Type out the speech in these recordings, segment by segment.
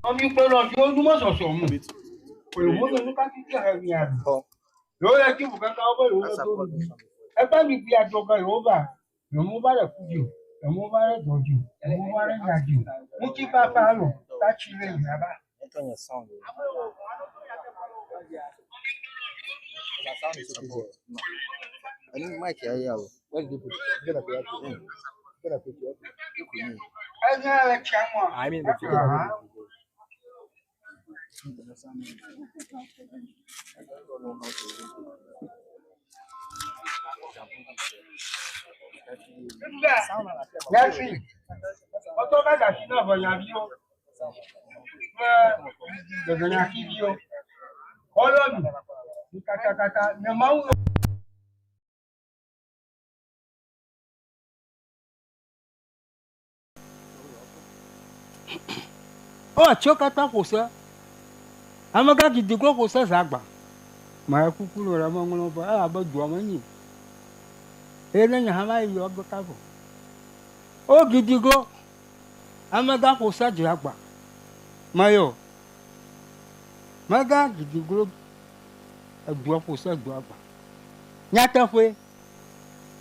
Nɔvi kple nɔviwo numesɔsɔ mu. Yewo le nu ka fifia he mia ɖu. Yewo le dzi bu kaka wobe yewo le do nuɖu. Eƒe nuɖui adzɔ ge yewo va. Yewo va le ku dzi o. Yewo va le dɔ dzi o. Yewo va le nya dzi o. Ŋutifafa lo tatsi le miaba. Enye le tsia ŋua. Nyasi. Wotɔ va da asi na ʋenyaviwo kple ʋenyaxiviwo. Woyɔ mi. Mi katakata nye Mawu yɔ. Wo atiwo katã ƒo se. Amegã didi kple ƒo se zã gbã. Mele kuku nɔ ɖe meŋlɔ be elabe dua menyi o. Eye ne nye hã mayi yɔ ge kaba o. Wo gidi glo. Amegã ƒo se dua gbã. Meyɔ. Megã gidi glo edua ƒo se dua gbã. Nyateƒee.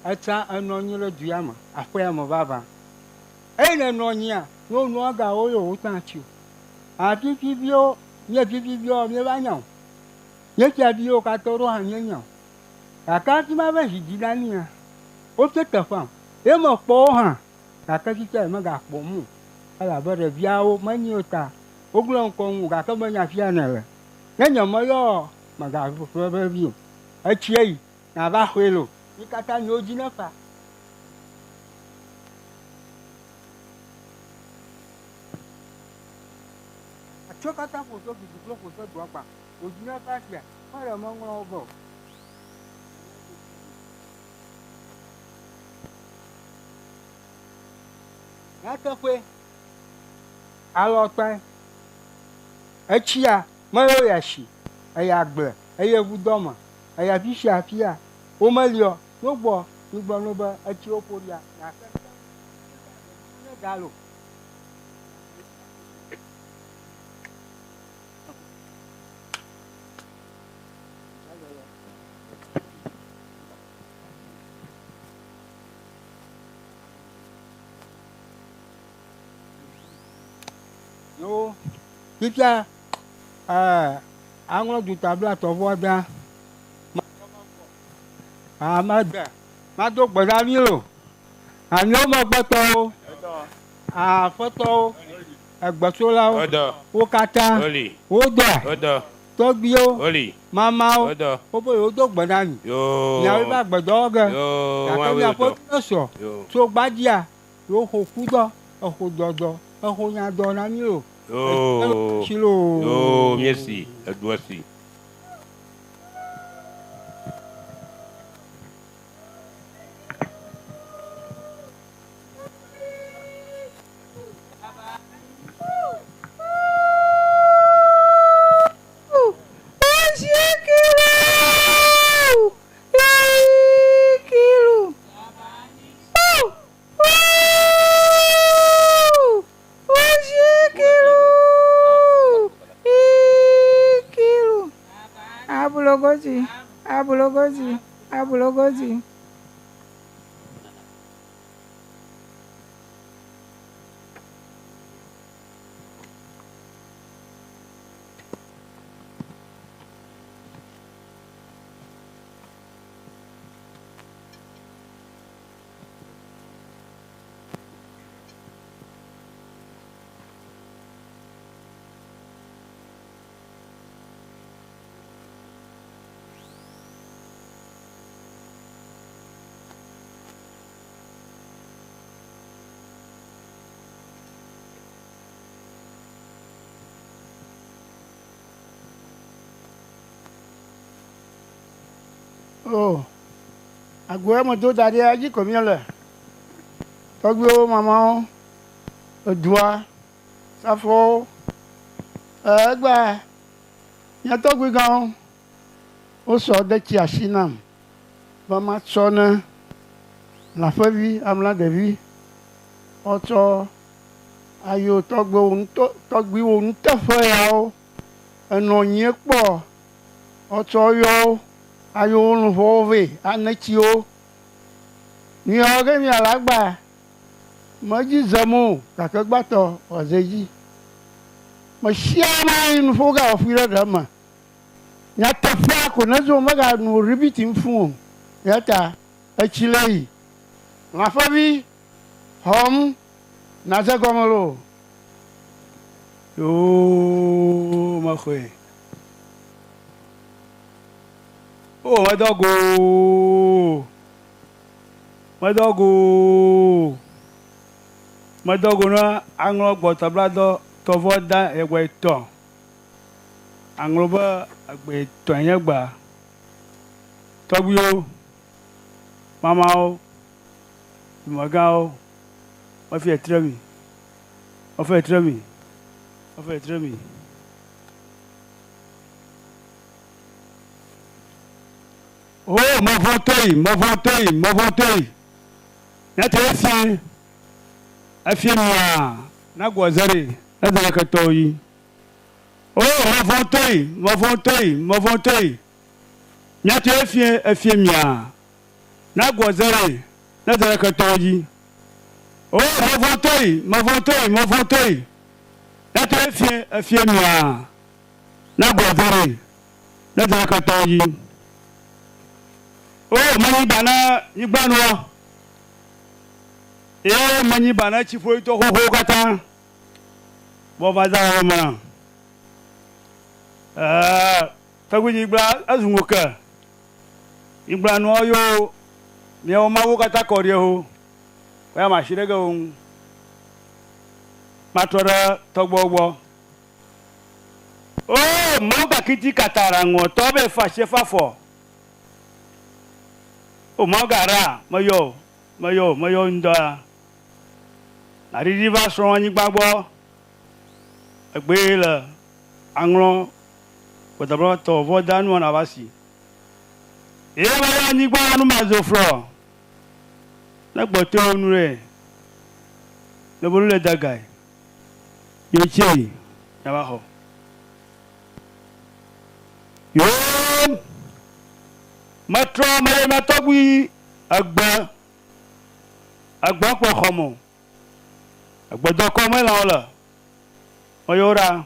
Etsa enɔ anyi ɖe du ya me, aƒea me vavã. Eyi ne nɔ anyia, ne wonɔa ga wo ye wotã tsi o. Afifiviwo, mía fifiviwo míeva nya o. Nye fiaviwo katã ɖo hã míenya o. Gake hafi mava zi dzi na mía, wofia teƒeam. Ye mekpɔ wo hã, gake fifia nyemegakpɔm o. Elabe ɖeviawo menyi o ta wogblɔ ŋkɔ ŋu gake menya afia nèle. Ne nyemeyɔ o, megaƒe vevi o. Etsia yi. Nàva xɔe loo. Mí katã míwo dzi nefa. Atiwo katã ƒo se gidi kple ƒo se doa gba. Wò dzi nefa sia, mele meŋlɔ wo be o. Nyateƒee, alɔkpae. Etsia mele ya si, eya agble, eye ŋudɔ me. Eya fi sia fia, womeliɔ no gbɔ mi gblɔ no be etsi wo ƒo ɖia gake ne da lo. Yo, fifia, eh, aŋlɔ duta blatɔ vɔ da. Amede, mado gbe ɖa mi o. Anyo megbetɔwo, aƒetɔwo, egbesolawo, wo katã, wodɔa, tɔgbuiwo, mamawo, wobe yewodo gbe na mi. Miawoe va gbedɔwɔ ge. Gake miaƒe nu mesɔ tso gbadzia, yewoxo kudɔ, exo dɔdɔ, exo nyadɔ na mi o. Etsi loo. Yoo, míesi, eɖua si. Abulogozi, abulogozi, abulogozi. O, agoa me do da ɖi edzi ko míele. Tɔgbuiwo, mamawo, edua, safowo, egbea mía tɔgbui gãwo wosɔ de tsi asi nam be matsɔ ne lãƒevi amla ɖevi woatsɔ Ayo tɔgbewo ŋutɔ tɔgbuiwo nuteƒe yawo enɔ nyie kpɔ ɔtsɔ yɔwo ayo wo luʋɔwo vɛ ane tsiwo. Nuyawo ge mia le agba medzi zem o gake gbãtɔ wòaze dzi. Mesia ma yi nuƒo ga ƒui ɖe ɖe me. Nyateƒea ko nezo mega nu repeat fũ o. Eyata etsi le yi. Lãƒevi xɔm Nàdze gɔme loo. Yoo mexɔe. O medɔ go. Medɔ go. Medɔ go na aŋlɔ gbɔtɔbladɔ tɔvɔ da egbe tɔ. Aŋlɔ be egbe tɔ nye gba. Tɔgbuiwo, mamawo, dumegãwo. Mefi etre mi. Mefi etre mi. Mefi etre mi. O, mevɔ̃ tɔe, mevɔ̃ tɔe, mevɔ̃ tɔe. Nyate efie, efie mia na gɔ zere, ne zere ketɔ yi. O, mevɔ̃ tɔe, mevɔ̃ tɔe, mevɔ̃ tɔe. Nyate efie, efie mia na gɔ zere, ne zere ketɔ yi. O, mevɔ̃ tɔe, mevɔ̃ tɔe, mevɔ̃ tɔe. Nyate efie, efie mia na gɔ zere, ne zere ketɔ yi. O, menyi ba na nyigba nua, eye menyi ba na tsiƒoyitɔ xoxowo katã. Bɔ va za wɔme na. Ɛɛ, tɔgbi nyigba ezu ŋu ke. Nyigba nua yo miawo mawu katã kɔ ɖi ho. Oya ma shi ɖe ge wo ŋu. Matrɔ ɖe tɔgbɔwo gbɔ. O, mawu gakiti kata ɖe ŋɔ tɔ be fa she fa fɔ. O, mawu gara meyɔ meyɔ meyɔ ŋdɔ ya. Naɖiɖi va srɔ̃ anyigba gbɔ. Egbee le aŋlɔ gbɔdɔblɔ tɔ vɔ da nua na va si. Ye va yɔ anyigba nu ma zo flɔ. Ne gbɔtɔ nu ɖe. Ne bolu le dagai. Yo tse ya va xɔ. Yo metrɔ meyɔ mia tɔgbui egbe egbe kpɔ xɔme o. Egbedɔkɔ mele wo le. Meyɔ wo ɖa.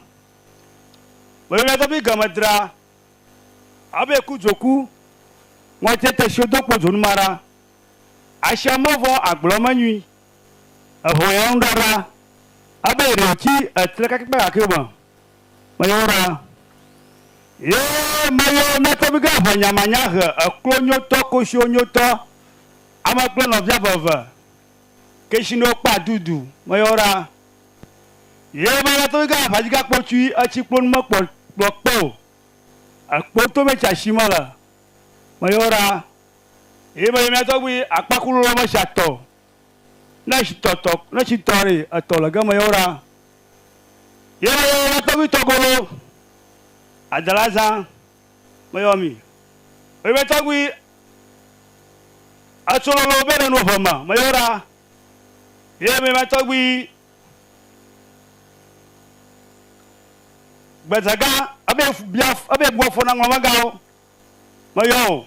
Meyɔ mia tɔgbui gemedra abe ku dzoku ŋɔti te sio do kpo dzonu ma ɖa. Asia mevɔ agblɔ menyui. Eʋɔ ya ŋu ɖaɖa abe ɖetsi etre kakakpa gake me. Meyɔ wo ɖa. Ye meyɔ mia tɔgbui gã ʋe nyamanya he eklo nyotɔ kosio nyotɔ ame kple nɔvia veve kesino kpa dudu meyɔ wo ɖa. Ye meyɔ tɔgbui gã aʋadzigã kpotsui etsi kplo nu mekpɔ kplɔ kpe o. Ekpo to me tsi asi me le. Meyɔ wo ɖa. Ye meyɔ mia tɔgbui akpakulolo me sia tɔ. Ne tsi tɔtɔ ne tsi tɔ ɖe etɔ le ge meyɔ wo ɖa. Ye meyɔ mia tɔgbui tɔgolo adalazã meyɔ mi. Ye mia tɔgbui etsololo be ɖe nu ʋe me meyɔ wo ɖa. Ye mia tɔgbui gbedzagã ebe bia ebe bu afɔ na ŋlɔmegãwo meyɔ o.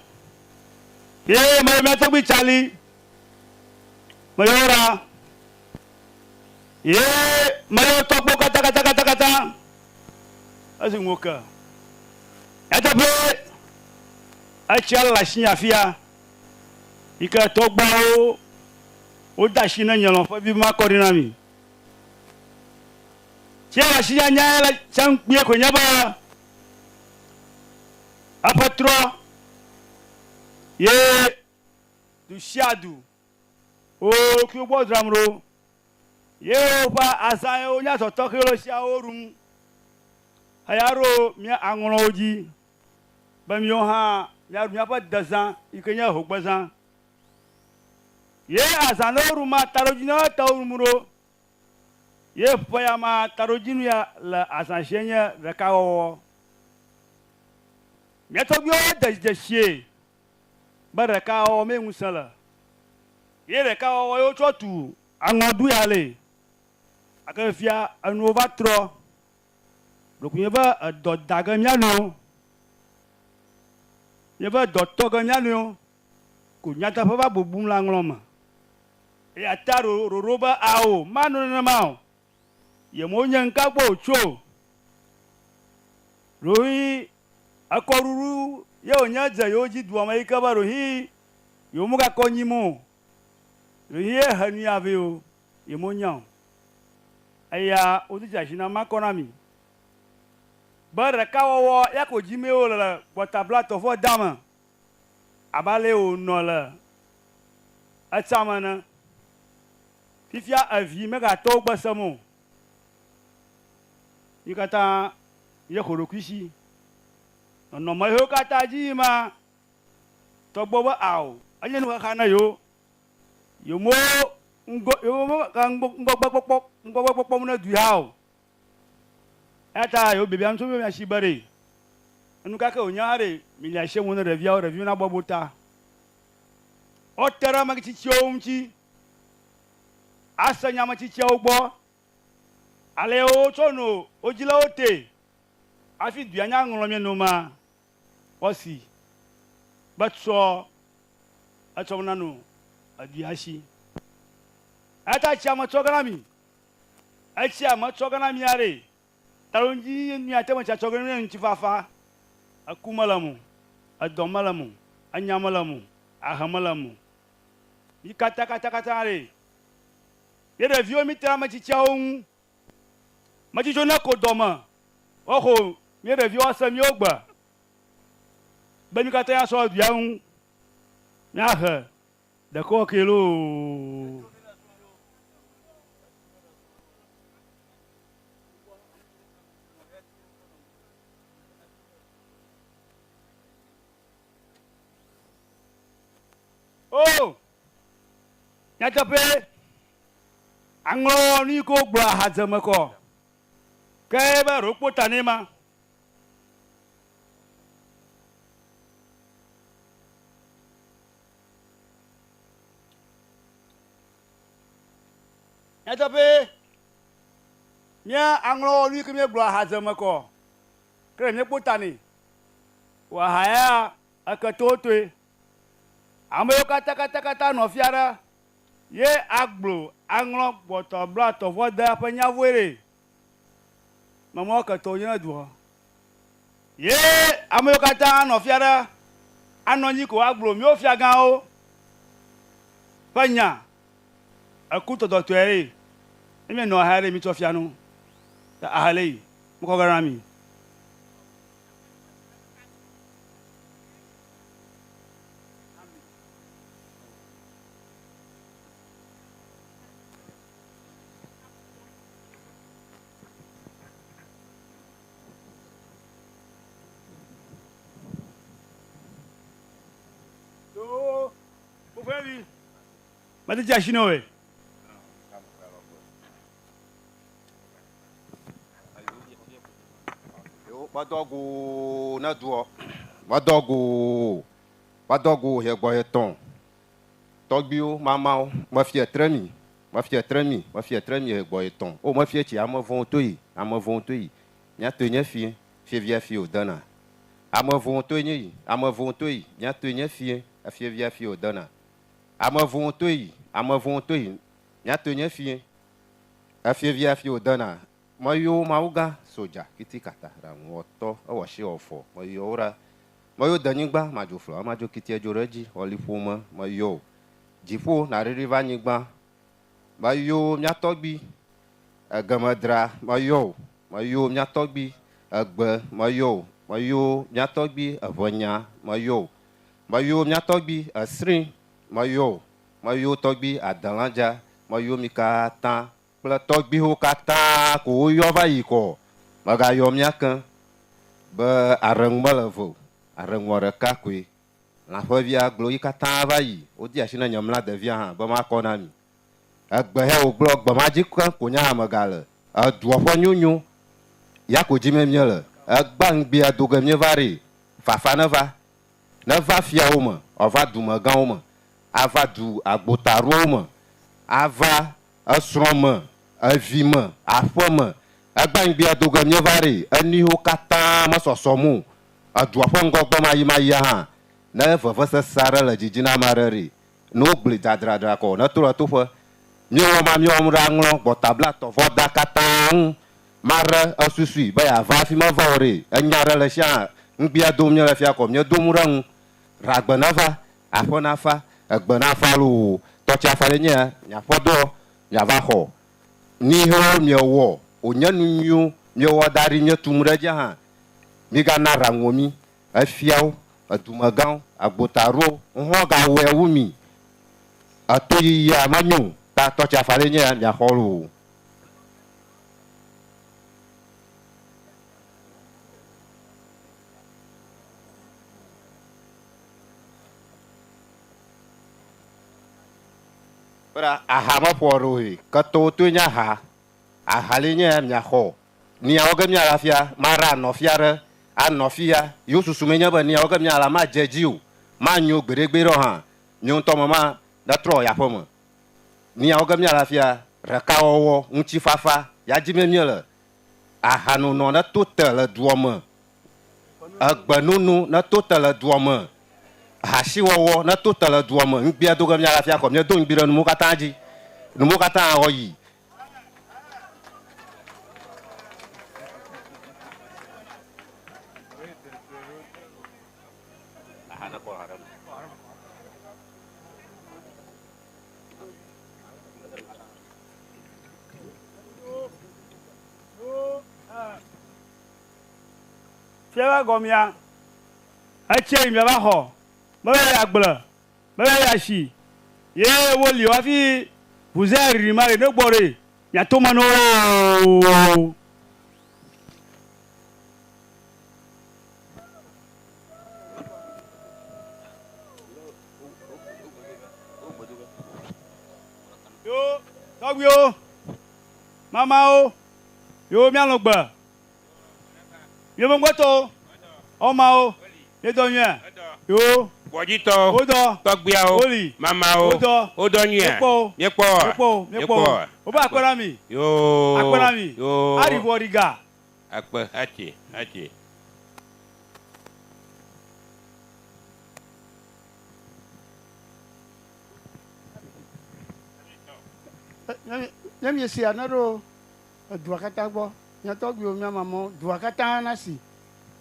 Ye meyɔ mia tɔgbui tsali meyɔ wo ɖa. Ye meyɔ tɔgbuiwo katã katã katã katã esi ŋu ke. Nyateƒe etsia le asinye afia yi ke tɔgbuiawo wode asi ne nye lɔ̃ ƒe vi makɔ ɖi na mi. Tsia le asinye nya le tsã kpuie koe nye be eƒe trɔ ye du sia du wo kuwo gbɔ dzram ɖo ye woƒe azã ye wonye azɔ tɔxɛ le siawo ɖum. Eya ɖo mía aŋlɔwo dzi be míawo hã míaɖu míaƒe dezã yi ke nye hogbezã. Ye azã ne woɖu ma taɖodzinu ta woɖum ɖo. Ye ƒe ya ma taɖodzinu ya le azã sie nye ɖekawɔwɔ. Mía tɔgbuiwo de dzesie be ɖekawɔwɔ mee ŋusẽ le. Ye ɖekawɔwɔ ye wotsɔ tu aŋɔdu ya le. Gake fifia enuwo va trɔ. Ɖeko míeve edɔ da ge mía nɔewo. Míeve dɔ tɔ ge mía nɔewo. Ko nyateƒe va bubum le aŋlɔ me. Eya ta ɖoɖo be ao, manɔ nenema o. Yemonye ŋka gbɔ wòtso o. Ɖewohĩ ekɔɖuɖu ye wònye dze yewo dzi dua me yi ke be ɖewohĩ yewomegakɔ nyim o. Ɖewohĩ ye he nui avɛ o, yemonya o. Eya wode dzesi na makɔ na mi be ɖekawɔwɔ ya ko dzimee wole le gbɔta blatɔ̃ vɔ dame abe ale wònɔ le etsã me ene. Fifia evi megatɔ wo gbe sem o. Mí katã míexɔ ɖokuisi. Nɔnɔme yiwo katã dzi yim ma tɔgbɔ be ao, enye nuxaxa na yewo. Yewo ŋgɔ yewo mega ŋgɔgbekpɔkpɔ ŋgɔgbekpɔkpɔm ne du ya o. Eya ta yewo biabiam tso mía si be ɖe enu ka ke wònye hã ɖe mili asi ŋu ne ɖeviawo ɖeviwo nabɔbɔ ta. Wote ɖe ame tsitsiwo ŋuti ase nya ame tsitsiawo gbɔ. Ale wotsɔ no wo dzilawo te hafi dua nya ŋlɔ mía noma woasi be tsɔ etsɔ na no edua si. Eya ta tsia metsɔ ge na mi. Etsia metsɔ ge na mia ɖe. Taɖo ŋuti miate ŋu tsia tsɔ ge na ŋutifafa. Eku mele eme o, edɔ mele eme o, enya mele eme o, ahe mele eme o. Mi katã katã katã ɖe. Ye ɖeviwo mi te ɖe ame tsitsiawo ŋu. Ame tsitsiwo ne ko dɔme woaxo mía ɖeviwo ase míwo gbe be mi katã míasɔ dua ŋu míahe ɖekɔ ke loo. O, nyateƒee, aŋlɔ nu yi ke wogblɔ ahadze me kɔ. Ke be ɖewo kpɔ ta nɛ ma. Nyateƒee, mía aŋlɔ nu yi ke míegblɔ ahadze me kɔ. Ke ɖe míekpɔ ta nɛ. Wɔ aha ya eke totoe. Ame yiwo katã katã katã nɔ fia ɖe ye agblo aŋlɔ gbɔtɔ blatɔ vɔ de eƒe nyavoe ɖe. Memɔ ketɔ nye ne dua. Ye ame yiwo katã nɔ fia ɖe anɔ anyi ko agblo míwo fiagãwo ƒe nya eku tɔtɔtɔe ɖe. Ne míenɔ aha ɖe mítsɔ fia nu. Ta aha le yi. Mekɔ ge na mi. Mete dze asi na woe. Medɔ go ne doɔ. Medɔ go. Medɔ go he gbɔ he tɔn. Tɔgbiwo, mamawo, mefia tre mi. Mefia tre mi. Mefia tre mi he gbɔ he tɔn. O mefia tsi ame vɔ̃wo to yi. Ame vɔ̃wo to yi. Míatoe nye fie. Fievia fie wòdena. Ame vɔ̃wo toe nye yi. Ame vɔ̃wo to yi. Míatoe nye fie. Efievia fie wòdena. Ame vɔ̃wo to yi. Ame vɔ̃wo to yi. Míatoe nye fie. Efievia fie wòdena. Meyɔ Mawu gã sodza kiti kata ɖaŋuwɔtɔ ewɔ shi wɔfɔ meyɔ wo ɖa. Meyɔ denyigba madzoflɔ amadzo kiti edzo ɖe edzi xɔliƒome meyɔ o. Dziƒo naɖiɖi va anyigba. Meyɔ mía tɔgbi egemedra meyɔ o. Meyɔ mía tɔgbi egbe meyɔ o. Meyɔ mía tɔgbi eʋenya meyɔ o. Meyɔ mía tɔgbi esri meyɔ o. Meyɔ tɔgbi adelãdza meyɔ mi katã kple tɔgbiwo katã ko woyɔ va yi kɔ. Megayɔ mía ke be aɖeŋu mele ve o. Aɖeŋua ɖeka koe. Lãƒevia gblɔ yi katã va yi. Wodi asi na nye mla ɖevia hã be makɔ na mi. Egbe he wògblɔ gbe ma dzi ke ko nye hã megale. Edua ƒe nyonyo ya ko dzime míele. Egba ŋgbea do ge míeva ɖe. Fafa neva. Neva fiawo me, ava dumegãwo me, ava du agbotaɖowo me, ava esrɔ̃ me. Evi me, aƒe me, egbangbea do ge míeva ɖe, enu yiwo katã mesɔsɔm o. Edua ƒe ŋgɔgbe mayimayia hã, ne vevesese aɖe le dzidzi na ame aɖe ɖe, ne wogblɔe dzadzradra kɔ ne to ɖe toƒe. Míewɔ ma míewɔm ɖe aŋlɔ gbɔtabla tɔvɔ da katã ŋu. Maɖe esusui be yeava hafi meva o ɖe, enya ɖe le sia hã, ŋgbea dom míele fia kɔ, míedo mu ɖe ŋu. Ɖagbe neva, aƒe nafa, egbe nafa loo. Tɔtsi afa ɖe nye miaƒe dɔ miava xɔ. Ni hewo miewɔ, wònye nu nyuiwo miewɔ da ɖi míetum ɖe edzi hã, migana ɖaŋuwo mí, efiawo, edumegãwo, agbotaɖowo, ŋhɔ gawɔe wu mi. Etoyiyia menyo ta tɔtsi afa ɖe nye miaxɔ loo. Bena aha meƒo ɖo he, ketɔwo toe nye aha. Aha li nye miaxɔ. Niawo ge miala fia, maɖe anɔ fia ɖe, anɔ fia. Yewo susu me nye be niawo ge miala madze dzi o, manyo gbeɖegbeɖe o hã. Míawo ŋutɔ me ma netrɔ yi aƒe me. Niawo ge miala fia, ɖekawɔwɔ, ŋutifafa, ya dzi me míele. Ahanonɔ neto te le dua me. Egbenono neto te le dua me. Hasiwɔwɔ neto te le dua me. Ŋgbea do ge miala fia kɔ, míedo ŋgbi ɖe nuwo katã dzi. Nuwo katã wɔ yi. Fia va gɔmea, etsie yi miava xɔ, meva yi agble, meva yi asi, ye woli hafi ʋuze ɖiɖi ma ɖe ne gbɔ ɖe miato me na wo. Yo tɔgbuiwo, mamawo, yo mialɔ gbe. Míaƒe ŋgɔtɔwo, ɔmawo, míedɔ nyuia? Yo. Gbɔdzitɔwo, Wodɔ. tɔgbuiawo, Woli. mamawo, Wodɔ. wodɔ nyuia? Míekpɔ wo. Míekpɔ woa? Míekpɔ wo. Míekpɔ wo. Míekpɔ woa? Wobe akpe na mi. Yoo. Akpe na mi. Yoo. Aɖi ʋɔ ɖi ga. Akpe, atse, atse. Ne miesia ne ɖo edua katã gbɔ, mía tɔgbuiwo, mía mamawo, dua katã nasi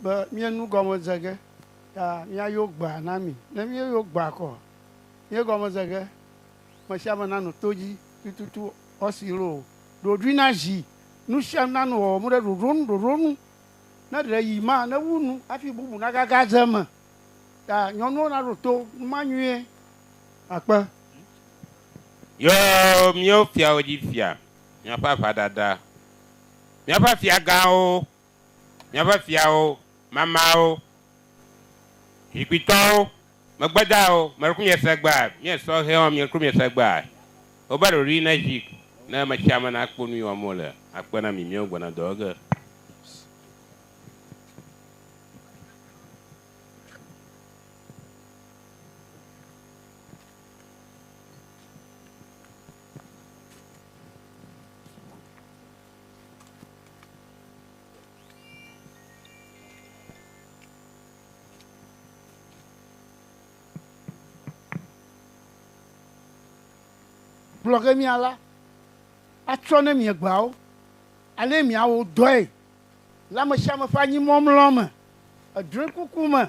be míenu gɔme ze ge ta míayɔ gbea na mi. Ne míeyɔ gbea kɔ, mía gɔme ze ge, ame sia ame nanɔ to dzi tututu ɔsi loo. Ɖoɖoe na zi, nu sia nu nanɔ wɔwɔm ɖe ɖoɖo nu ɖoɖo nu. Ne ɖe yi ma, ne wu nu hafi bubu nagaga dze eme. Ta nyɔnuwo naɖo to nu ma nyuie. Akpe. Yo, míawo fiawo dzi fia, míaƒe aʋadada, míaƒe fiagãwo, míaƒe fiawo, mamawo, zikpuitɔwo, megbedawo, meɖo miese gbea, míesɔ hɛwo míeɖo miese gbea. Wobe ɖoɖoe ne zi ne ame sia ame nakpɔ nu yi wɔm wole. Akpe na mi míawo gbɔna dɔ ge. Gblɔ ge miala atsɔ ne miegbeawo ale miawo dɔe le ame sia ame ƒe anyimɔmlɔ me, edrɔ̃e kuku me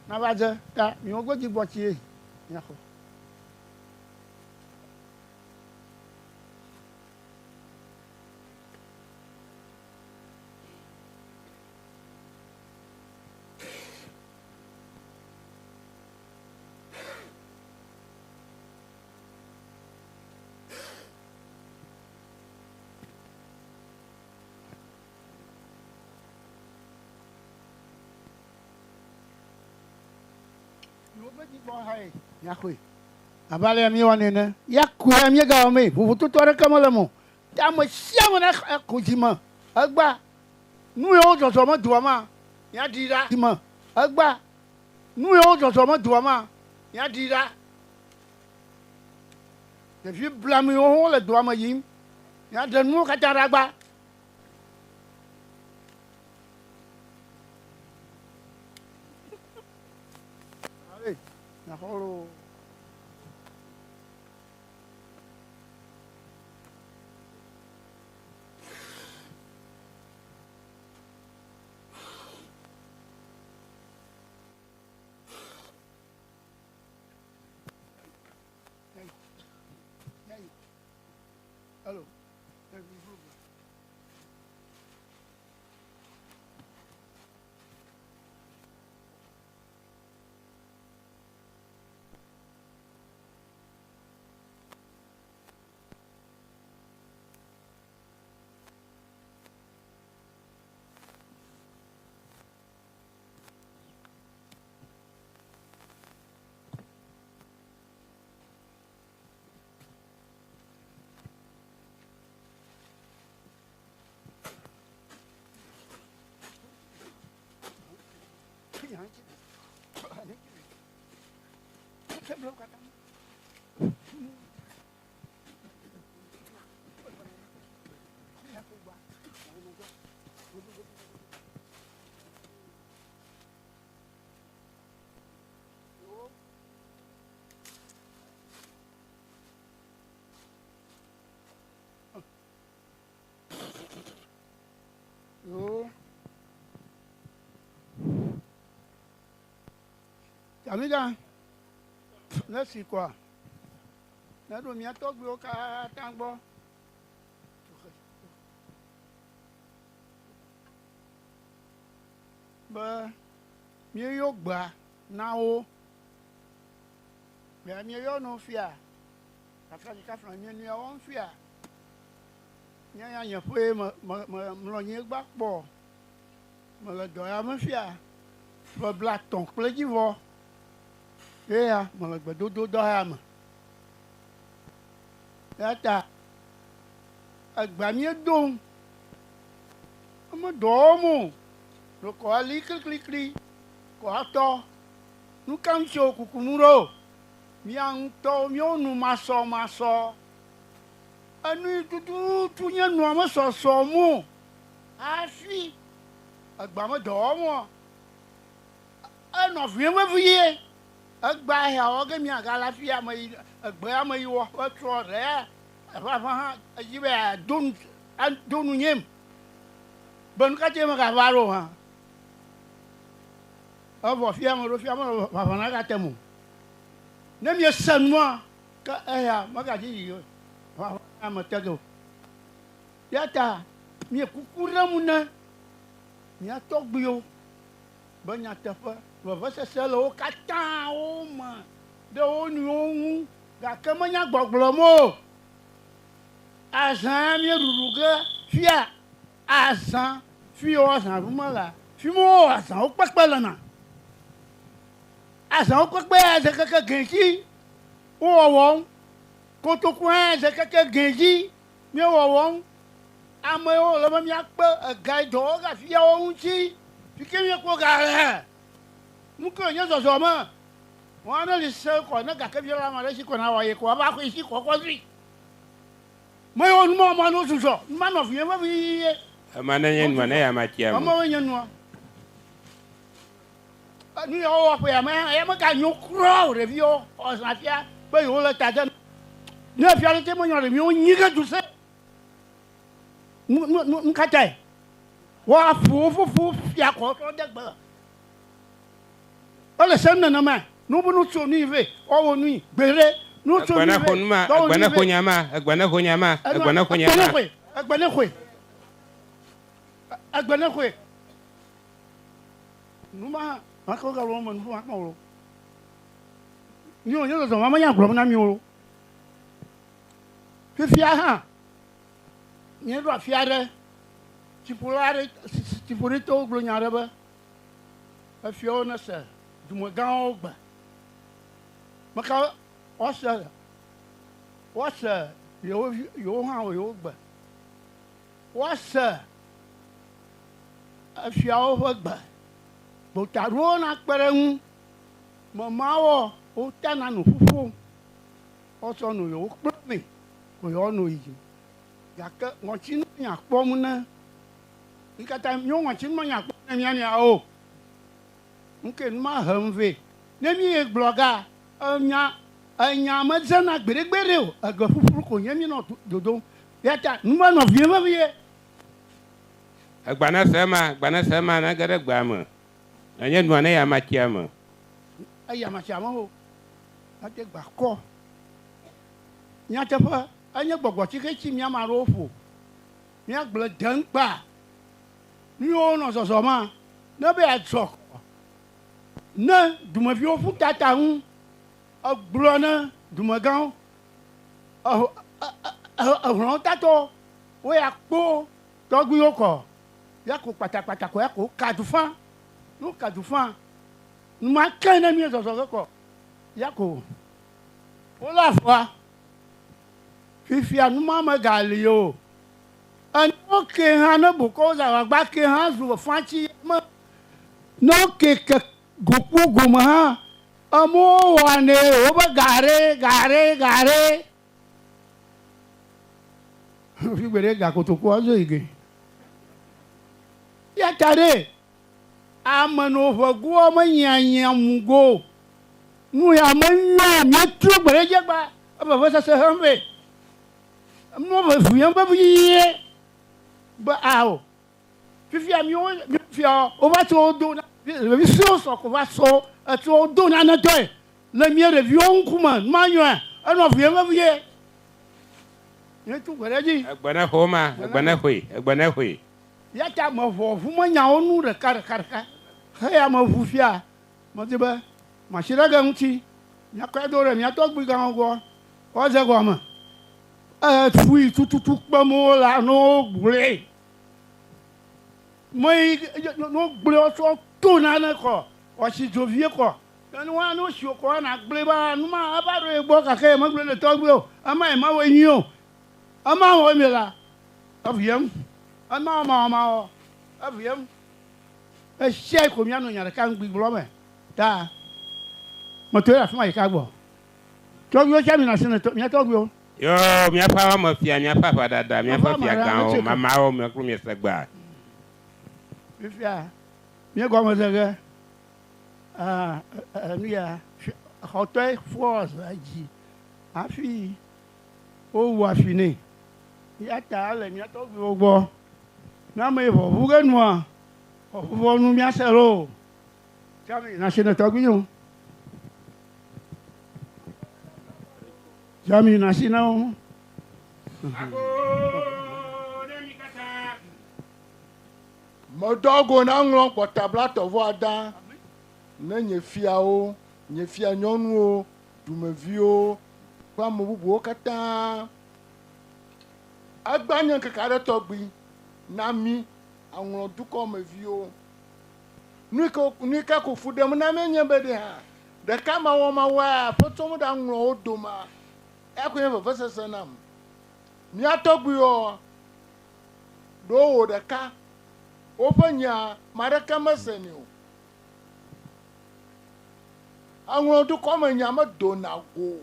nava dze ta miwo godzi gbɔ tsie miaxɔ. Miwo godzi gbɔ hae miaxɔe. Abe alea míewɔnɛ ene. Ya koe míegawɔ mee. Vovototo aɖeke mele eme o. Ta ame sia ame na ko dzi me. Egba nu yiwo dzɔdzɔ me doa ma míaɖi ɖa dzi me. Egba nu yiwo dzɔdzɔ me doa ma míaɖi ɖa. Ɖevi blanuiwo hã wole doa me yim. Míaɖe nuwo katã ɖe agba. Ale, miaxɔ loo. Hello. Yo. Amiga, ne si kɔa, ne ɖo mía tɔgbuiwo katã gbɔ. Be míeyɔ gbea na wo. Gbea míeyɔ no fia. Kafla kafla míenua wɔm fia. Nye ya nye ƒe me me me mlɔ anyigba kpɔ. Mele dɔ ya me fia ƒe blatɔ̃ kple dzivɔ. Ye ya mele gbedododɔ ya me. Eya ta egbea míedo eme dɔ wɔm o. Ɖeko ali kliklikli ko atɔ. Nu ka ŋuti wo kukum ɖo? Mía ŋutɔwo míawo nu masɔmasɔ. Enu yi tututu nye nua mesɔsɔm o hafi egbea me dɔ wɔm o. Enɔ vie vevie. Egbea ya wɔ ge míagale hafi ame yi egbe ame yi wɔ ƒe trɔ ɖe ya eƒe hã edzi be yeado nu ado nu nyem. Be nu ka te megava ɖo hã. Evɔ fia me ɖo fia me vava na gate mo. Ne miese nua ke eya megadzi yi vava na me te ge o. Ya ta miekuku ɖe mu ne mia tɔgbuiwo be nyateƒe vevesese le wo katã wo me ɖe wo nɔewo ŋu gake menya gbɔgblɔm o. Azã míeɖuɖu ge fia azã fi yiwo azã ɖum la, fi ma wowɔ azãwo kpekpe lena. Azãwo kpekpe ya ze keke gɛ dzi wowɔwɔm. Kotoku hã ze keke gɛ dzi míewɔwɔm. Ame yiwo le be míakpe ega yi dɔwɔ ge afiawo ŋuti. Fi ke míekpɔ ga le. Nu ke wònye zɔzɔ me. Wɔa ne li se kɔ ne gake vi le ame aɖe si ko na wɔ ye ko ava xɔe si kɔkɔ zui. Me yiwo nu ma no zuzɔ. Nu ma nɔ vie vevie. Ema ne nye nua ne ya ma tia mo. Ema nye nua. Nu ya wowɔ ƒe ya me ya me ga nyo kura o ɖeviwo ɔzã fia be yewo le ta dem. Ne fia ɖe te menyɔ ɖeviwo nyi ge du se. Nu nu nu ka tae? Woaƒo wo fofo fia kɔ sɔ de gbe. Ele sem nenema. Nu bu nu tso nu yi vɛ wɔwɔ nu yi gbeɖe. Nu tso nu yi vɛ wɔwɔ nu yi vɛ. Egbe ne ƒo nya ma, egbe ne ƒo nya ma, egbe ne ƒo nya ma. Egbe ne ƒoe, egbe ne ƒoe. Nu ma ma ke wogalɔ me nu ƒo ma kpɔ o. Mi wo nye zɔzɔ ma menya gblɔm na mi o. Fifia hã míeɖo afi aɖe, tsiƒola aɖe, tsiƒoɖitɔwo gblɔ nya aɖe be efiawo nese dumegãwo gbe. Meka woase woase yewo yewo hã yewo gbe. Woase efiawo ƒe gbe. Gbotaɖowo nakpe ɖe eŋu. Memawɔ wotana nu ƒuƒu. Wotsɔ nu yewo kple. me ko yewoanɔ yiyim. Gake ŋɔtinu nya kpɔm ne mi katã míawo ŋɔtinu menya kpɔm ne mía nɔewo o. Ŋke nu ma hem vɛ. Ne mi ye gblɔ ga enya enya medzena gbeɖegbeɖe o. Ege ƒuƒlu ko nye mi nɔ dodom. Ya ta nu ma nɔ vie vevie. Egbana se ma, gbana se ma ne ge ɖe gbea me. Enye nua ne ya amatsia me. Eya amatsia me o. Ate gba kɔ. Nyateƒe enye gbɔgbɔtsike tsi mía ame aɖewo ƒo. Míagblẽ dem kpa. Nu yiwo nɔ zɔzɔ ma, ne be yeadzɔ kɔ. Ne dumeviwo ƒu tata ŋu, egblɔ ne dumegãwo, ehlɔ̃wo tatɔwo, wo ya kpo tɔgbuiwo kɔ. Ya ko kpatakpata ko ya ko ka du fa. Nu ka du fa. Nu ma ke ne mí zɔzɔ ge kɔ. Ya ko wole afɔa. Fifia nu ma megali o. Enu ke hã ne bokɔwo za agba ke hã zu fatsi me. Ne ke ke gokpo gome hã amewo wɔnɛ wobe gare gare gare. Figbe ɖe gakotoku azo yi ge. Ya ta ɖe ame no ƒe goa menyanya mu go. Nu ya menyɔ míetrɔ gbe ɖe dze gba eve veve sese hem vɛ. Nu ve vuyem vevie be ao. Fifia míwo fia wova tso wo do na ɖevi suewo sɔ ko va sɔ etso wo do nane tɔe le mía ɖeviwo ŋkume nu ma nyɔe enɔ vuyem vevie. Míetu gbe ɖe dzi. Egbe ne xo ma, egbe ne xoe, egbe ne xoe. Ya ta meʋɔ ʋu menyawo nu ɖeka ɖeka ɖeka. Heya meʋu fia medi be masi ɖe ge ŋuti míakɔe do ɖe mía tɔgbui gãwo gbɔ woadze gɔme. Efui tututu kpem wo la ne wogblɔe. Me ne wogblɔe wotsɔ to nane kɔ wòatsi dzo vie kɔ. Ne woa ne wosi wo kɔ woana gblɔe ba nu ma eva ɖo ye gbɔ gake ye megblɔe le tɔgbui o. Ema ye mawɔe nyui o. Ema wɔ mi la eviem. Ema wɔ ma wɔ ma wɔ eviem. Esia ko míanɔ nya ɖeka ŋgbi gblɔ me. Ta metɔ ɖe afi ma ɖeka gbɔ. Tɔgbuiwo tsa mi na asi ne mía tɔgbuiwo. Yo, míaƒe awɔme fia, míaƒe aʋaɖaɖa, míaƒe fia gãwo, mamawo, míakple miese gbea. Fifia, mía gɔme se ge, nu ya, xɔtɔe ƒua ze dzi hafi wowu afi nɛ. Ya ta ele mía tɔgbuiwo gbɔ. Ne ame yi ʋɔʋu ge nua, ʋɔʋuvɔ nu míase loo. Tsa mi na asi ne tɔgbuiwo. Tsa mi na asi na wo. Medɔ go na ŋlɔ kpɔtablatɔvɔ ada ne nye fiawo, nye fia nyɔnuwo, dumeviwo kple ame bubuwo katã. Egba nye ŋkeke aɖe tɔgbi na mí aŋlɔ dukɔmeviwo. Nu yi ke ko fu ɖem na mí nye be ɖe hã ɖeka mawɔmawɔa aƒetɔ mo ɖe aŋlɔwo domea, eya koe nye vevesese nam. Mía tɔgbuiwo ɖewo wɔ ɖeka, woƒe nya ame aɖeke meseni o. Aŋlɔ dukɔme nya medona go.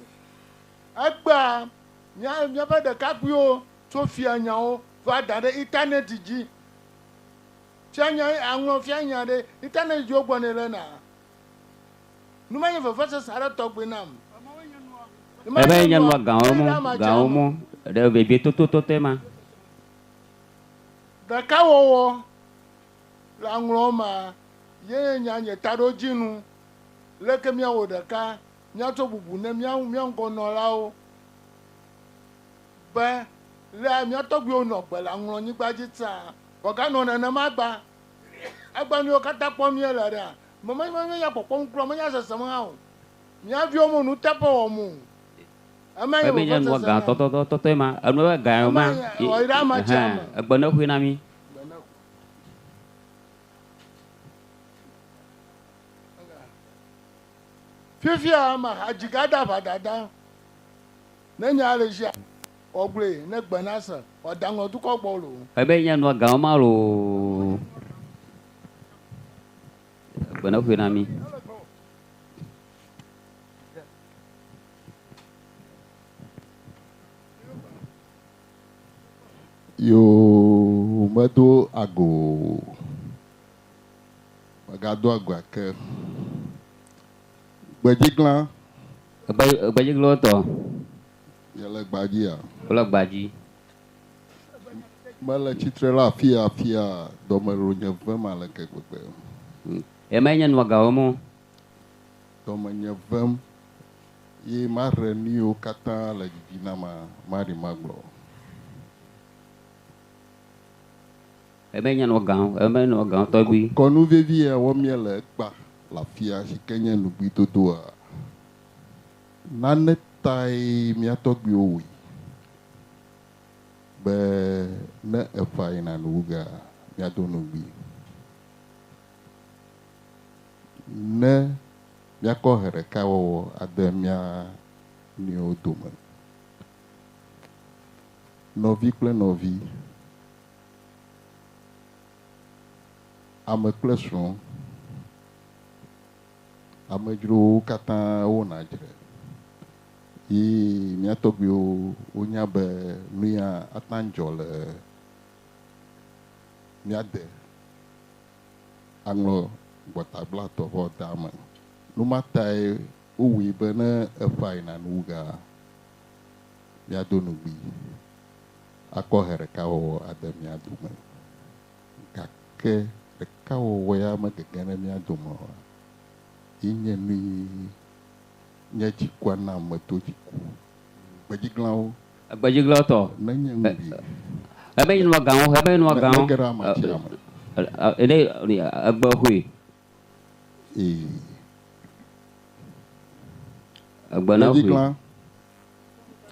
Egbea míaƒe ɖekakpuiwo tso fia nyawo va da ɖe intanɛti dzi. Fia nya aŋlɔ fia nya ɖe intanɛti dzi wogbɔ nɛ lena. Nu ma nye vevesese aɖe tɔgbi nam. Ebe nye nua gãwo mo, gãwo mo, ɖe vevie totototɔe ma. Ɖekawɔwɔ le aŋlɔ ma ye nye nye taɖodzinu. Leke míawɔ ɖeka míatsɔ bubu ne mía ŋgɔnɔlawo be le mía tɔgbuiwo nɔ gbe le aŋlɔnyigba dzi tsã wòaganɔ nenema gba. Egba nu yiwo katã kpɔm míele ɖea, menya kpɔkpɔm kura, menya sesem hã o. Mía viwo me nuteƒe wɔm o. Ema nye Ebe nye nua vevesese gã nam. tɔtɔtɔtɔe ma, enu be gã ma. Ema nye wòyi ɖe ama tsia me. Egbe ne ƒoe na mí. Fifia ma hadzi gada ʋadada. Ne nya le sia, wògblɔe ne gbe na se, wòada ŋlɔ dukɔ gbɔ loo. Ebe nye nua gã ma loo. Egbe ne ƒoe na mí. Yoo, medo ago o. Megado ago ake. Gbedziglã. Egbe egbedziglã tɔ. Miele gbadzia? Wole gbadzi. Mele tsitre ɖe afi ya afia dɔme ɖo nye vem aleke gbegbe. Emae nye nua gawo mo. Dɔme nye vem ye maɖe nu yiwo katã le didi nama maɖi magblɔ. Emae nye nua gawo, emae nua gawo tɔgbi. Kɔnu vevi ya wɔm míele egbea le afia si ke nye nugbidodoa, nane tae mía tɔgbuiwo wɔe be ne eƒea yina nuwugea, míado nugbi. Ne míakɔ he ɖeka wɔwɔ ade mía nɔewo dome. Nɔvi kple nɔvi, ame kple srɔ̃, amedzrowo katã wona dzre. Ye mía tɔgbuiwo wonya be nu ya ate ŋu adzɔ le mía de. Aŋlɔ gbɔtagblatɔ ƒe ɔda me. Nu ma tae wowɔe be ne eƒea yina nuwugea, míado nugbi akɔ he ɖekawɔwɔ ade mía dome. Gake ɖekawɔwɔ ya megege ɖe mía dome oa, ye nye nu yi nye dzikua nam medo dziku. Gbedziglãwo. Egbedziglãwo tɔ. Nenye nugbi. Ebe yi nua gãwo, ebe yi nua gãwo. Nege ɖe amatsia me. Ene egbe xoe. Ee. Egbe na xoe. Gbedziglã.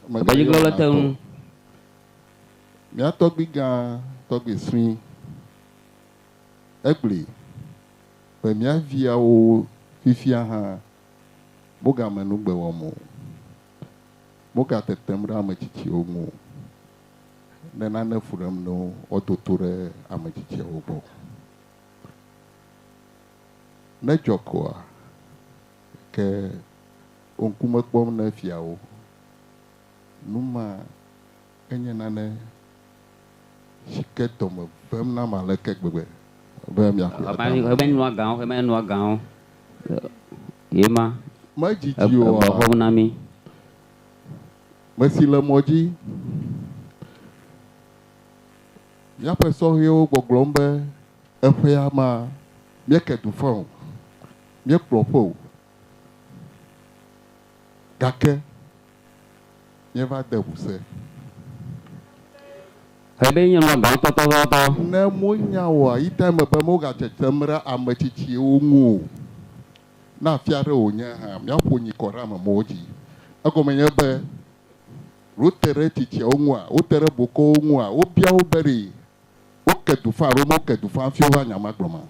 Egbedziglãwo le te ŋu. Mía tɔgbui gã, tɔgbui sue, egblɔe be mía viawo fifia hã wogame nugbe wɔm o. Wogatetem ɖe ame tsitsiwo ŋu o. Ne nane fu ɖem na wo, woado to ɖe ame tsitsiawo gbɔ. Ne dzɔ koa, ke wo ŋkume kpɔm ne fiawo. Nu ma enye nane si ke dɔme vem nam aleke gbegbe be miaxɔe ada ame. Eme nua gãwo, eme nua gãwo. Ye ma. Medzidzi oa. Egbɔ xɔm na mi. Mesi le mɔ dzi. Míaƒe sɔhɛwo gbɔgblɔm be eƒea ma míeke du fã o, míekplɔ ƒe o. Gake míeva de ʋu se. Ebe nye nua gã tɔtɔtɔtɔ. Ne monya oa, yi ta eme be mogatsetsem ɖe ame tsitsiwo ŋu o. Ne afi aɖe wònye hã, míaƒo nyikɔ ɖe ame mawo dzi. Egɔme nye be, wote ɖe tsitsiawo ŋua, wote ɖe bokɔwo ŋua, wobia wo be ɖe woke du fã alo moke du fã hafi wova nya ma gblɔma?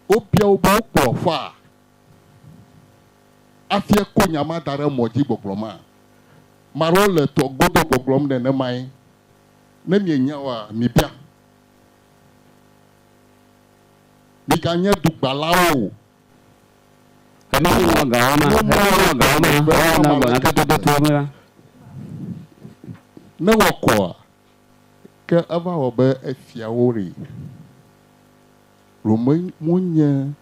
Wobia wo be wokplɔ faa hafi ekɔ nya ma da ɖe mɔ dzi gbɔgblɔma? Ame aɖewo le tɔ godo gbɔgblɔm nenemae. Ne mienya oa, mibia. Miganye dugbalawo o. Ne wɔ kɔa, ke eva wɔ be efiawo ɖe ɖo menye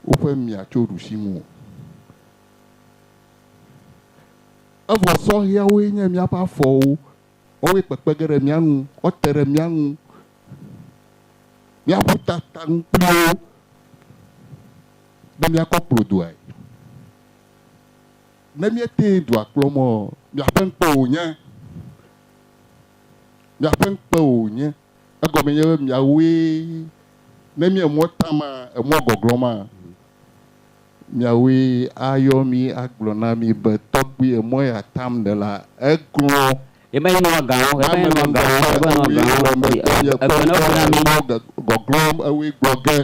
woƒe mia tso ɖusi ŋu o. Evɔ sɔhɛawoe nye míaƒe afɔwo, woawoe kpekpe ge ɖe mía ŋu, woate ɖe mía ŋu, míaƒu tata ŋu kpli wo be míakɔ kplɔ doae. Ne míetee doa kplɔm ɔ, miaƒe ŋukpe wònye. Miaƒe ŋukpe wònye. Egɔme nye be miawoe ne míemɔ tama emɔ gɔglɔma, miawoe ayɔ mi agblɔ na mi be tɔgbui emɔ ya tam ne la eglɔ. Ebe nua gãwo, ebe nua gãwo, ebe nua gãwo. Egbe ne wo na mi. Gɔglɔm ewoe gblɔ ge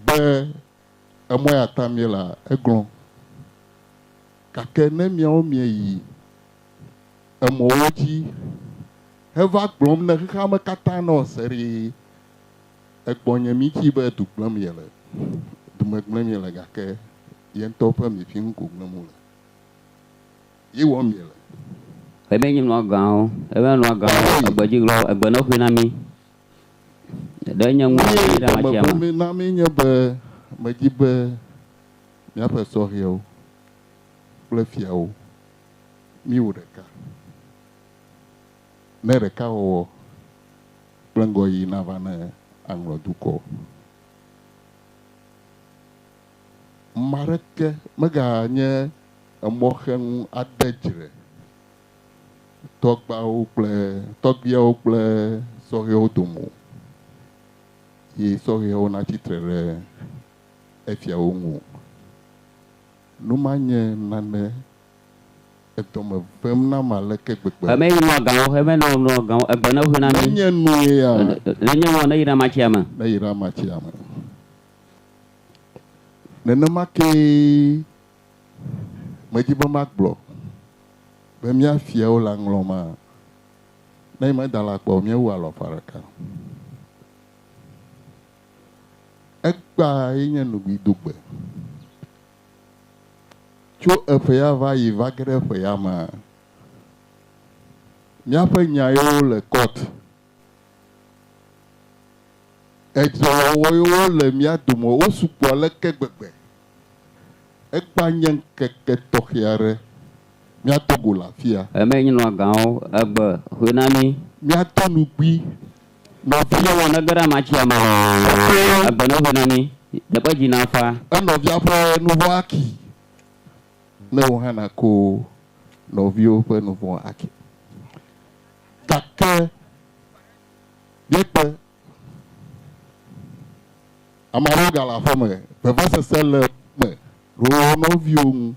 be emɔ ya tam ye la eglɔ. Gake ne miawo mieyi emɔwo dzi heva gblɔm ne xexeame katã nɔ se ɖi egbɔnye mi dzi be du gblẽm yele, dume gblẽm yele gake ye ŋutɔ ƒe mi fi ŋu ko gblẽm wole. Ye wɔm miele. Ebe nye nua gãwo, ebe nua gãwo, egbedziglɔ, egbe ne ƒoe na mi. Ɖe nye ŋu Ye ɖe amatsia me. dɔme na mi nye be medzi be míaƒe sɔhɛwo kple fiawo míwɔ ɖeka. Ne ɖekawɔwɔ kple ŋgɔyiyi nava ne aŋlɔ dukɔ. Ame aɖeke meganye emɔxenu ade dzre tɔgbawo kple tɔgbiawo kple sɔhɛwo dome o. Ye sɔhɛwo natsi tre ɖe efiawo ŋu o. Nu ma nye nane edɔme vem nam aleke gbegbe. Eme yi nua gãwo, eme nɔ nua gãwo, egbe ne ƒoe na mi. Nenye nu ya. Nenye nua ne yi ɖe amatsia me. Ne yi ɖe amatsia me. Nenema kee medzi be magblɔ be mía fiawo le aŋlɔ ma. Ne meda le akpɔ míewu alɔfa ɖeka. Egbea ye nye nugbidogbe. Tso eƒe ya va yi va ge ɖe eƒe ya mea, míaƒe nya yiwo le court, edzrewɔwɔ yiwo le mía dome wo sugbɔ aleke gbegbe. Egbea nye ŋkeke tɔxɛ aɖe míado go le afia. Eme nye nua gãwo, egbe ƒoe na mi. Míado nugbi nɔvi. Nye wɔ ne ge ɖe amatsia me egbe ne ƒoe na mi. Teƒe dzi na fa. Enɔvia ƒe nu vɔ̃ aki. Ne wò hã nàko nɔviwo ƒe nu vɔ̃ aki. Gake míekpe ame aɖewo gale aƒeme vevesese le me ɖe wo nɔviwo ŋu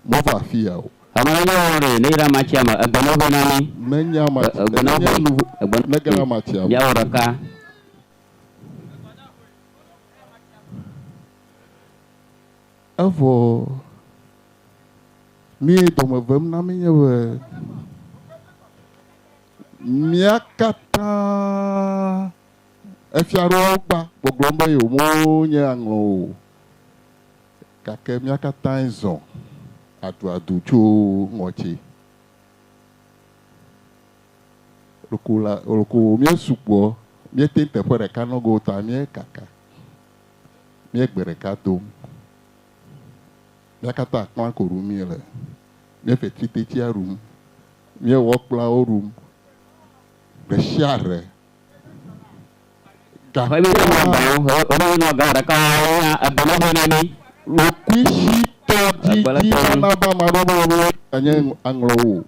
meva afia o. Ame ɖe nye wɔ ɖe ne yi ɖe amatsia me egbe ne ƒoe na mi. Ne nye amatsi Egbe ne ne nye ƒoe. nu Egbe ne ge ɖe amatsia me. Míawɔ ɖeka. Evɔ nu ye dɔme vem na mi nye be mía katã efia ɖewo gba gbɔgblɔm be yewo menye aŋlɔ o. Gake mía katã zɔ aduadu tso ŋɔtsi. Loko la loko míesugbɔ míete teƒe ɖeka nɔ go ta míekaka. Míegbe ɖeka dom. Mía katã akplã ko ɖum míele. Míefe tritetsia ɖum. Míewɔ kplawo ɖum. Ɖe sia ɖe. Ebe nye nua gãwo, ebe nye nua gãwo ɖeka egbe ne ƒoe na mi. Ɖokuisitɔ Egbe le dzidzi tɔ nu. nana be ame aɖewo be woanye aŋlɔwo o.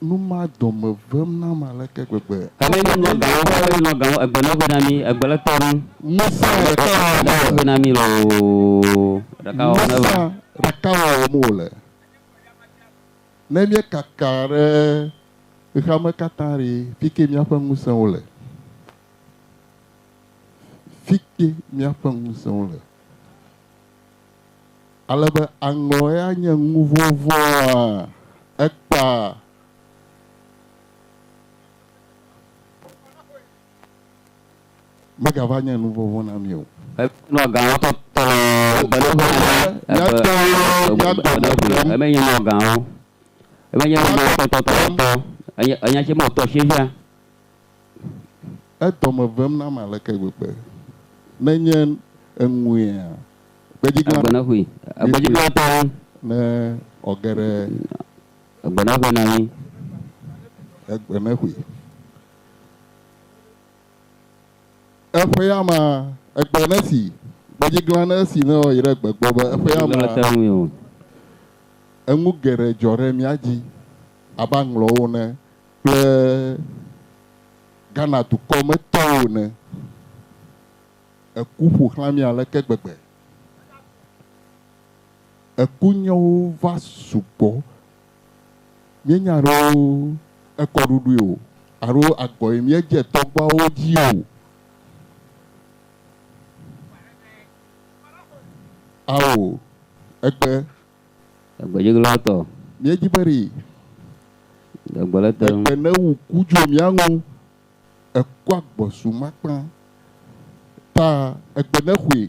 Nu ma dɔme vem nam aleke gbegbe. Ebe nye nua gãwo, ebe nye nua gãwo, egbe ne ƒoe na mi, egbe le tɔ nu. Ŋusẽ ɖeka Egbe ne ƒoe na mi loo. Ɖeka wɔwɔ ne va. Ŋusẽ ɖeka wɔwɔm wòle. Ne míekaka ɖe xexeame katã ɖi, fi ke míaƒe ŋusẽwo le. Fi ke míaƒe ŋusẽwo le. Ale be aŋlɔ ya nye nu vɔvɔ̃a ekpa megava nye nu vɔvɔ̃ na mi o. Ebe nua gãwo tɔtɔ egbe ne ƒoe na mi. Míatɔwo Egbe ne ƒoe. Ebe nye nua gãwo. Ebe nye nua gãwo tɔtɔtɔtɔ. Enya enya tse mɔ tɔ fifia. Edɔme vem nam aleke gbegbe. Nenye eŋuia gbedziglã Egbe ne ƒoe. Egbedziglã tɔ nu. ne wòage ɖe Egbe ne ƒoe na mi. egbe ne ƒoe. Eƒe ya ma egbe ne si gbedziglã ne si ne wòyi ɖe gbe gbɔ be eƒe ya Egbe le ma te ŋui o. enu geɖe dzɔ ɖe mía dzi abe aŋlɔwo ene kple Ghana dukɔ metɔwo ene. Eku ƒo xlã mí aleke gbegbe. Ekunyawo va sugbɔ. Míenya ɖewo ekɔɖuɖui o alo agbɔ yi míedze tɔgbawo dzi o. Awo egbe Egbedziglã tɔ. míedzi be ɖi Egbe le te ŋu. egbe ne wu ku dzo mía ŋu eku agbɔsu makpã. Ta egbe ne xoe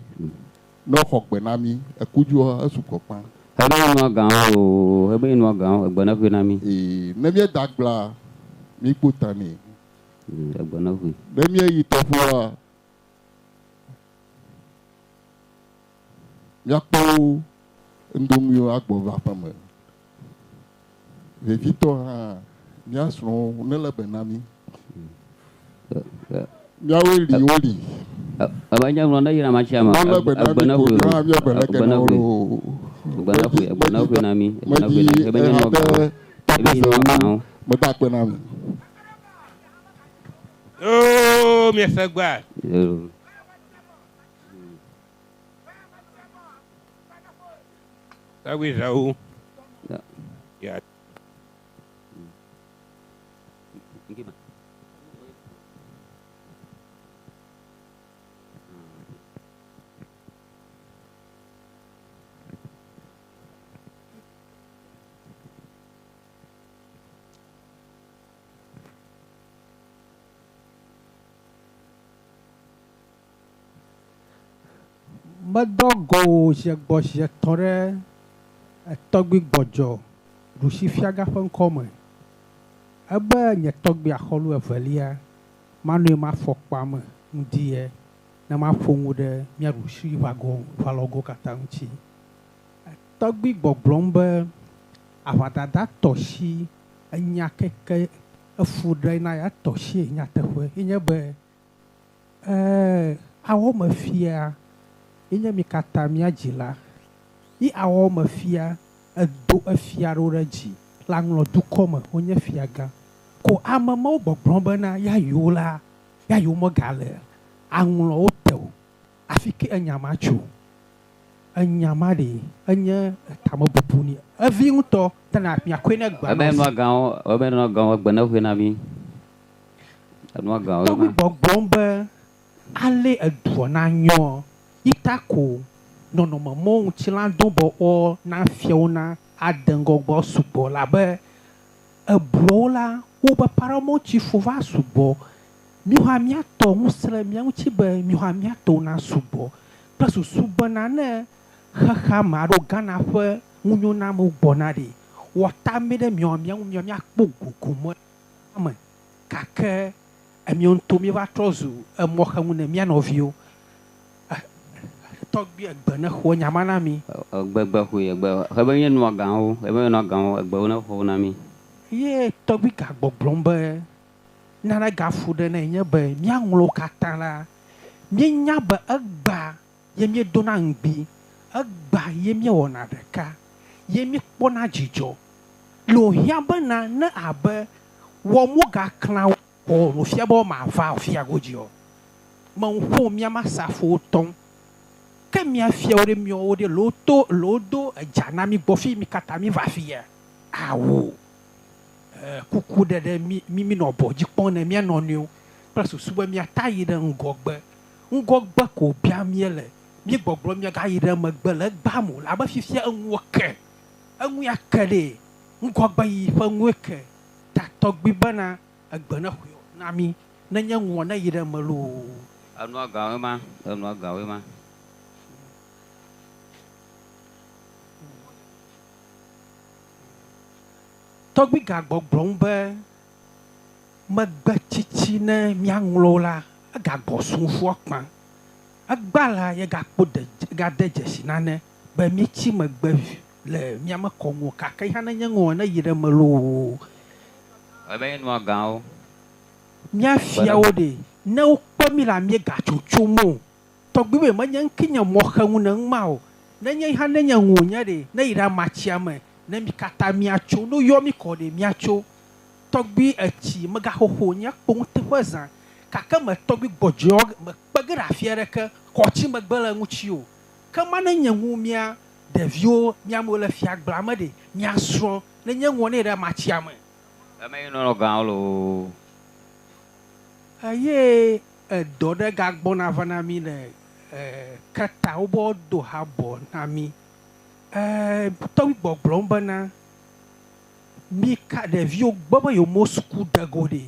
ne xɔ gbe na mi ekudzua esugbɔ kpa. Ebe nua gãwo o, ebe nua gãwo egbe ne xoe na mi. Ee, ne míeda agblea, míkpo ta nɛ. Egbe ne xoe. Ne míeyi tɔƒoa, míakpɔ ŋdonuiwo agbɔ va aƒeme. Vevitɔ hã, mía srɔ̃wo ne lé be na mí. Míawoe li woli. Ebe nye ŋlɔ ne yina matsia me. Malé be na Egbe mí ne ko xoe míawo hã míabe leke Egbe na ne wo xoe. loo. Egbe ne xoe. Egbe ne xoe na mí. Egbe ne xoe Medzi na mí. Ebe nye eha nua ɖe gãwo. Ebe nye nua tɔgbezewo gãwo. meda akpe na mi. Oo, miese gbea. Yoo. Tɔgbi Zawu. Ya. Medɔ go zi gbɔ zi etɔ̃ ɖe etɔgbui gbɔdzɔ ɖusi fiagã ƒe ŋkɔme. Ebe nye tɔgbui axɔlu evelia manɔe mafɔkpa me ŋdi ye ne maƒo nu ɖe mía ɖusi ʋalɔgo katã ŋuti. Tɔgbui gbɔgblɔm be aʋadada tɔ si enya keke efu ɖe na ya tɔ si nyateƒe enye be awɔmefia enye mi katã mía dzila. Yi awɔmefia edo efia ɖewo ɖe dzi le aŋlɔ dukɔ me wonye fiagã. Ko ame mawo gbɔgblɔm bena ya yiwo la ya yiwo megale aŋlɔwo te o. Afi ke enya ma tso. Enya ma ɖe enye tamebubu ni. Evi ŋutɔ tena miakɔe ne gbea Ebe nɔ nua gãwo. Ebe nua gãwo egbe ne xoe na mi. Enua gãwo Tɔgbui ma. gbɔgblɔm be ale edua na nyɔ yita ko nɔnɔme mɔwo ŋutilã do bɔ na fiawo na ade ŋgɔgbɔ sugbɔ labe ebuawo la wobe paramount chief va sugbɔ. Mixɔ míatɔ ŋusẽ le mía ŋuti be mixɔ míatɔwo na sugbɔ kple susu bena ne xexea me alo Ghana ƒe ŋunyonamewo gbɔna ɖe wɔtame ɖe miɔ mía ŋu miɔ míakpɔ gogome me gake emiɔ ŋutɔ míeva trɔ zu emɔxenu ne mía nɔviwo. Tɔgbui egbe ne xɔ nya ma na mi. Egbe gbe xoe egbe. Ebe nye nua gãwo. Ebe nye nua gãwo egbewo ne xɔ na mi. Ye tɔgbui gagbɔgblɔm be nane gafu ɖe ne nye be míaŋlɔwo katã la míenya be egbea ye míedona ŋgbi, egbea ye míewɔna ɖeka, ye míekpɔna dzidzɔ. Le wòhiã bena ne abe wɔm wogaklã o wòfia be wɔmava fia godzi o. Me ŋu ƒom míama safowo tɔm. Ke mía fiawo ɖe miawo ɖe le woto le wodo edza na mi gbɔ fi mi katã mi va fia. Awo. Kuku ɖe ɖe mi mi mi nɔ bɔ dzi kpɔm ne mía nɔnɔewo kple susu be míata yi ɖe ŋgɔgbe. Ŋgɔgbe ko bia míele. Míegbɔgblɔ míagayi ɖe megbe le egbea me o labe fifia eŋuwo ke. Eŋu ya ke ɖe. Ŋgɔgbe yi ƒe ŋue ke. Ta tɔgbui bena egbe ne xoe na mi nenye ŋuwɔ ne yi ɖe me loo. Enua gãwoe ma. Enua gãwoe ma. Tɔgbui gagbɔgblɔm be megbe tsitsi ne míaŋlɔwo la egagbɔ sumfua kpã. Egbea la ye gakpɔ de gade dzesi nane be míetsi megbe le míame kɔnuwo gake hã nenye ŋuwɔ ne yi ɖe me loo. Ebe nye nua gãwo. Mía fiawo ɖe ne wokpe mí la míegatsotsom o. Tɔgbui be menye ŋke nye mɔxenu ne ŋma o. Nenye hã nenye ŋu nye ɖe ne yi ɖe amatsia me ne mi katã míatso ne woyɔ mí kɔ ɖe míatso. Tɔgbui etsi megaxoxo nye kpo ŋuti ƒe zã gake me tɔgbui gbɔdzɔ mekpe ge ɖe afi aɖeke kɔtsi megbe le ŋuti o. Ke ma nenye ŋu mía ɖeviwo míamewo le fiagblea me ɖe míasrɔ̃ nenye ŋuwɔ ne yi ɖe amatsia me. Ebe nye nua gãwo loo. Eye edɔ ɖe gagbɔna va na mí le keta wobe wodo habɔ na mí. Tɔgbui gbɔgblɔm bena mi ka ɖeviwo gbe be yewo mo suku de go ɖe.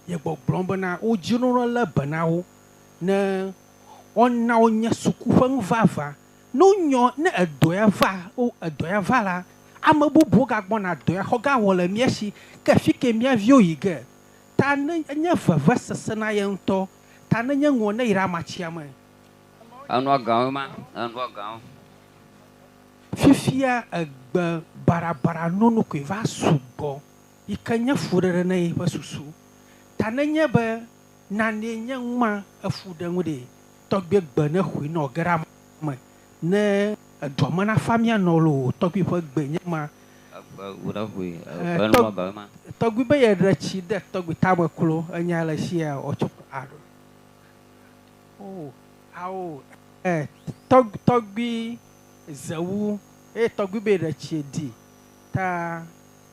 Ye gbɔgblɔm bena wo dzinu lé be na wo ne Woana wonye suku ƒe nu vavã. Ne wonyɔ, ne edɔ ya va, wo, edɔ ya va la, ame bubuwo gagbɔna dɔ ya xɔ ge awɔ le mía si. Ke fi ke mía viwo yi ge? Ta ne enye vevesese na ye ŋutɔ. Ta ne nye ŋuwò ne yi ɖe amatsia me. Enua gãwo ma, enua gãwo. Fifia egbe barabara nono koe va sugbɔ yi ke nye fuɖeɖe na yeƒe susu. Ta nenye be nanee nye nu ma efu ɖe ŋu ɖee, tɔgbui gbe ne xɔe ne wòage ɖe ame me ne edua me nafa mía nɔ loo, tɔgbui ƒe gbe nye ma. Tɔgbui be yeɖe tsi de tɔgbui tame klo, enya le sia wòtsɔ aɖo. Oh, ao, e, tɔgbui zewu eye tɔgbui be yeɖe tsi ɖi ta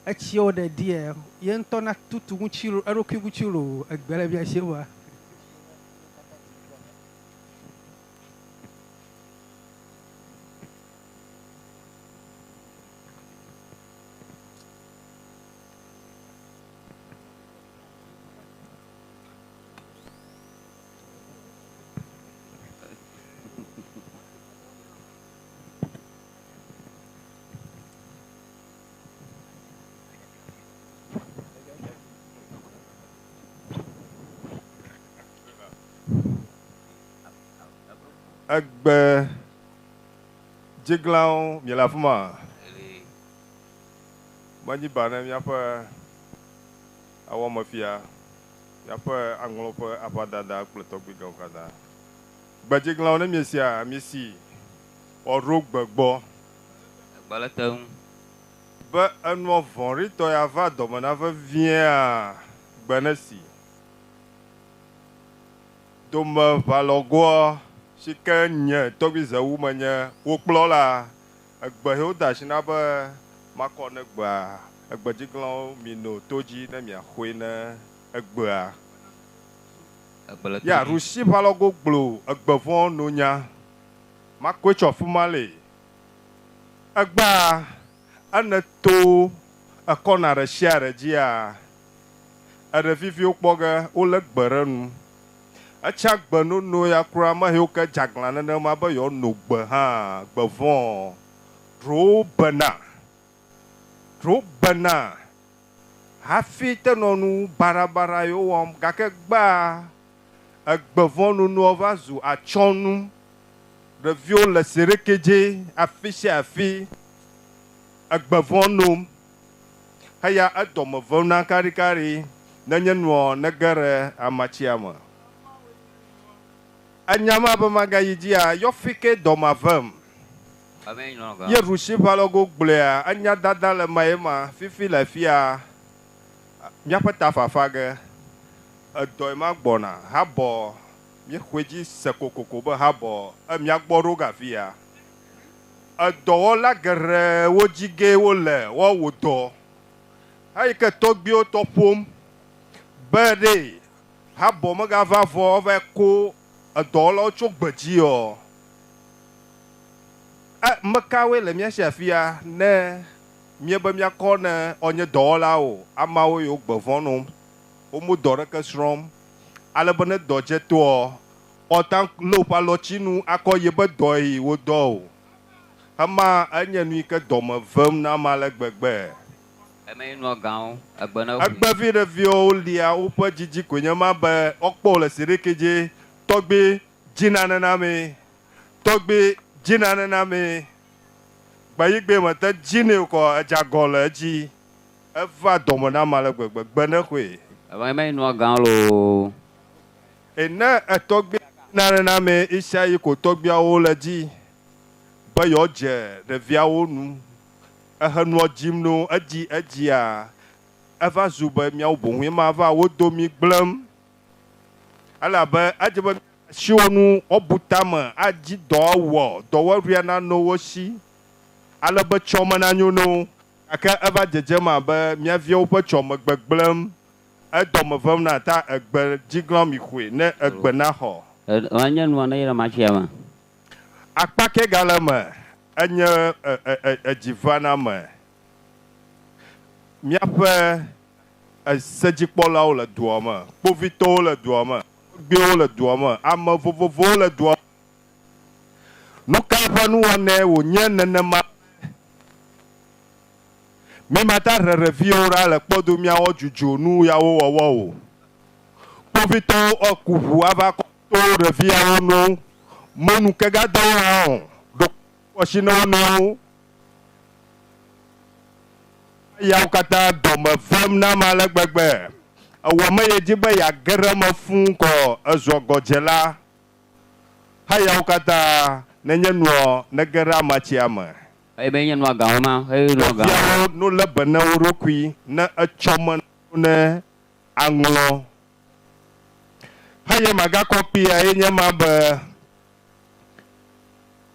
etsi woɖe ɖia, ye ŋutɔ na tutu ŋuti eɖokui ŋuti loo, egbe le mía si ma. Egbe dziglawo miele afi ma? Menyi ba ne míaƒe awɔmefia, míaƒe aŋlɔ ƒe aʋadada kple tɔgbuigãwo katã. Gbedziglawo ne miesia, miesi woaɖo gbe gbɔ. Egbe le te ŋu. Be enua vɔ̃ɖitɔ ya va dɔme na veviea, gbe ne si. Domeʋalɔgoa si ke nye tɔgbui Zewu menye wo kplɔla, egbe he wode asi na be makɔ ne gbea, egbedziglãwo mino to dzi ne miaxɔe ne egbea. Ya ɖusiʋalɔgo gblo egbe vɔ̃ no nya, makɔe tso afima le. Egbea ene to ekɔna ɖe sia ɖe dzia, eɖe viviwo kpɔ ge wolé gbe ɖe nu. Etsa gbe nono ya kura mehewo ke dze aglã nenema be yewoano gbe hã, gbe vɔ̃. Ɖewo bena, ɖewo bena hafi te nɔ nu baɖabaɖa yewo wɔm gake gbea egbe vɔ̃ nonoa va zu atsyɔ̃nu. Ɖeviwo le seɖeke dzi afi sia afi egbe vɔ̃ nom. Eya edɔme vem na karikari nenye nua nege ɖe amatsia me. Enya ma be magayi dzia, yɔ fi ke dɔmea vem. Ye ɖusiʋalɔgo gblɔea, enya dada le ma ye ma, fifi le fia, míaƒe ta fafa ge. Edɔe ma gbɔna, habɔ, míexɔe dzi se kokoko be habɔ, e míagbɔ ɖo ge afia. Edɔwɔla geɖewo dzi ge wole woawɔ dɔ. Eyi ke tɔgbuiwo tɔ ƒom be ɖe habɔ megava vɔ va ko edɔwɔlawo tso gbedzi o. E mekawoe le mía si afia ne míebe míakɔ ne wonye dɔwɔlawo, ameawo yiwo gbe vɔ̃ nom, womo dɔ ɖeke srɔ̃m ale be ne dɔ dze toa, woate ŋu lé woƒe alɔtsinu akɔ yi be dɔ yi wodɔ o. Ema enye nu yi ke dɔme vem na ame ale gbegbe. Egbevi ɖeviwo lia woƒe dzidzi koe nye ma be woakpɔ wo le siɖeke dzi. Tɔgbi dzina nenamee, tɔgbi dzina nenamee. Gbeyigbe mete dzinɛ o kɔ edze agɔ le edzi. Eva dɔme na ame ale gbegbe. Gbe ne xɔe. Ene etɔgbi dzina nenamee ɣesiaɣi ko tɔgbiawo le edzi be yewoadze ɖeviawo nu. Ehe nua dzim no edzi edzia eva zu be míawo boŋue ma va wo domi gblẽm. Elabe edze be asiwo nu woabu tame adzi dɔ awɔ, dɔwɔɖuia nano wo si ale be tsɔme nanyo na wo. Gake eva dzedzem abe mía viwo ƒe tsɔme gbegblẽm, edɔme vem na ta egbe dziglã mi xɔe ne egbe naxɔ. Akpa ke gale eme enye edzivaname. Míaƒe sedzikpɔlawo le dua me, kpovitɔwo le dua me, tɔgbuiwo le dua me, ame vovovowo le dua me. Nu ka ƒe nuwɔnae wònye nenema be mímate ŋu aɖe ɖeviwo ɖa le kpɔdomeawo dzudzɔ nu yawo wɔwɔ o? Kpovitɔwo aku ʋu ava kɔ to ɖeviawo nu mɔnu ke gade wo hã o, ɖo asi na wo nɔewo. Eyawo katã dɔme vem nam ale gbegbe. Ewɔ me yedi be yeage ɖe eme fũu kɔ ezu agɔdzela. Eyawo katã nenye nuɔ nege ɖe amatsia me. Eye be nye nua gãwo ma, eye nua gãwo. Ɖeviawo no lé be ne wo ɖokui ne etsɔ me ne aŋlɔ. Eye magakɔ kpuia ye nye ma be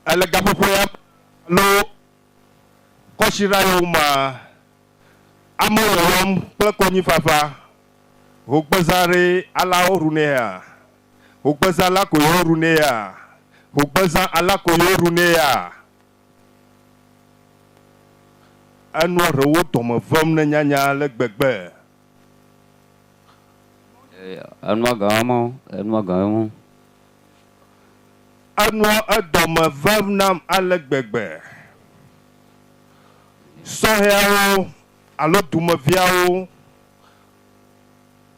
ele gaƒoƒo ya me alo kɔsiɖa yiwo mea, amewo wɔwɔm kple konyifafa. Hogbeza ɖe ala woɖu nɛ ya? Hogbeza la ko yewoɖu nɛ ya? Hogbeza ala ko yewoɖu nɛ ya? Enua ɖewo dɔme vem ne nyanya le gbegbe. Enua gãwo mɔ, enua gãwo mɔ. Enua edɔme vem nam ale gbegbe. Sɔhɛawo alo dumeviawo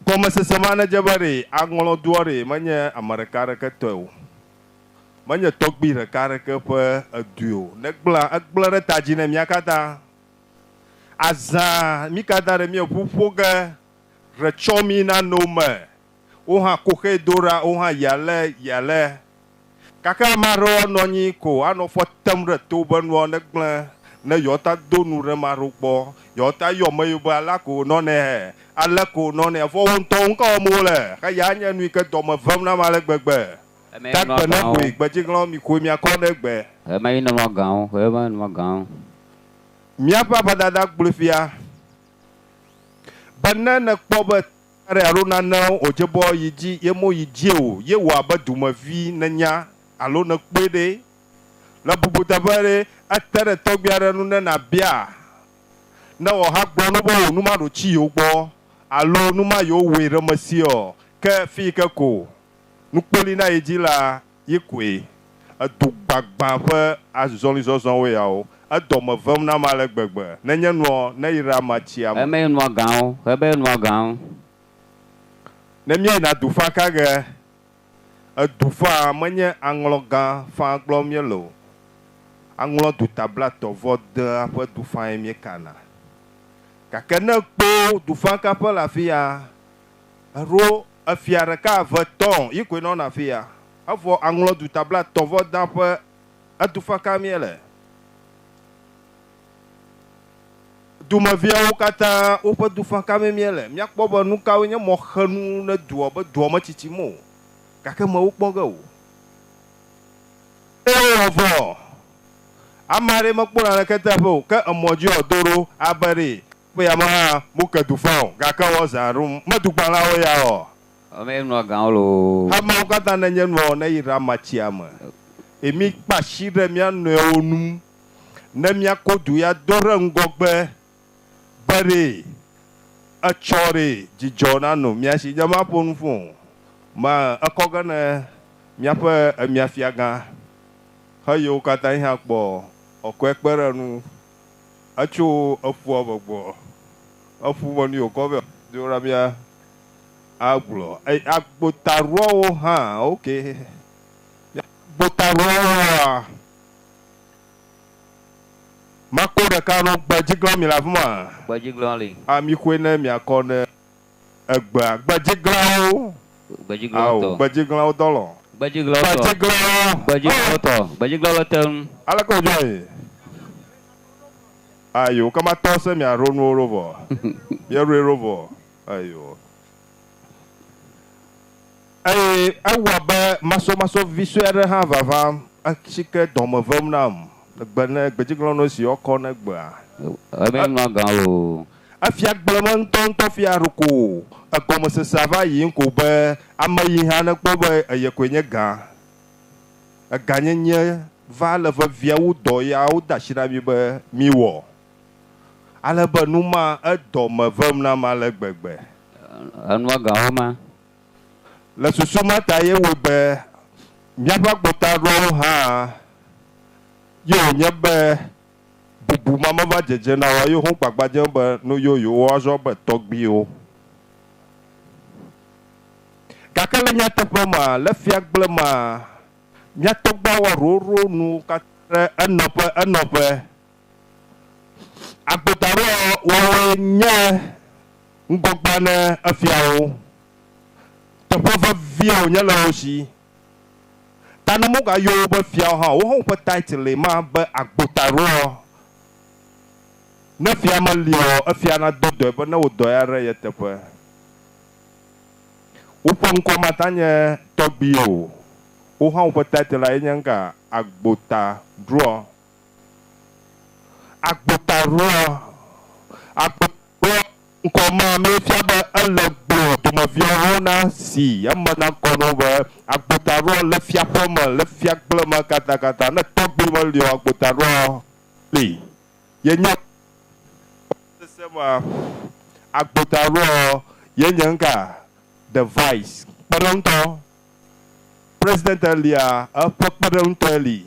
gɔmesese ma nedze be ɖe aŋlɔ doa ɖe menye ame ɖeka aɖeke tɔe o. Menye tɔgbui ɖeka aɖeke ƒe edui o. Negblẽa, egblẽ ɖe ta dzi ne mía katã. Azã mí katã ɖe míeƒu ƒo ge ɖe tsɔ mí na no me. Wo hã koxee do ɖa, wo hã yi ale, yi ale. Gake ame aɖewo anɔ anyi ko anɔ fɔ tem ɖe to be nua negblẽ ne yewoata do nu ɖe ame aɖewo gbɔ, yewoata yɔ ame yiwo be alea ko wònɔnɛ he, ale ko wònɔnɛ. Vɔ wo ŋutɔwo nu ka wɔm wole? Eya nye nu yi ke dɔme vem nam ale gbegbe. Tagbe ne ƒoe, gbedziglãwo mixoe miakɔ ɖe gbe. Ɣemaɣi nɔnɔ gãwo, ɣemaɣi nɔnɔ gãwo. Míaƒe aʋadada gblɔe fia be ne nèkpɔ be aɖe alo nane wòdze be woayi dzi ye meyi dzi o ye wɔ abe dumevi nènya alo nèkpɔe ɖe le bubuteƒe ɖe, ete ɖe tɔgbui aɖe ŋu ne nàbia ne wòaha gblɔ no be wò nu maɖo tsi yewo gbɔ alo nu ma yewo wɔe ɖe mesi ɔ, ke fi yi ke ko nukpoli na yi dzi la ye koe. Edu gbagbã ƒe azɔlizɔzɔwoe yawo. Edɔ me vem nam ale gbegbe. Nenye nuɔ, neyra amatsia me. Eme nua gãwo, ebe nua gãwo. Ne míeyina du fã ka ge? Edu fã menye aŋlɔ gã fã gblɔm míele o. Aŋlɔ duta blatɔ vɔ dea ƒe du fãe míekana. Gake ne ekpo du fã ka ƒe le afiya, eɖo efia ɖeka, eve, tɔ̃ yi koe nɔna afiya. Evɔ aŋlɔ duta blatɔ vɔ dea ƒe edu fã ka míele? Dumeviawo katã woƒe du fã ka mee míele? Míakpɔ be nu kawoe nye mɔxenu ne dua be dua metsitsim o, gake mewo kpɔ ge o. Eye wowɔ vɔ. Ame aɖee mekpɔ naneke teƒe o, ke emɔ dzi wòado ɖo abe ɖee ƒe ya me hã moke du fã o, gake wɔ zã ɖum. Medugbalẽawo ya ɔ? Ame nua gãwo loo. Ameawo katã nenye nua ne yi ɖe amatsia me. Eye míkpe asi ɖe mía nɔewo ŋu ne míako du ya do ɖe ŋgɔgbe be ɖe etsɔ ɖe dzidzɔ nano mía si. Nyemaƒo nu fũ o. Me ekɔ ge ne míaƒe emia fiagã heyiwo katã yi hã kpɔ ɔkɔe kpe ɖe enu. Etso eƒua me gbɔ. Eƒu me nu yi wòkɔ vɛ do ɖa mía agblɔ. Agbotaɖoawo hã, ok. Agbotaɖoawoa, mako ɖeka nɔ gbedziglã mi le afi ma. Gbedziglã li. Ami xoe ne miakɔ ne egbea. Gbedziglãwo. Gbedziglãwo tɔ. Ao, gbedziglãwo dɔlɔ. Gbedziglãwo tɔ. Gbedziglãwo. Gbedziglãwo tɔ. Gbedziglãwo le te ŋu. Aleke wòdzɔ ye? Ayo, ke matɔ se miaɖo nuwo ɖo vɔ. Míeɖoe ɖo vɔ. Ayo. Eye ewɔ abe masɔmasɔ vi sue aɖe hã vavam. Etsi ke dɔme vem nam. Egbe ne gbedziglãwo si woakɔ ne gbea. Eme nua gã loo. Efia gblẽ me ŋutɔŋutɔ fia ɖo ko egɔmesesea va yiyim ko be ame yi hã nekpɔ be eye koe nye gã. Egãnyenye va le vevia wu dɔ ya wode asi na mí be míwɔ. Ale be nu ma edɔ me vem nam ale gbegbe. Enua gãwo ma. Le susu ma ta ye wɔe be míaƒe agbotaɖoawo hã Ye wònye be bubu ma meva dzedze na woa, ye wo gbagba dzem be nu yewo yewoazɔ be tɔgbuiwo. Gake le nyateƒe mea, le fiagble mea, mía tɔgbuia wɔ ɖoɖo nu katã ɖe enɔƒe enɔƒe. Agbotaɖoa woawoe nye ŋgɔgbea ne efiawo. Teƒe vevie wònye le wo si. Ta ne wogayɔ wo be fiawo hã, wo hã woƒe title ma be agbotaɖoa. Ne fia meli o, efia nado dɔe be ne wò dɔ ya ɖe ye teƒe. Woƒe ŋkɔ mata nye tɔgbui o. Wo hã woƒe title ye nye ŋka agbotaɖoa. Agbotaɖoa. Agbotaɖoa ŋkɔ ma míefia be ele gblɔ dumeviawo na si eme na ŋkɔ na wo be agbotaɖoa le fiaƒe me, le fiagble me katakata. Ne tɔgbui meli o, agbotaɖoa li. Ye nye sese ma agbotaɖoa ye nye ŋka the vice kpeɖeŋutɔ. President lia eƒe kpeɖeŋutɔe li.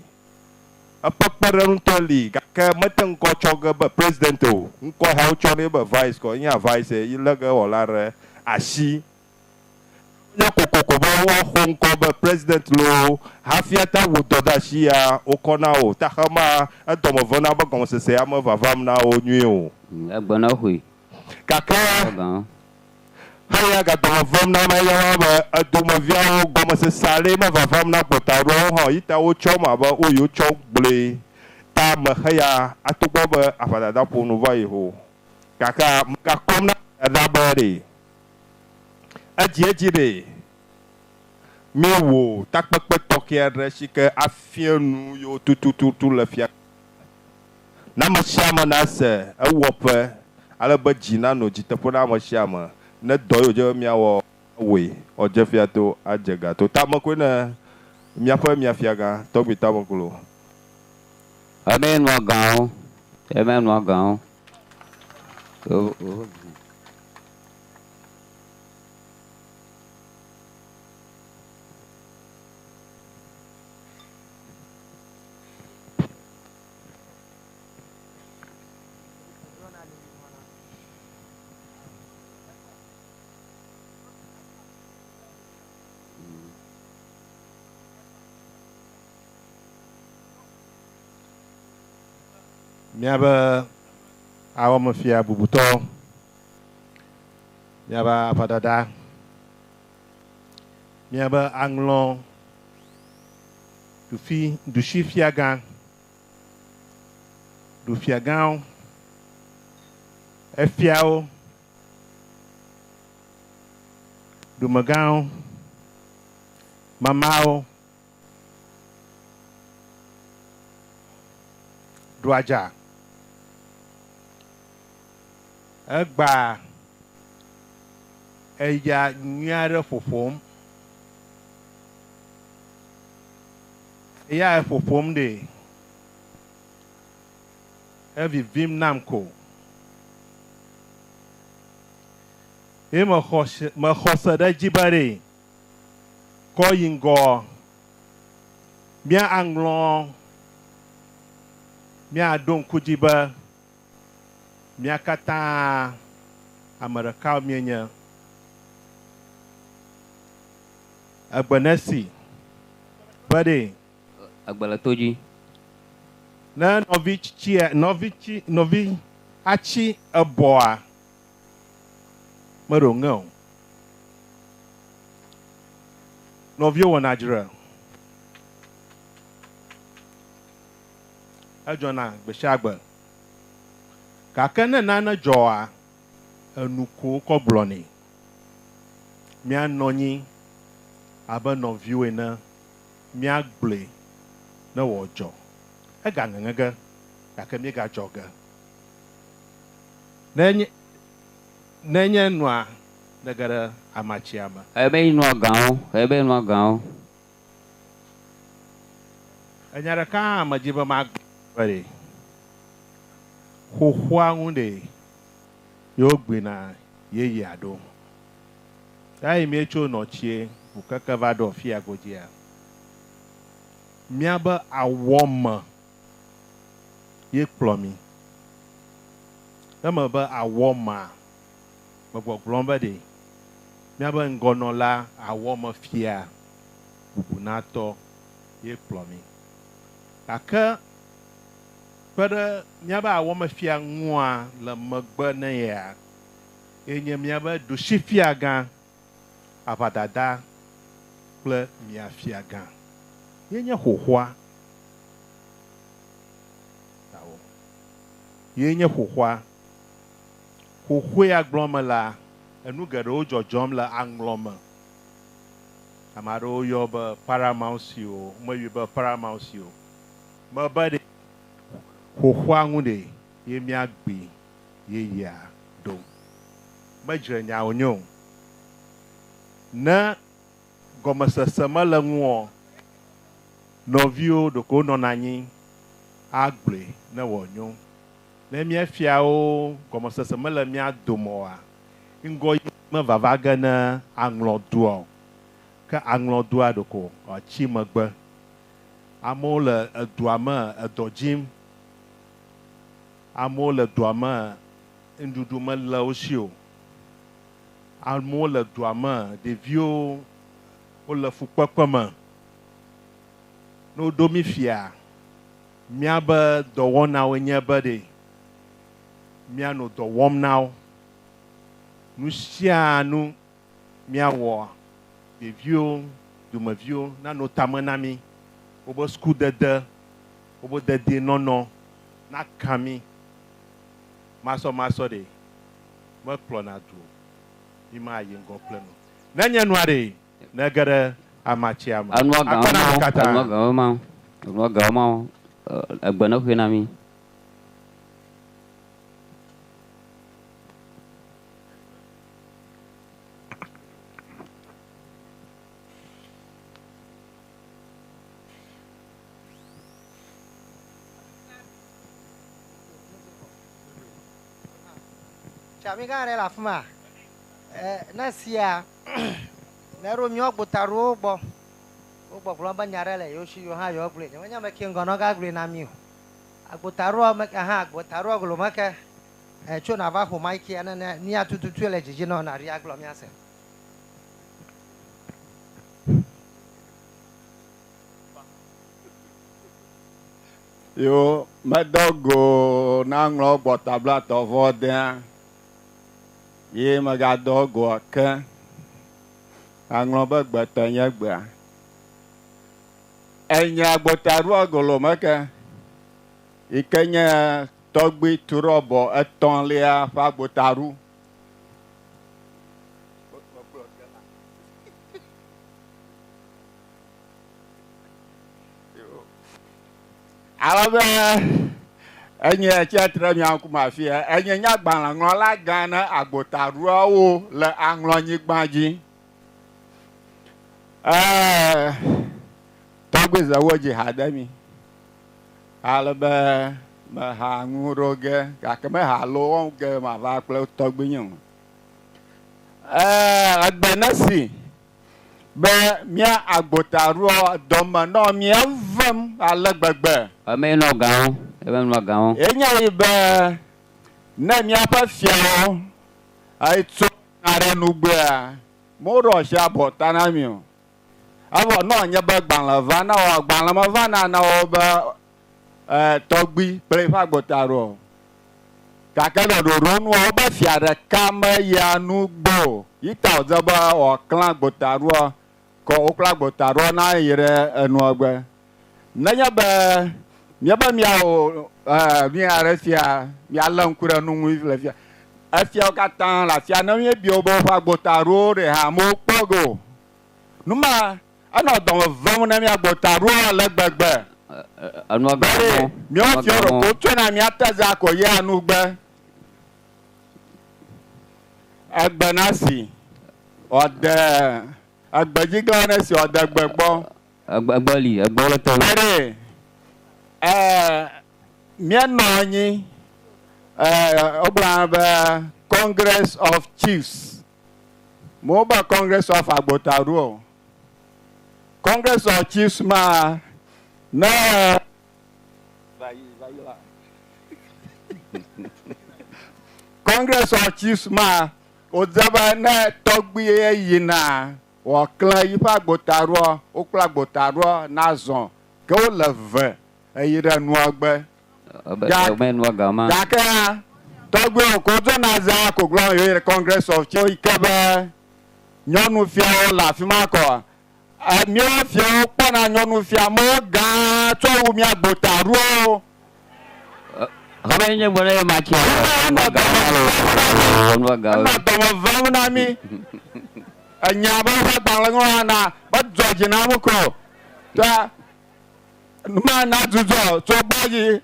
Eƒe kpeɖeŋutɔ li gake mete ŋkɔ tsɔ ge be president o. Ŋkɔ hã wotsɔ nɛ be vice kɔ. Enye vice yi lé ge wɔla ɖe asi. Menye kokoko be woaxɔ ŋkɔ be president loo hafi ate awu dɔdeasi ya wokɔ na wo. Ta xema edɔme vena be gɔmesese ya mevavam na wo nyuie o. Egbe ne xoe. Gake Heya gadɔme vem na ame ya be edomeviawo gɔmesese aɖee mevavam na gbɔtaɖoawo hã o, yi ta wotsɔm abe wo yewo tsɔ gblɔe ta me heya atogbɔ be aʋadada ƒo nu va yi o. Gake megakɔm na dada be ɖe edziedzi ɖe míewɔ takpekpe tɔxɛ aɖe si ke afia nu yewo tutututu le fia na ame sia ame nase ewɔƒe ale be dzi nanɔ dziteƒe na ame sia ame ne dɔ yi wòdze be míawɔ awɔe wòadze fia to adze ga to. Tame koe ne míaƒe mia fiagã tɔgbui tameklo. Eme nua gãwo, eme nua gãwo. Míaƒe awɔmefia bubutɔ, míaƒe aʋadada, míaƒe aŋlɔ ɖufi ɖusi fiagã, ɖufiagãwo, efiawo, dumegãwo, mamawo, ɖuadza, egbea eya nyui aɖe ƒoƒom. Eya eƒoƒom ɖe evivim nam ko. Ye mexɔ se mexɔ se ɖe edzi be ɖe kɔ yi ŋgɔ mía aŋlɔ míaɖo ŋku dzi be mía katã ame ɖekawo míenye. Egbe nesi be ɖe. Egbe le to dzi. Ne nɔvi tsitsia nɔvi tsi nɔvi atsi ebɔa meɖo ŋe o. Nɔviwo wɔna dzre. Edzɔna gbesiagbe. Gake ne nane dzɔa, enu ko wokɔ gblɔnɛ. Míanɔ anyi abe nɔviwo ene, míagblɔe ne wòadzɔ. Egaŋeŋe ge, gake míegadzɔ ge. Ne nenye nua nege ɖe amatsia me. Ebe yi nua gãwo, ebe yi nua gãwo. Enya ɖeka hã medzi be magblɔ be ɖe xoxoa ŋu ɖe yewo gbina yeyea ɖo. Eyi míetso nɔtsie ʋu keke va ɖo afia godzia, míabe awɔ me ye kplɔ mi. Eme be awɔ ma, megbɔgblɔm be ɖe míabe ŋgɔnɔla awɔmefia bubunatɔ ye kplɔ mi. Gake kpe ɖe míabe awɔmefia ŋua le megbe ne ya ye nye míabe ɖusifiagã, aʋadada kple miafiagã. Ye nye xoxoa. Awɔ. Ye nye xoxoa. Xoxoe ya gblɔ me la, enu geɖewo dzɔdzɔm le aŋlɔ me. Ame aɖewo yɔ be Paramount o, meyɔe be Paramount o. Mebe ɖe xoxoa ŋu ɖe ye míagbi yeyea ɖo. Medzre nya wònye o. Ne gɔmesese mele ŋu o, nɔviwo ɖeko wonɔna anyi agblɔe ne wòanyo. Ne mía fiawo gɔmesese mele mía dome oa, ŋgɔ yi mevava ge ne aŋlɔ dua o. Ke aŋlɔ dua ɖeko wòatsi megbe. Amewo le edua me edɔ dzim. Amewo le dua me nuɖuɖu mele wo si o. Amewo le dua me ɖeviwo wole fukpekpe me. Ne woɖo mí fia, míabe dɔwɔnawoe nye be ɖe míanɔ dɔ wɔm na wo. Nu sia nu míawɔ ɖeviwo, dumeviwo nanɔ tame na mí. Wobe sukudede, wobe dedienɔnɔ naka mí. Masɔmasɔ ɖe mekplɔna du o. Mi mayi ŋgɔ kple nu. Nenye nua ɖe nege ɖe amatsia me. Enua gãwo Akpe na mi ma, katã. enua gãwo ma, enua gãwo ma, egbe ne ƒoe na mí. Tsami gã aɖe le afi ma. Ne sia ne ɖo míawo gbotaɖowo gbɔ, wogbɔgblɔm be nya aɖe le yewo si, yewo hã yewoagblɔe. Nyemenya ame ke ŋgɔ nɔ gagblɔe na mí o. Agbotaɖoa me ke hã agbotaɖoa glo me ke tso nava ƒo maikia ne ne mía tututue le dzidzi nɔ naɖi agblɔ míase. Yo medɔ go na ŋlɔ gbɔtablatɔ vɔ dea ye megadɔ goa ke aŋlɔ be gbetɔ nye gbea. Enye agbotaɖoa golo me ke yi ke nye tɔgbui turɔbɔ etɔ̃lia ƒe agbotaɖu. Ale be enye tsiatre mia ŋkume afia. Enye nye agbalẽŋlɔla gã ne agbotaɖuawo le aŋlɔnyigba dzi. Tɔgbui zewo dzi ha de mi. Ale be meha nu ɖo ge gake meha lo wɔm ge mava kple tɔgbui nye o. Egbe ne si be mía agbotaɖoa dɔme nɔ mía vem ale gbegbe. Eme nɔ gãwo, eme nɔ gãwo. Enye yi be ne míaƒe fiawo etso aɖe nugbea, moɖo asi abɔta na mi o. Evɔ nɔ nye be gbalẽ va na wo, agbalẽ meva na na wo be tɔgbui kple eƒe agbotaɖoa o. Gake le ɖoɖo nua, wobe fia ɖeka meyia nugbe o. Yi ta wòdze be wòaklã agbotaɖoa, kɔ woklã agbotaɖoa na yi ɖe enua gbe. Nenye be míebe míawɔ nu ya ɖe fia, míalé ŋku ɖe nu ŋu le fia. Efiawo katã le afia ne míebia wo be woƒe agbotaɖowo ɖe hã amewo kpɔ ge o. Nu ma enɔ dɔme vem ne mía agbotaɖoa le gbegbe. Enua Be gãwo, míawo enua fiawo gãwo. ɖeko wotsɔna mía teza ko yia nugbe. Egbe na si wòade egbedziglawo ne si wòade gbe gbɔ. Egbe, egbe li, egbewo le te. Be ɖe, míenɔ anyi, wogblɔna be Congress of Chiefs. Mewobe Congress of Agbotaɖo o. Congress of Chiefs ma ne va yi, va yi la. Congress of Chiefs ma wòdze be ne tɔgbui yina wòaklẽ yiƒe agbotaɖoa, wokple agbotaɖoa nazɔ ke wole ve eyi ɖe nua gbe. Gake tɔgbuiwo ko dzona zã ko gblɔ yewo yi ɖe Congress of Chiefs yi ke be nyɔnufiawo le afi ma kɔ. Míawo fiawo kpɔna nyɔnufia mɔ gã tsɔ wu mía gbotaɖoawo. Xɔme nye gbɔ ne ma tsi Enɔ dɔme vem na mí. Enya be woƒe agbalẽ ŋlɔna na be dzɔ dzi na mí ko. Ta nu ma na dzudzɔ tso gbɔ dzi.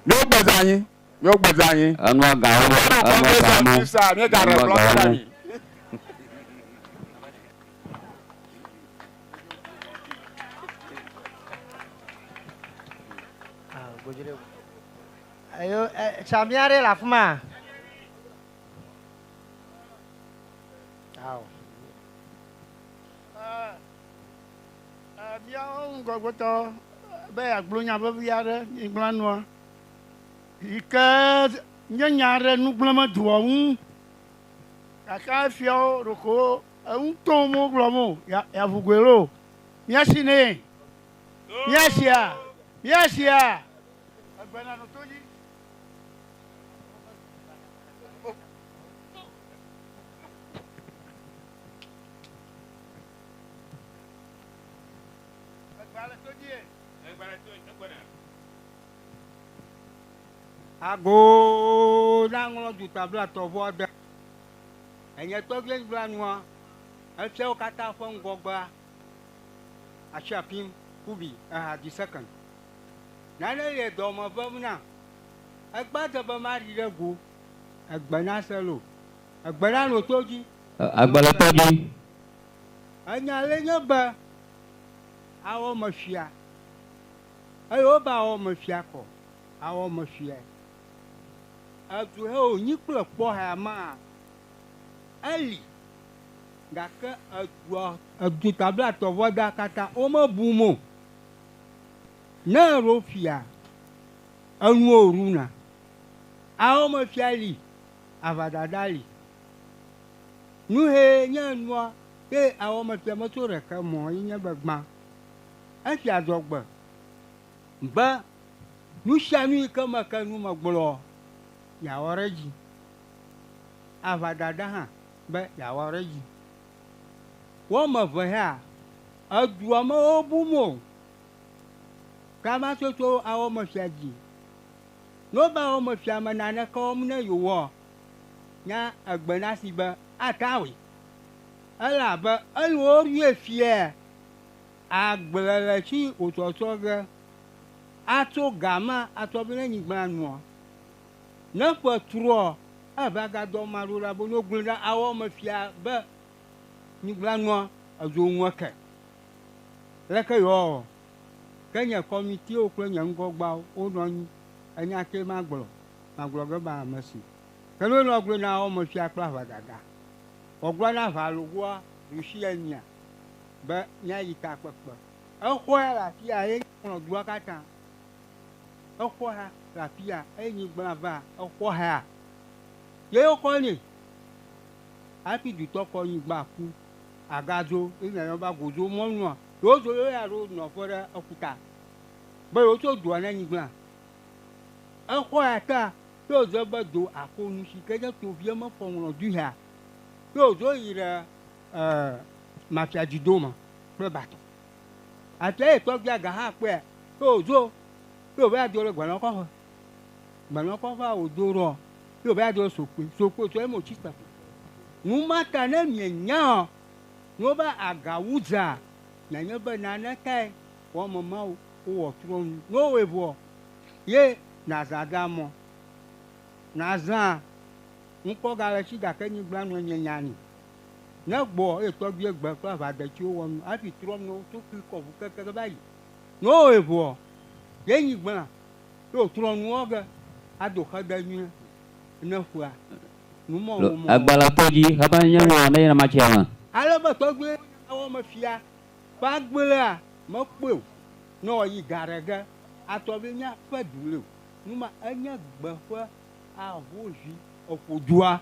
Míwo gbe dze anyi. Míwo gbe dze anyi. Enua gawo. Enua gawo. Míegaɖe gblɔ na mi. Eyo, tsamia ɖe le afi ma. Ao. Míawo ŋgɔgbetɔ be yeagblɔ nya vevi aɖe nyigba nua yi ke nye nya aɖe nugblẽme doa ŋu gake efiawo ɖeko eŋu tom wogblɔm o yeaʋu goe loo míasi nɛ míasia míasia egbe nanɔ to dzi. Ago na ŋlɔ duta blatɔ vɔ de. Enye tɔgbi blanua, efiawo katã ƒe ŋgɔgbea, Atsiapim, Kubi, eha di second. Nane le dɔme vem nam. Egbea dze be maɖi ɖe go. Egbe na se lo. Egbe na no to dzi. Egbe le to dzi. Enya le nye be awɔ me fia. Eye wobe awɔ me fia kɔ. Awɔ me fiae. Edu he wònyi kple kpɔ hea maa, eli. Gake edua, edu tablatɔ vɔ da katã womebum o. Ne eɖo fia, enuwo ɖuna. Awɔ me fia li, aʋadada li. Nuhee nye nua ye awɔ me fia metso ɖeke mɔ ye nye be gbã. Efia dzɔgbe be nusianu yi ke me ke nu megblɔ yeawɔ ɖe edzi. Aʋadada hã be yeawɔ ɖe edzi. Wo ame eve hea, edua me wobum o. Kamatsotso awɔ me fia dzi. Ne wobe awɔ me fia me naneke wɔm ne yewoa, nya egbe na si be ate awɔe. Elabe eyi woɖoe fiae agble le tsi wòtsɔtsɔ ge atso gama atsɔ be ne nyigba nua. Ne ƒe trɔa, eva gadɔ maɖo ɖa be ne wogblɔe ɖa awɔ me fia be nyigba nua edzo ŋue ke. Leke yewoawɔ? Ke nye kɔmitiwo kple nye ŋgɔgbeawo wonɔ anyi. Enya kee magblɔ. Magblɔ ge be amesi ke ne wonɔ gblɔe na wɔmefia kple aʋadada, wòagblɔ na aʋalogoa ɖusi enyia be míayi takpekpe. Exɔa le afia eye ŋlɔ dua katã. Exɔa le afia eye nyigba va exɔ hea. Ye woxɔ nɛ hafi dutɔ kɔ nyigba ku agadzo ye miayɔ be agodzo mɔnua. Yewodzo yewo ya ɖo nɔƒe ɖe ekuta be yewotso dua ne nyigba. Exɔ ya ta ye wòdze be do ako nu si ke nye tovie mefɔ ŋlɔ dui hea ye wòdzo yi ɖe mafia dzido me kple batɔ. Afia ye tɔgbia ga hã kpɔea ye wòdzo ye wòva do ɖe gbenɔkɔƒe. Gbenɔkɔƒea wòdo ɖoa ye wòva do ɖe sokpoe. Sokpoe tso eme wòtsi teƒe. Nu ma ta ne mienya ne wobe aga wu dzea nanye be nane tae woame mawo wowɔ trɔ nu. Ne wowɔe vɔ ye nàzã gamɔ, nàzã ŋkɔ gale si gake nyigba nɔ nye nya ni. Ne gbɔ eye tɔgbie gbe kple aʋadetiwo wɔ nu hafi trɔ nu to kli kɔ ʋu keke va yi. Ne wowɔe vɔ ye nyigba ye wòtrɔ nuɔ ge ado xede nyuie ne ƒea. Numɔ Lo, womɔ. Egbe le to dzi hebe nye ŋlɔ ne yina matsia me. Ale be tɔgbie wɔ me fia ƒe agblea mekpɔe o. Ne wòayi ga ɖe ge atɔ be mía ƒe du li o. Numa enye gbe ƒe ahovi eƒo dua.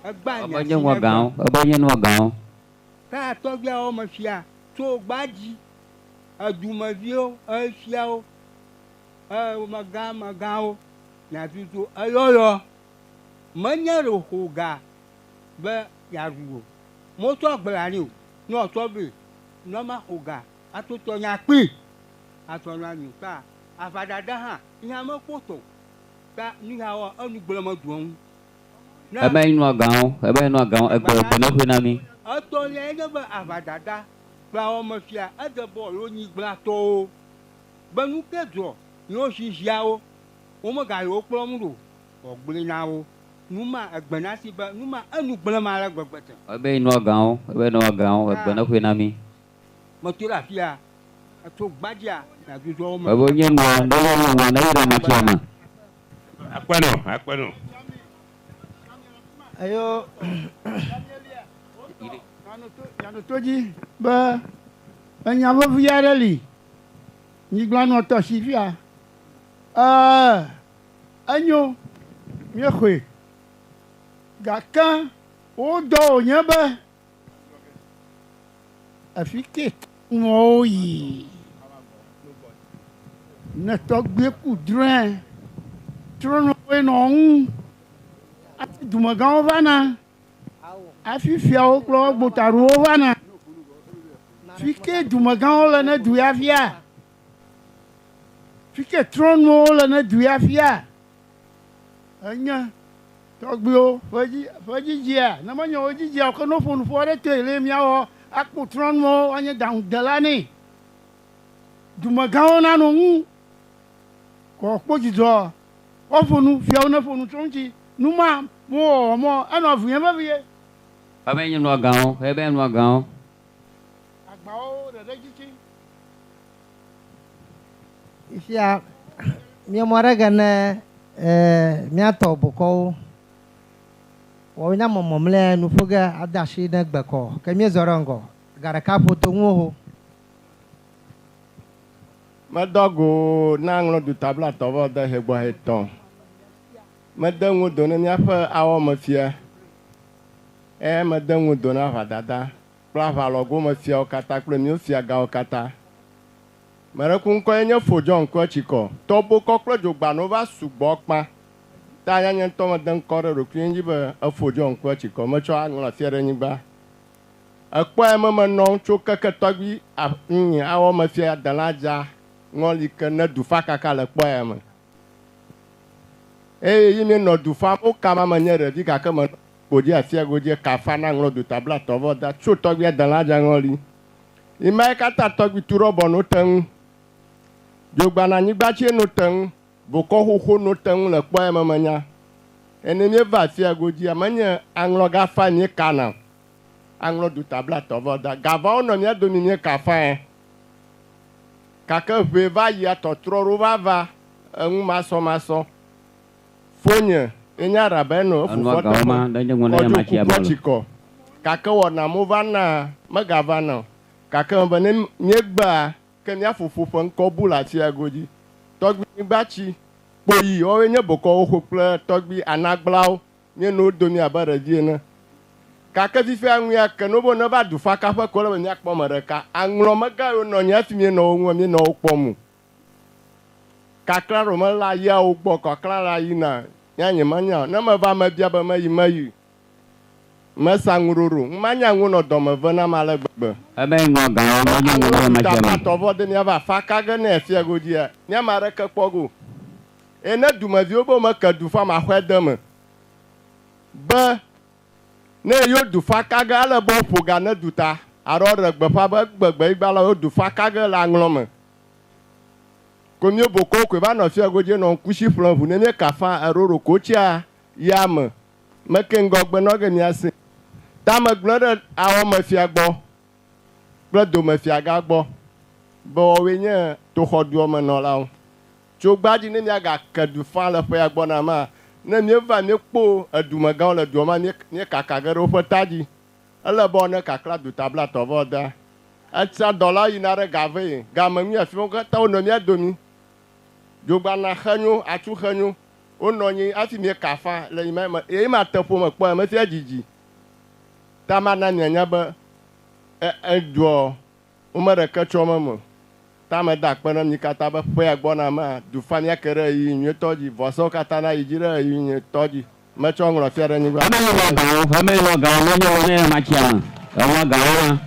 Egba Ebe nye nua gãwo, ebe nye nua gãwo. Ta tɔgbuiawo me fia tso gbadzi, edumeviwo, efiawo, emegã megãwo, miazuzu eyɔyɔ. Menye ɖe wòxo ga be yeaɖu o. Motsɔ gblea nɛ o. Ne wòatsɔ vɛ, ne maxo ga ato tɔ nya kpli atsɔ na mi o. Ta aʋadada hã, nya mekpɔ tɔ o. Ta nu ya wɔ enu gblẽ medoa ŋu. Ne Ebe nye nua gãwo, ebe nye nua gãwo, egbe egbe ne ƒoe na mi. Etɔ̃liae nye be aʋadada kple awɔmefia ede bɔl wonyigblatɔwo be nu ke dzɔ yewo ziziawo womegayi wo kplɔm ɖo o gblɔe na wo. Nu ma egbe na si be nu ma enu gblẽm ale gbegbe te. Ebe nye nua gãwo, ebe nye nua gãwo, egbe ne ƒoe na mi. Meto ɖe afia etso gbadzia nyadzudzɔ wo me. Ebe nye nua, ne nye nua ne yi ɖe amatsia me. Akpe no, akpe no. Eyo. Mianɔ to dzi be enya vevi aɖe li nyigba nɔ tɔ si fia. Ee, enyo, míexɔe. Gake wo dɔ wònye be afi ke nuawo yi. Ne tɔgbui ku drɔ̃e, trɔ̃nɔwoe nɔ ŋu hafi dumegãwo vana, hafi fiawo kple gbotaɖowo vana. Fi ke dumegãwo le ne du ya fia? Fi ke trɔ̃nuwo le ne du ya fia? Enye tɔgbuiwo ƒe dzi ƒe dzidzia. Ne menye wo dzidzia o ke ne woƒo nuƒo aɖe toe le míawɔ akpo trɔ̃nuwo woanye ɖaŋudela nɛ. Dumegãwo nanɔ ŋu kɔ kpɔ dzidzɔ woaƒo nu fiawo neƒo nu tso ŋuti. Nu ma mewɔwɔ mɔ enɔ vuyem vevie. Ebe nye nua gãwo, ebe nye nua gãwo. Agbawo ɖeɖe dzitsi. Fifia míemɔ ɖe ge ne míatɔ bokɔwo. Wɔwo nya mɔmɔmlɛ nuƒo ge ade asi ne gbekɔ ke míezɔ ɖe ŋgɔ. Ga ɖeka ƒo to ŋuwo ho. Medɔ go na ŋlɔ duta blatɔ vɔ de he gbɔ he tɔn. Mede ŋu do ne míaƒe awɔmefia. Eye mede ŋu do na aʋadada kple aʋalɔgomefiawo katã kple míwo fiagãwo katã. Meɖeku ŋkɔe nye Fo John Kɔtsikɔ. Tɔbokɔ kple dzogbano va sugbɔ kpa. Ta nya nye ŋutɔ mede ŋkɔ ɖe ɖokuinye dzi be efo John Kɔtsikɔ. Metsɔ aŋlɔ afia ɖe anyigba. Ekpɔe me menɔ tso keke tɔgbi nyi awɔmefia deladza ŋɔli ke ne dufa kaka le kpɔe me. Eye yi míenɔ dufa mo kama menye ɖevi gake menɔ godzi afia godzi kafa na ŋlɔ duta blatɔ vɔ da tso tɔgbia deladza ŋɔli. Ima yi katã tɔgbi tu ɖɔbɔ no te ŋu. Dzogbana anyigbatsie no te ŋu. Bokɔ xoxo no te ŋu le kpɔe me menya. Ene míeva afia godzia menye aŋlɔ gafa míekana o. Aŋlɔ duta blatɔ vɔ da. Gavawo nɔ mía domi míekafae. Gake ʋe va yia tɔtrɔ ɖo va va enu masɔmasɔ. Fonye enye araba eno Enua efofɔ gãwo ma, teƒe. ne nye ŋu ne nye Kɔdzo matsia ku bɔlu. kɔtsikɔ. Gake wɔna mo va na megava na o. Gake me be ne míegbea ke mía fofo ƒe ŋkɔ bu le afia godzi. Tɔgbi nyigbatsi kpoyi woawoe nye bokɔwo xo kple tɔgbi anagblawo míenɔ wo domi abe ɖevi ene. Gake fifia ŋu ya ke no be ne va dufa kaƒe ko le be míakpɔ ame ɖeka. Aŋlɔ megã yiwo nɔ anyi hafi míenɔ wo ŋua míenɔ wo kpɔm o. Kakla ɖo mele ayawo gbɔ kakla la yina nya nye menya o. Ne meva mebia be meyi meyi. Mesa ŋuɖoɖo. Manya ŋu nɔ dɔme ve nam ale gbegbe. Ebe nye nua gãwo, ne nye ŋu ne nye matsia me. Duta vɔ de míava afa ka ge ne efia godzia. Nye ame aɖeke kpɔ go. Eye ne dumeviwo be womeke dufa maxɔe de me. Be ne yewo dufa ka ge ale be woƒo ga ne duta alo ɖe gbeƒã be egbegbe yigba la yewo dufa ka ge le aŋlɔ me. Ko míwo bokɔwo koe va nɔ fia godzi nɔ ŋkusi ƒlem ʋu ne míeka fa eɖoɖo ko tsia ya me. Meke ŋgɔgbe nɔ ge míase. Ta megblɔ ɖe awɔmefia gbɔ kple domefiagã gbɔ be woawoe nye toxɔduɔ me nɔlawo. Tso gbadzi ne míagake dufa le ƒe ya gbɔ na ma, ne míeva míekpo edumegãwo le dua ma míekaka ge ɖe woƒe ta dzi. Ele be ne kakla duta blatɔ vɔ da. Etsia dɔla yina ɖe gave game ŋu afi ma wo katã wonɔ mía domi. Dzogbana xe nyo, atsu xe nyo. Wonɔ anyi hafi míeka afa le yi ma me. Eye ma te ƒome kpɔ mefia dzidzi. Ta ma na mianya be e eduɔ wome ɖeke tsɔ me me. Ta me da akpe na mi katã be ƒea gbɔna mea dufa míake ɖe ɣeyiɣi nyuietɔ dzi. Vɔsawo katã na yi dzi ɖe ɣeyiɣi nyuietɔ dzi. Metsɔ ŋlɔ fia ɖe anyigba. Ame yi lɔ gawo, ame yi lɔ gawo, menye wò ne matsia me. Elɔ gawo la.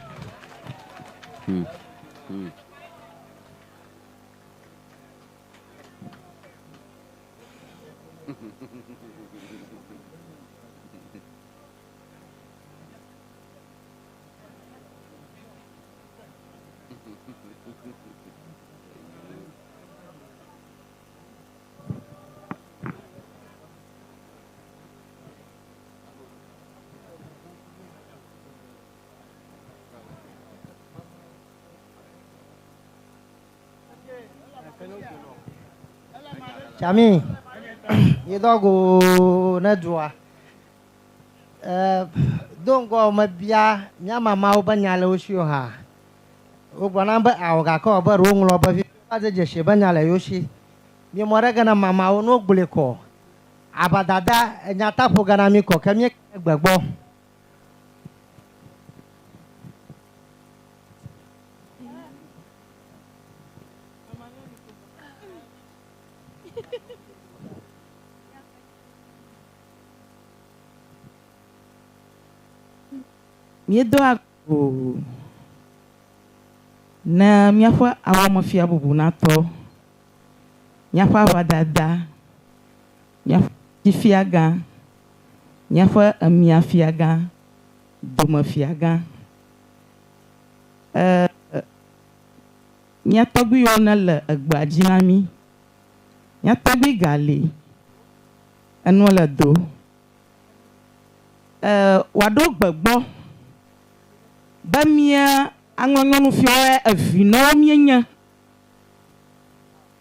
Tsami, yi dɔ go ne dua. Do ŋgɔ mebia mía mamawo be nya le wo si o hã. Wogblɔ nam be awɔ gake wɔ be ɖewo ŋlɔ be fifi va de dzesi be nya le yewo si. Míemɔ ɖe ge na mamawo ne wogblɔe kɔ. Aʋadada enya ta ƒo ge na mí kɔ ke míeke gbe gbɔ. Míedo ago ne míaƒe awɔmefia bubu natɔ, míaƒe aʋadada, míaƒe fiagã, míaƒe emiafiagã, domefiagã. Mía tɔgbuiwo ne le egbea dzi na mí. Mía tɔgbui gali, enua le do. Wòaɖo gbe gbɔ be mía aŋlɔ nyɔnufiawo evinɔwo míenye.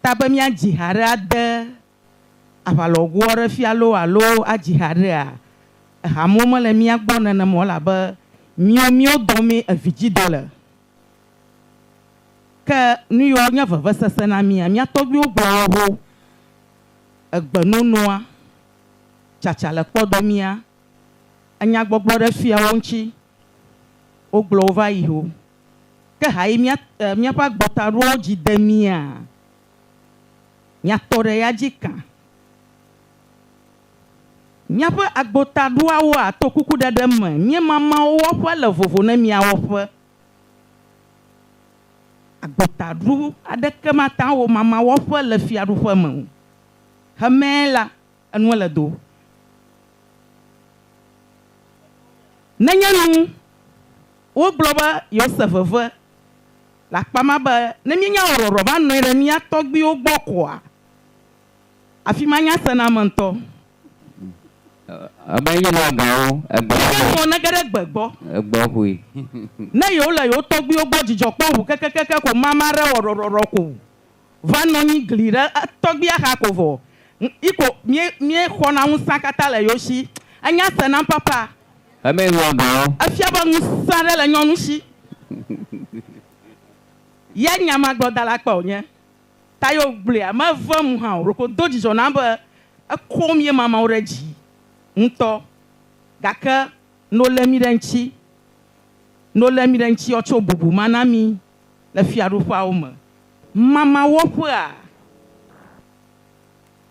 Ta be míadzi ha ɖe ade aʋalɔgoa ɖe fia loo alo adzi ha ɖea, ehamewo mele mía gbɔ nenema o elabe míawo míawo dɔmee evidzidɔ le. Ke nu yiwo nye vevesese na mía, mía tɔgbuiwo gblɔ wo egbenonoa, tsatsa le kpɔdomia, enyagbɔgblɔ ɖe fiawo ŋuti, wogblɔ wo va yi ho. Ke ha yi míaƒe agbɔtaɖowo dzi de mía, míatɔ ɖe ya dzi kã. Míaƒe agbotaɖoawoa to kukuɖeɖe me, mía mamawo wɔƒe le vovo ne míawɔ ƒe. Agbotaɖo aɖeke mate ŋu awɔ mama wɔƒe le fiaɖuƒe me o. Hemee la, enue le do. Nenye nu, wogblɔ be yewo se veve le akpa ma be ne míenya wɔ ɖɔɖɔ va nɔe ɖe mía tɔgbuiwo gbɔ koa, afi ma nya se na ame ŋutɔ. Ame yi nɔ gawo, egbe Nenye nu nege ɖe gbe gbɔ. Egbe ƒoe. Ne yewo le yewo tɔgbuiwo gbɔ dzidzɔ kpɔm ʋu kekekeke ko mama ɖe wɔ ɖɔɖɔɖɔ ko va nɔ anyi gli ɖe tɔgbuia xa ko vɔ. Iko míexɔna ŋusẽ katã le yewo si. Enya se nam papa. Ame yi nɔ gawo. Efia be ŋusẽ ɖe le nyɔnu si. Ya nya ma gblɔ da le akpa wònye. Ta yewo gblɔea, meve mu hã o. Ɖeko do dzidzɔ nam be ekɔ mía mamawo ɖe dzi ŋutɔ. Gake no lé mí ɖe ŋuti. No lé mí ɖe ŋuti wotsɔ bubu ma na mí le fiaɖuƒeawo me. Mama wɔƒea,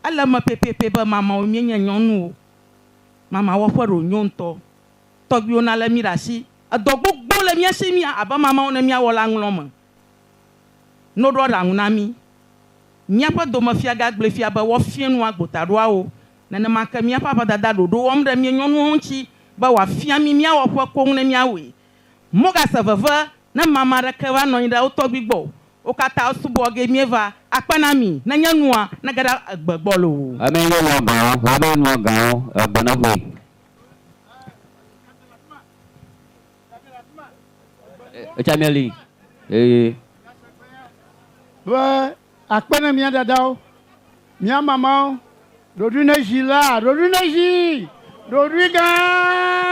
ele eme pɛpɛpɛ be mamawo míenye nyɔnuwo. Mama wɔƒe ɖo nyo ŋutɔ. Tɔgbuiwo na lé mí ɖe asi. Edɔ gbogbo le mía si mía abe mamawo ne míawɔ le aŋlɔ me. No ɖo aɖaŋu na mí. Míaƒe domefiagã gblɔe fia be woafia nu agbotaɖoawo. Nenema ke míaƒe aʋadada ɖoɖo wɔm ɖe mía nyɔnuwo ŋuti be wòafia mí míawɔ ƒe koŋ ne míawɔe. Mogase veve ne mama ɖeke va nɔ anyi ɖe wo tɔgbui gbɔ o. Wo katã wosubɔ ge míeva akpe na mi nenye nua nege ɖe egbe gbɔ loo. Ame yi nɔ gawo, ame yi nɔ gawo, egbe ne ƒoe. Etsa mieli. Ee. Be akpe ne mía dadawo, mía mamawo, ɖoɖoe ne zi la, ɖoɖoe ne zi, ɖoɖoe gã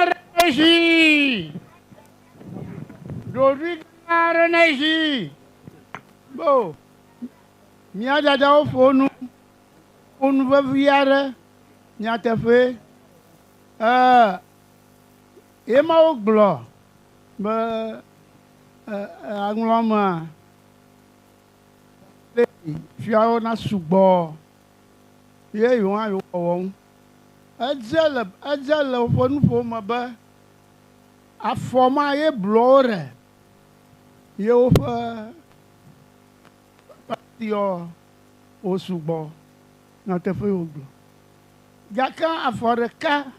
ɖe ne zi, ɖoɖoe gã ɖe ne zi. Bo, mía dadawo ƒo nu. Ƒo nu vevi aɖe nyateƒee. Ee, ye Mawu gblɔ be aŋlɔ mea fiawo nasugbɔ ye yewo hã yewo wɔwɔ ŋu. Edze le edze le woƒe nuƒo me be afɔ ma ye blɔwo ɖe ye woƒe patiɔ wo sugbɔ. Nyateƒee wogblɔ. Gake afɔ ɖeka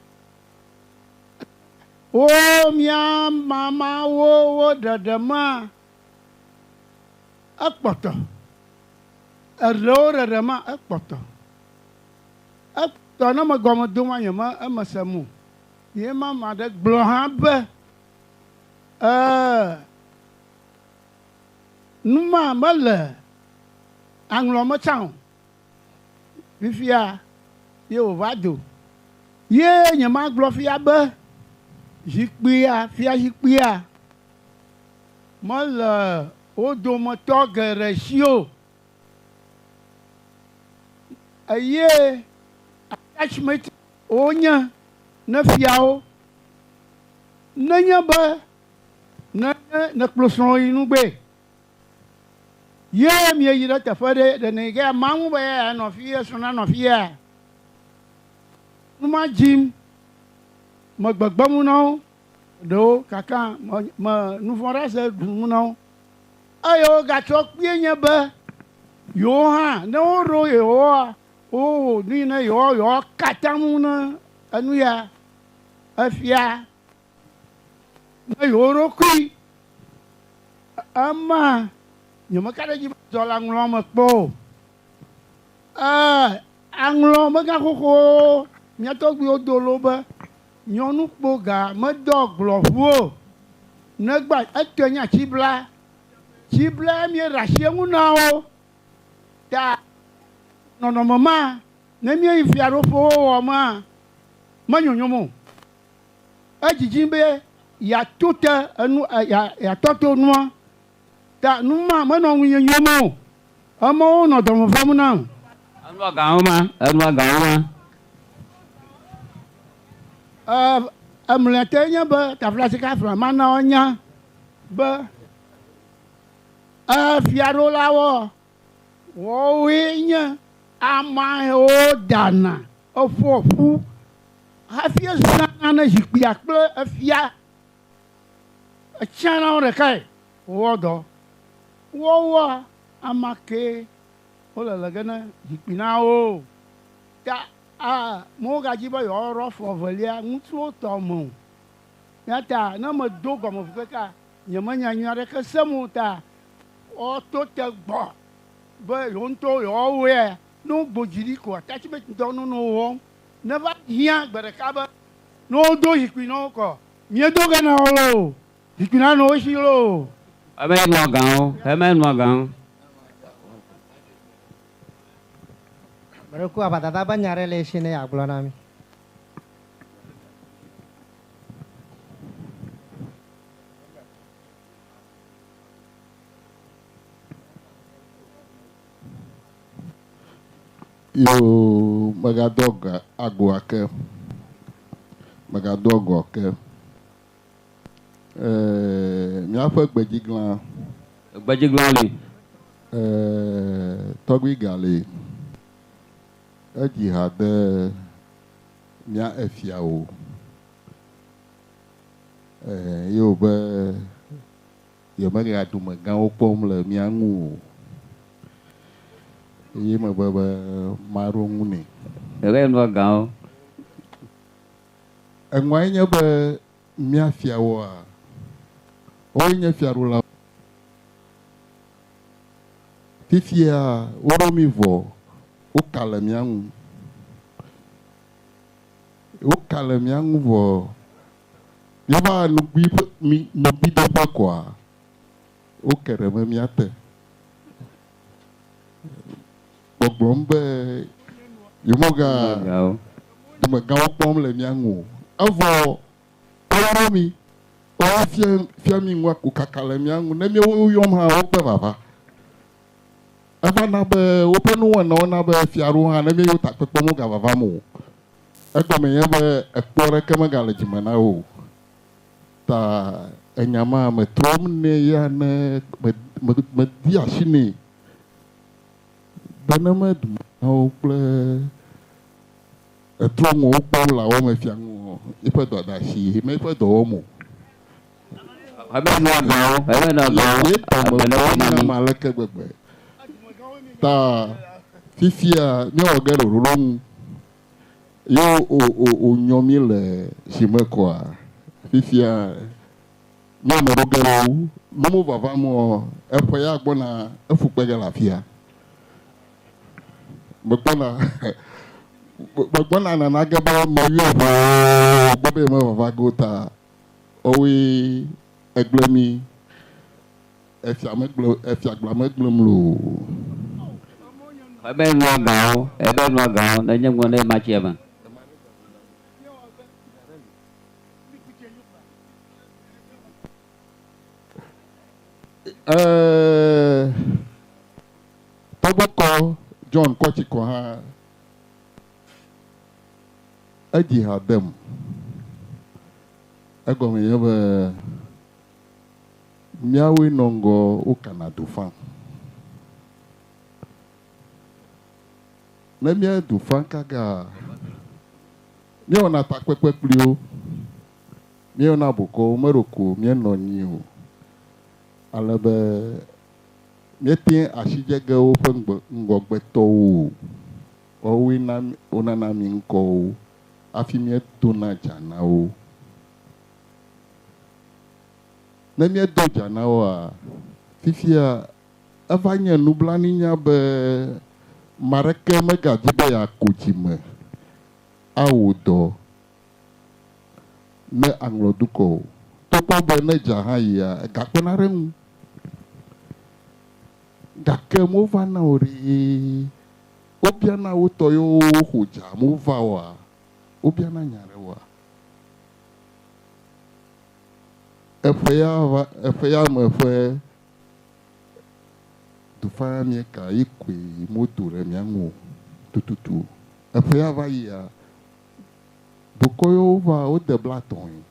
wo mía mamawo wo ɖeɖe mea ekpɔtɔ. Eɖewo ɖeɖe ma ekpɔtɔ. Ekpɔtɔ ne me gɔme dom nye me eme sem o. Ye mama ɖe gblɔ hã be ee numa mele aŋlɔ me tsã o. Fifia ye wòva do. Ye nyemagblɔ fia be zikpuia, fiazikpuia mele wo dometɔ geɖe si o. Eye attachment wonye ne fiawo. Nenye be ne nèkplɔ srɔ̃wò yi nugbee, ye mieyi ɖe teƒe ɖe, ɖe nèyi ama ŋu be yeanɔ fi ye srɔ̃ nanɔ fi ya? Nu ma dzim me gbegbem na wo ɖewo kaka me, me nuvɔ̃ ɖe ase ɖum na wo. Eye wogatsɔ kpee nye be yewo hã ne woɖo yewoa, wowɔ nu yi ne yewoa yewoaka atam ne enu ya efia ne yewo ɖokui. Ema nyemeka ɖe edzi be zɔ le aŋlɔ me kpɔ o. Ee, aŋlɔ megã xoxowo mía tɔgbuiwo do lo be nyɔnu kpo ga medɔ gblɔ ʋu o. Negba etɔe nye atsibla. Tsiblae míeɖe asi eŋu na wo. Ta nɔnɔme ma ne míeyi fiaɖoƒewo wɔ mea, menyonyom o. Edzidzim be yeato te enu yeatɔ to nua. Ta nu ma menɔ ŋunye nyom o. Amewo nɔ dɔme vem nam. Enua gãwo ma, enua gãwo ma. Emlɔetɔe nye be taflatsika mana woanya be fiaɖolawoa, woawoe nye amewo dana eƒoa ƒu hafi ezãna ne zikpuia kple efia Etsiã na wo ɖekae wowɔ dɔ. Woawoa ama kee wole le ge ne zikpui na wo. Ta a mewogadzi be yewoaɖo afɔ evelia ŋutsuwo tɔ me o. Eya ta ne medo gɔme ʋu kaka nyemenya nyui aɖeke sem o ta woato te gbɔ be yewo ŋutɔwo yewoawɔe. Ne wogbo dzi ɖi koa, attachment dɔ nono wɔm. Neva hiã gbe ɖeka be ne wodo zikpui na wo kɔ, Míedo ge na wo loo, zikpui nanɔ wo si loo. Eme nua gãwo, eme nua gãwo. Meɖe aʋadada be nya ɖe le esi ne yeagblɔ na mí. Yoo, mègado ago ake. Mègado ago ake. Ee, míaƒe gbedziglã. Gbedziglã li. Ee, tɔgbui gali. Edzi ha de mía efiawo. Ee, ye wòbe yemega dumegãwo kpɔm le mía ŋu o. Eye mebe be maɖo ŋu nɛ. Ebe nua gãwo. Eŋuae nye be mía fiawoa, woawoe nye fiaɖulawo. Fifia woɖo mí vɔ, woka le mía ŋu. Woka le mía ŋu vɔ, míeva nugbi ƒe mi nugbidoƒe koa, woke ɖe me mía te. Gbɔgblɔm be yewoga dumegãwo kpɔm le mía ŋu o. Evɔ woyɔ mí, woa fia fia mí nua ko kaka le mía ŋu. Ne míewo yɔm hã wogbe vava. Eva na be woƒe nuwɔnawo na be fiaɖewo hã ne míeyo takpekpe megavavam o. Egɔme nye be ekpɔ ɖeke megale dzime na wo o. Ta enya ma metrɔm nɛ ya ne medi asi nɛ be ne medumegãwo kple etrɔŋuwo kpɔm le awɔ me fia ŋu o, eƒe dɔdeasi me eƒe dɔ wɔm o. Ebe nua gãwo, ebe nua gãwo, Ye dɔme agbe ne kpɔm na na mi. ame aleke gbegbe. Ta fifia míewɔ ge ɖe ɖoɖo ŋu. Ye wònyɔ mí le zime koa, fifia míame ɖo ge ɖe wo. Numu vavam o, eƒe ya gbɔna efu kpe ge le afia. Megbɔna megbɔna nana ge be meyɔe ʋuu gbɔ be mevava ge o ta wowoe egblẽ mí. Efia megblẽ efia gblã megblẽm loo. Ebe nua gãwo, ebe nua gãwo, ne nye ŋgɔ ne ma tsia me. Tɔgbɔkɔ John Kɔtsikɔ hã edzi ha dem. Egɔme nye be míawoe nɔ ŋgɔ wokana du fã. Ne míedu fã kaka, míewɔna takpekpe kpli wo. Míeyɔna bokɔwo meɖo ko míenɔ anyi o. Ale be míete asidze ge woƒe ŋgɔgbetɔwo o. Woawoe na wonana mí ŋkɔwo hafi míedona dza na wo. Ne míedo dza na woa, fifia eva nye nublanuinya be ame aɖeke megadi be yeako dzime awɔ dɔ ne aŋlɔ dukɔ o. Togbɔ be ne dza hã yia, egakpena ɖe eŋu. Gake mova na o ɖe. Wobiana wo tɔ yiwo woƒo dza mova oa, wobiana nya ɖe woa. Eƒe ya va eƒe ya me ƒe dufa míeka yi koe modo ɖe mía ŋu o tututu. Eƒe ya va yia, bokɔ yiwo va wode 50.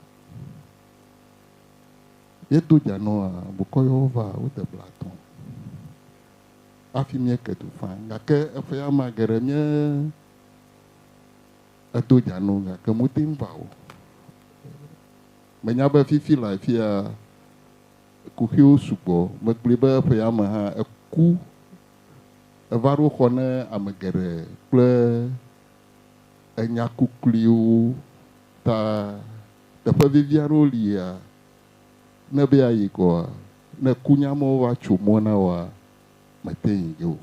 Míedo dza nɔa bokɔ yiwo va wode 50. Hafi míeke du fã gake eƒe ya ma geɖe mía edo dza nɔ gake mote ŋu va o. Menya be fifi le afia kuxiwo sugbɔ. Megblɔe be eƒe ya me hã eku eva ɖo xɔ ne ame geɖe kple enyakukluiwo ta teƒe vevi aɖewo lia ne be yeayi kɔa ne kunyamewo va tso mɔ na woa mete yi ge o.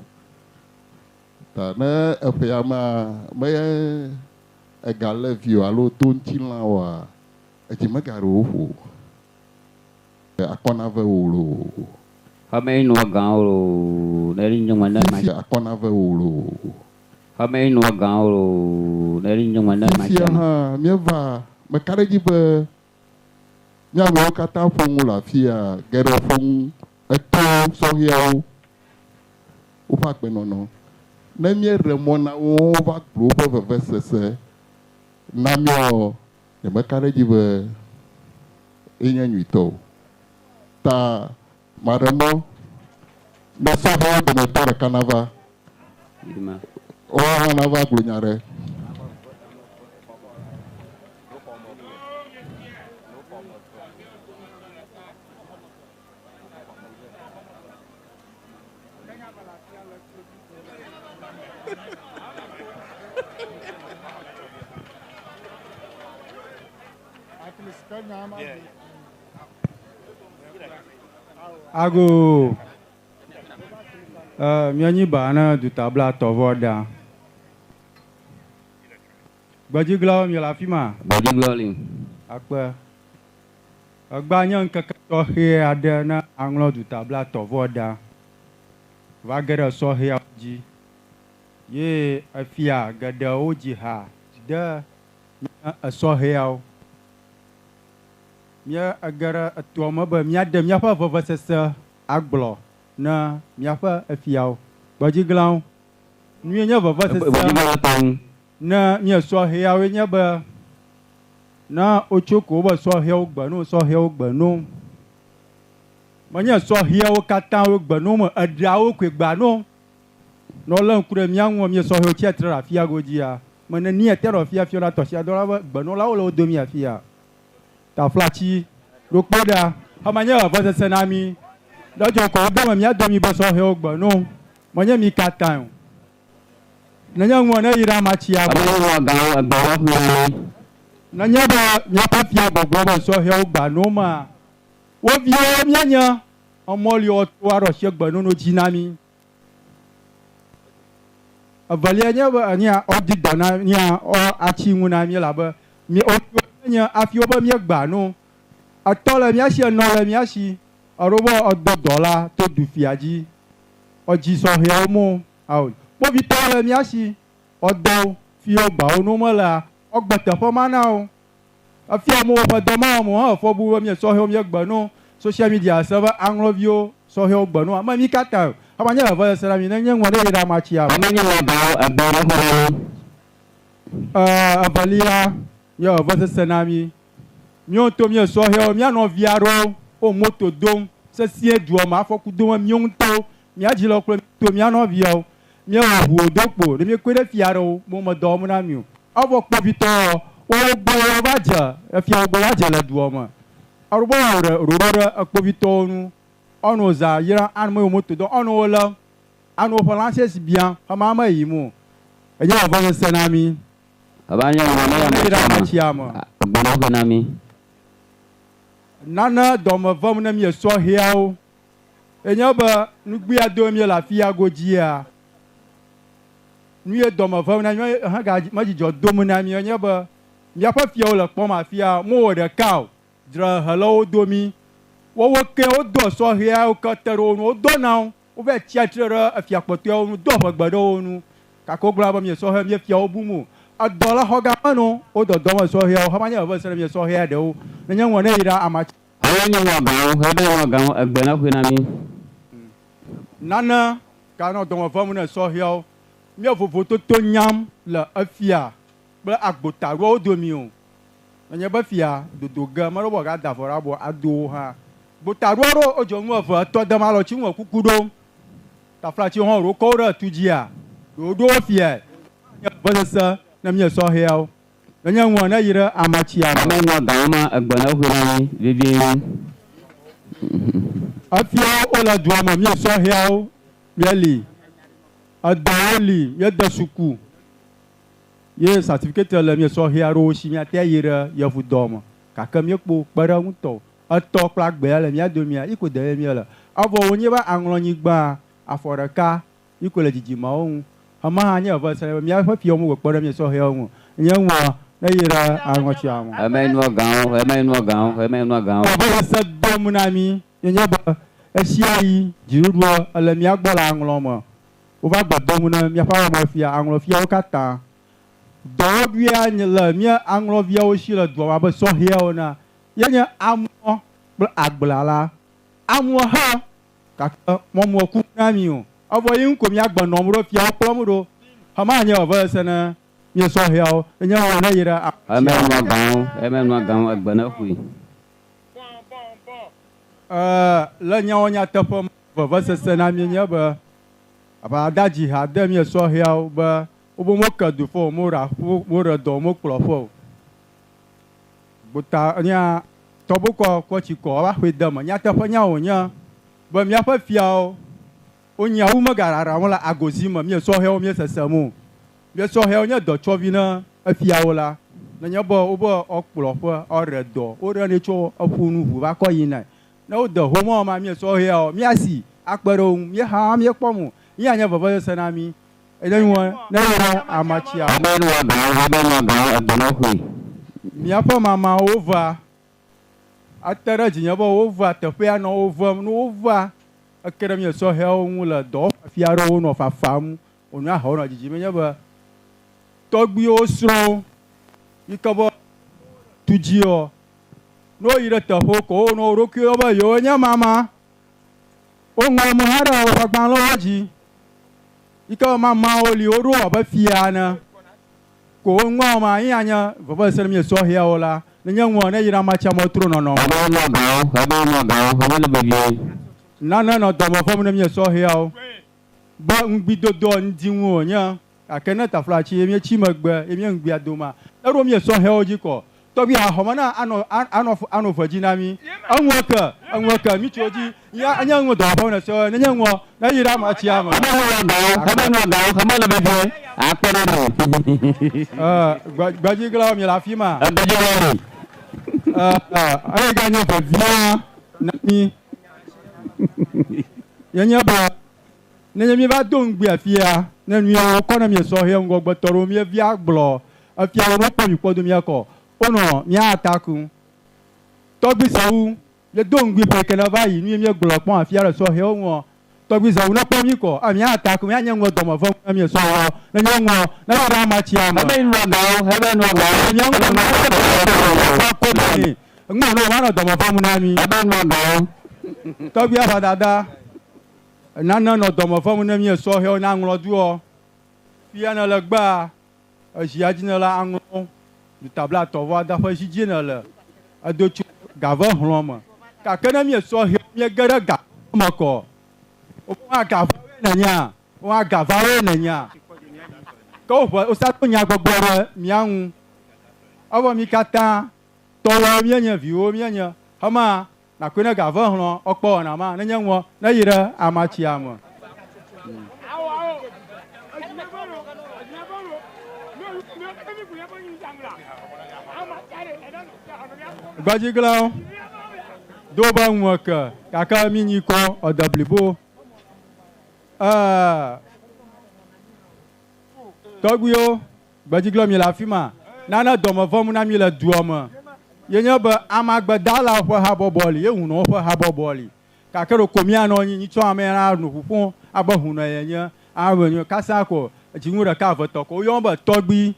Ta ne eƒe ya mea me egalé vi o alo do ŋutilã oa edzi megaɖe wo ƒo o. Akɔnave wo loo. Xɔme nua gãwo loo, ne nye ŋgɔ ne ma. Fifia akɔnave wo loo. Xɔme nua gãwo loo, ne nye ŋgɔ ne ma Fifia tsia me. hã míeva meka ɖe edzi be míamewo katã ƒo nu le afia geɖe ƒo nu eto sɔhɛawo woƒe agbenɔnɔ. Ne míeɖe mɔ na wo wova gblɔ woƒe vevesese na míɔ nyemeka ɖe edzi be enye nyuitɔ o. Ta maɖe mɔ ne sɔhɛwo dometɔ ɖeka nava. Woawo hã nava gblɔ nya ɖe. Ago míanyi ba na dutabla tɔvɔ ɖa. Gbedziglawo mi le afi ma. Gbedziglawo li. Akpe. Egba nye ŋkeke tɔxɛ aɖe na aŋlɔ dutabla tɔvɔ ɖa. Va ge ɖe sɔhɛawo dzi. Ye efia geɖewo dzi ha de esɔhɛawo. Mía ege ɖe etoa me be míaɖe míaƒe vevesese agblɔ na míaƒe efiawo. Gbedziglawo. Nu ye nye vevesese ne mía sɔhɛawoe nye be ne wotso ko wobe sɔhɛwo gbe no, sɔhɛwo gbe no. Menye sɔhɛawo katã wo gbe no me, eɖeawo koe gbea no. Ne wolé ŋku ɖe mía ŋua, mía sɔhɛwo tsia tre ɖe afia godzia, me nenie te ɖe afia fiɔ ɖe atɔsiadɔla be gbenɔlawo le wo domi afia. Taflatsi ɖo kpe ɖa, ema nye vevesese na mí. Ɖe dzɔ ko wode me mía domi be sɔhɛwo gbe no, menye mí katãe o. Nenye ŋue ne yi ɖe amatsia gbɔ. Nenye be míaƒe fia gbɔgblɔ be sɔhɛwo gba no mea, wo viwo míanye emɔ li woato aɖo asi egbenono dzi na mí. Evelia nye be enya woadi dɔ na mía woatsi ŋu na mí elabe mí wo viwo míenye hafi wobe míegba no. Etɔ le mía si, enɔ le mía si, eɖo be woado dɔ la to du fia dzi. Edzi sɔhɛwo mo ao. Kpovitɔwo le mía si, woado fiwo gbawo no melea, woagbe teƒe ma na wo. Efia amewo ƒe dɔ ma wɔm o hã efɔ bu be mía sɔhɛwo míegbe no social media se be aŋlɔviwo sɔhɛwo gbe no ame mí katã o. Ema nye vevesese na mí ne nye ŋua ne yi ɖe amatsia me. Ame nye ŋua gawo egbe ɖe xɔ na mí. E, evelia nye vevesese na mí. Míwo ŋutɔ mía sɔhɛwo, mía nɔvi aɖewo wo moto dom sesie dua me afɔku dom míwo ŋutɔwo, mía dzilawo kple to mía nɔviawo. Míewɔ ʋuwo do kpo ɖe míekɔe ɖe fia aɖewo be womedɔ wɔm na mí o. Evɔ kpovitɔwo woawo gbɔ wova dze, efiawo gbɔ va dze le dua me. Eɖo be woawɔ ɖe ɖoɖo ɖe ekpovitɔwo ŋu. Woanɔ zã yram anɔ yewo moto dom, woanɔ wo lém, anɔ woƒe lansɛsi biam xema meyim o. Enye vevesese na mí. Eva nye ŋu ne Yi ɖe ametsia me. Gbɔnɔƒe na mí. Nane dɔme vem ne mí sɔhɛawo enye be nugbea dome míele afia godzia, nu ye dɔme vem na mí hega medzidzɔ dom na mí enye be míaƒe fiawo le kpɔm afia mewɔ ɖeka o, dzrehe le wo domi. Woawo ke wodɔ sɔhɛawo ke te ɖe wo ŋu, wodɔ na wo, wova tsia tre ɖe efia kpɔtɔeawo ŋu, do ʋegbe ɖe wo ŋu. Gake wogblɔna be mie sɔhɛ mie fiawo bum o. Edɔ le xɔga me no, wodɔdɔ me sɔhɛawo, hema nye veve se ɖe mie sɔhɛa ɖewo. Nenye ŋɔ ne yi ɖe ama Alo nye nua gãwo, hebe nua gãwo, egbe ne ƒoe na mí. Nane ganɔ dɔme vem ne sɔhɛawo. Mía vovototo nyam le efia kple agbotaɖoawo domi o. Nenye be fia dodo ge meɖo be wòagada avɔ ɖe abɔ ado wo hã. Gbotaɖoa ɖo wodzɔ nu eve etɔ dem alɔtsi ŋu ekuku ɖom. Taflatsi hã ɖo kɔ wo ɖe tu dzia? Ɖo woɖo wo fiae. Nye vevesese ne mía sɔhɛawo. Nenye ŋua ne yi ɖe amatsia me. Ame nua gãwo ma egbe ne ƒoe na mí vevie. Efiawo wole dua me mía sɔhɛawo míeli. Edɔwo li míede suku ye certificate le mía sɔhɛ aɖewo si míate ayi ɖe yevudɔ me gake míekpo kpeɖeŋutɔ o. Etɔ kple agbea le mía domia yi ko de ye míele. Evɔ wònye be aŋlɔnyigba afɔ ɖeka yi ko le dzidzimeawo ŋu. Ema hã nye vevesese be míaƒe fiawo megbe kpe ɖe mía sɔhɛwo ŋu o. Nye ŋua ne yi ɖe aŋɔtsia me. Ema nua gãwo, ema nua gãwo, ema nua gãwo. Vevesese dom na mí ye nye be ɣesiaɣi dziɖuɖua ele mía gbɔ le aŋlɔ me. Wova gbe dom ne míaƒe awɔmefia, aŋlɔfiawo katã. Dɔwɔɖuia le mía aŋlɔviawo si le dua me abe sɔhɛawo ene ye nye aŋɔ kple agblea la. Aŋɔ hã gake mɔmɔ ku na mí o. Evɔ yi ŋu ko míagbe nɔm ɖo, fiawo kplɔm ɖo. Xema nye vevesese ne mía sɔhɛawo nye wɔ ne yi ɖe Eme nua gãwo, eme nua gãwo egbe ne ƒoe. Ee, le nyawo nyateƒe me vevesese na mí nye be abe ada dzi ha de mía sɔhɛawo be wobe moke du ƒe o, moɖe aƒu, moɖe dɔ o, mokplɔ ƒe o. Gbota nya tɔbokɔ kɔ tsi kɔ woava ƒoe de me. Nyateƒe nya wònye be míaƒe fiawo wonyia wu megaɖaɖam le agozi me mía sɔhɛwo míesesem o. Mía sɔhɛwo nye dɔtsɔvi ne efiawo la nenye be wobe woakplɔ ƒe woaɖe dɔ woɖenɛ tso eƒu nu ʋu va kɔ yinae. Ne wode home ma mía sɔhɛawo míasi akpe ɖe wo ŋu. Míexa míekpɔm o. Ye anye vevesese na mí. Enye nua ne yɔ amatsia. Ame nua gãwo, ame nua gãwo egbe ne ƒoe. Míaƒe mamawo va ate ɖe dzinye be wova teƒea nɔ wo vem. Ne wova eke ɖe mía sɔhɛawo ŋu le dɔwɔƒe afi aɖewo nɔ fafam wònɔ ahawo nɔ dzidzim enye be tɔgbuiwo srɔ̃wo yi ke be tu dziɔ ne woyi ɖe teƒewo ko wonɔ wo ɖokuiwo be yewo nye mama. Woŋlɔ nu hã ɖe woƒe agbalẽwo dzi. Yi ke mamawo li woɖo abe fia ene. Ko wo ŋua ma ye anye vevesese ne mi sɔhɛawo la. Ne nye ŋua ne yi ɖe amatsia me trɔ nɔnɔme. Nane nɔ dɔme vem ne mi sɔhɛawo. Be ŋugbidodoa ŋdi ŋu wònye gake ne taflatsi ye míetsi megbe ye mía ŋugbea doma, eɖo mía sɔhɛwo dzi kɔ. Tɔgbi haxɔme na anɔ anɔ anɔ ve dzi na mí. Eŋua ke, eŋua ke mí tso dzi. Nye enye ŋu dɔwɔƒe ne sɔhɛ nenye ŋua ne yi ɖe amatsia me. Ee, gbedziglawo mi le afi ma. Ee, eye ganye vevia na mí. Yenye be nenye míeva do ŋugbe afia, ne nu yawo kɔ ne mie sɔhɛ ŋgɔgbetɔ ɖewo míevia gblɔ efia wo ne wokpɔ mi kpɔ do mía kɔ wonɔ mía ataku. Tɔgbi Zewu míedo ŋugbe ƒe ke ne va yi nu ye míegblɔ kpɔ afia le sɔhɛwo ŋuɔ. Tɔgbi Zewu ne kpɔ mí kɔ a mía ataku mía nye ŋuɔ dɔme vem ne mie sɔhɛwo ne nye ŋuɔ ne va ɖe amatsia me. Mía ŋuɔ ne kɔ ne ŋuɔ ne wova nɔ dɔme vem na mí. Tɔgbi aʋadada nane nɔ dɔme vem ne mie sɔhɛwo ne aŋlɔ doɔ. Fia ne le gbea ezia dzi ne le aŋlɔ duta blatɔ vɔ ade ƒe zi dzi ne le edo tso gave hlɔ̃ me. Gake ne mie sɔhɛwo miege ɖe ga me kɔ woƒe gavawoe nènyea woƒe gavawoe nènyea ke woƒe wosa to nyagbɔgblɔ ɖe mía ŋu. Evɔ mi katã tɔwoe míenye viwo míenye hema nakɔe ne gave hlɔ̃ ekpɔ wɔna ma nenye ŋuɔ ne yi ɖe amatsia me. Gbedziglawo do be ŋue ke gake mi nyi kɔ ede blibo. Ee, tɔgbuiwo gbedziglawo mi le afi ma. Nane dɔme vem na mi le dua me. Ye nye be amagbedalawo ƒe habɔbɔ li ye hunɔwo ƒe habɔbɔ li. Gake ɖeko míanɔ anyi nyitsɔ ame la nu ʋu ƒom abe hunɔ yenye. Ame nyo kasa ko dziŋu ɖeka eve tɔ ko woyɔm be tɔgbui.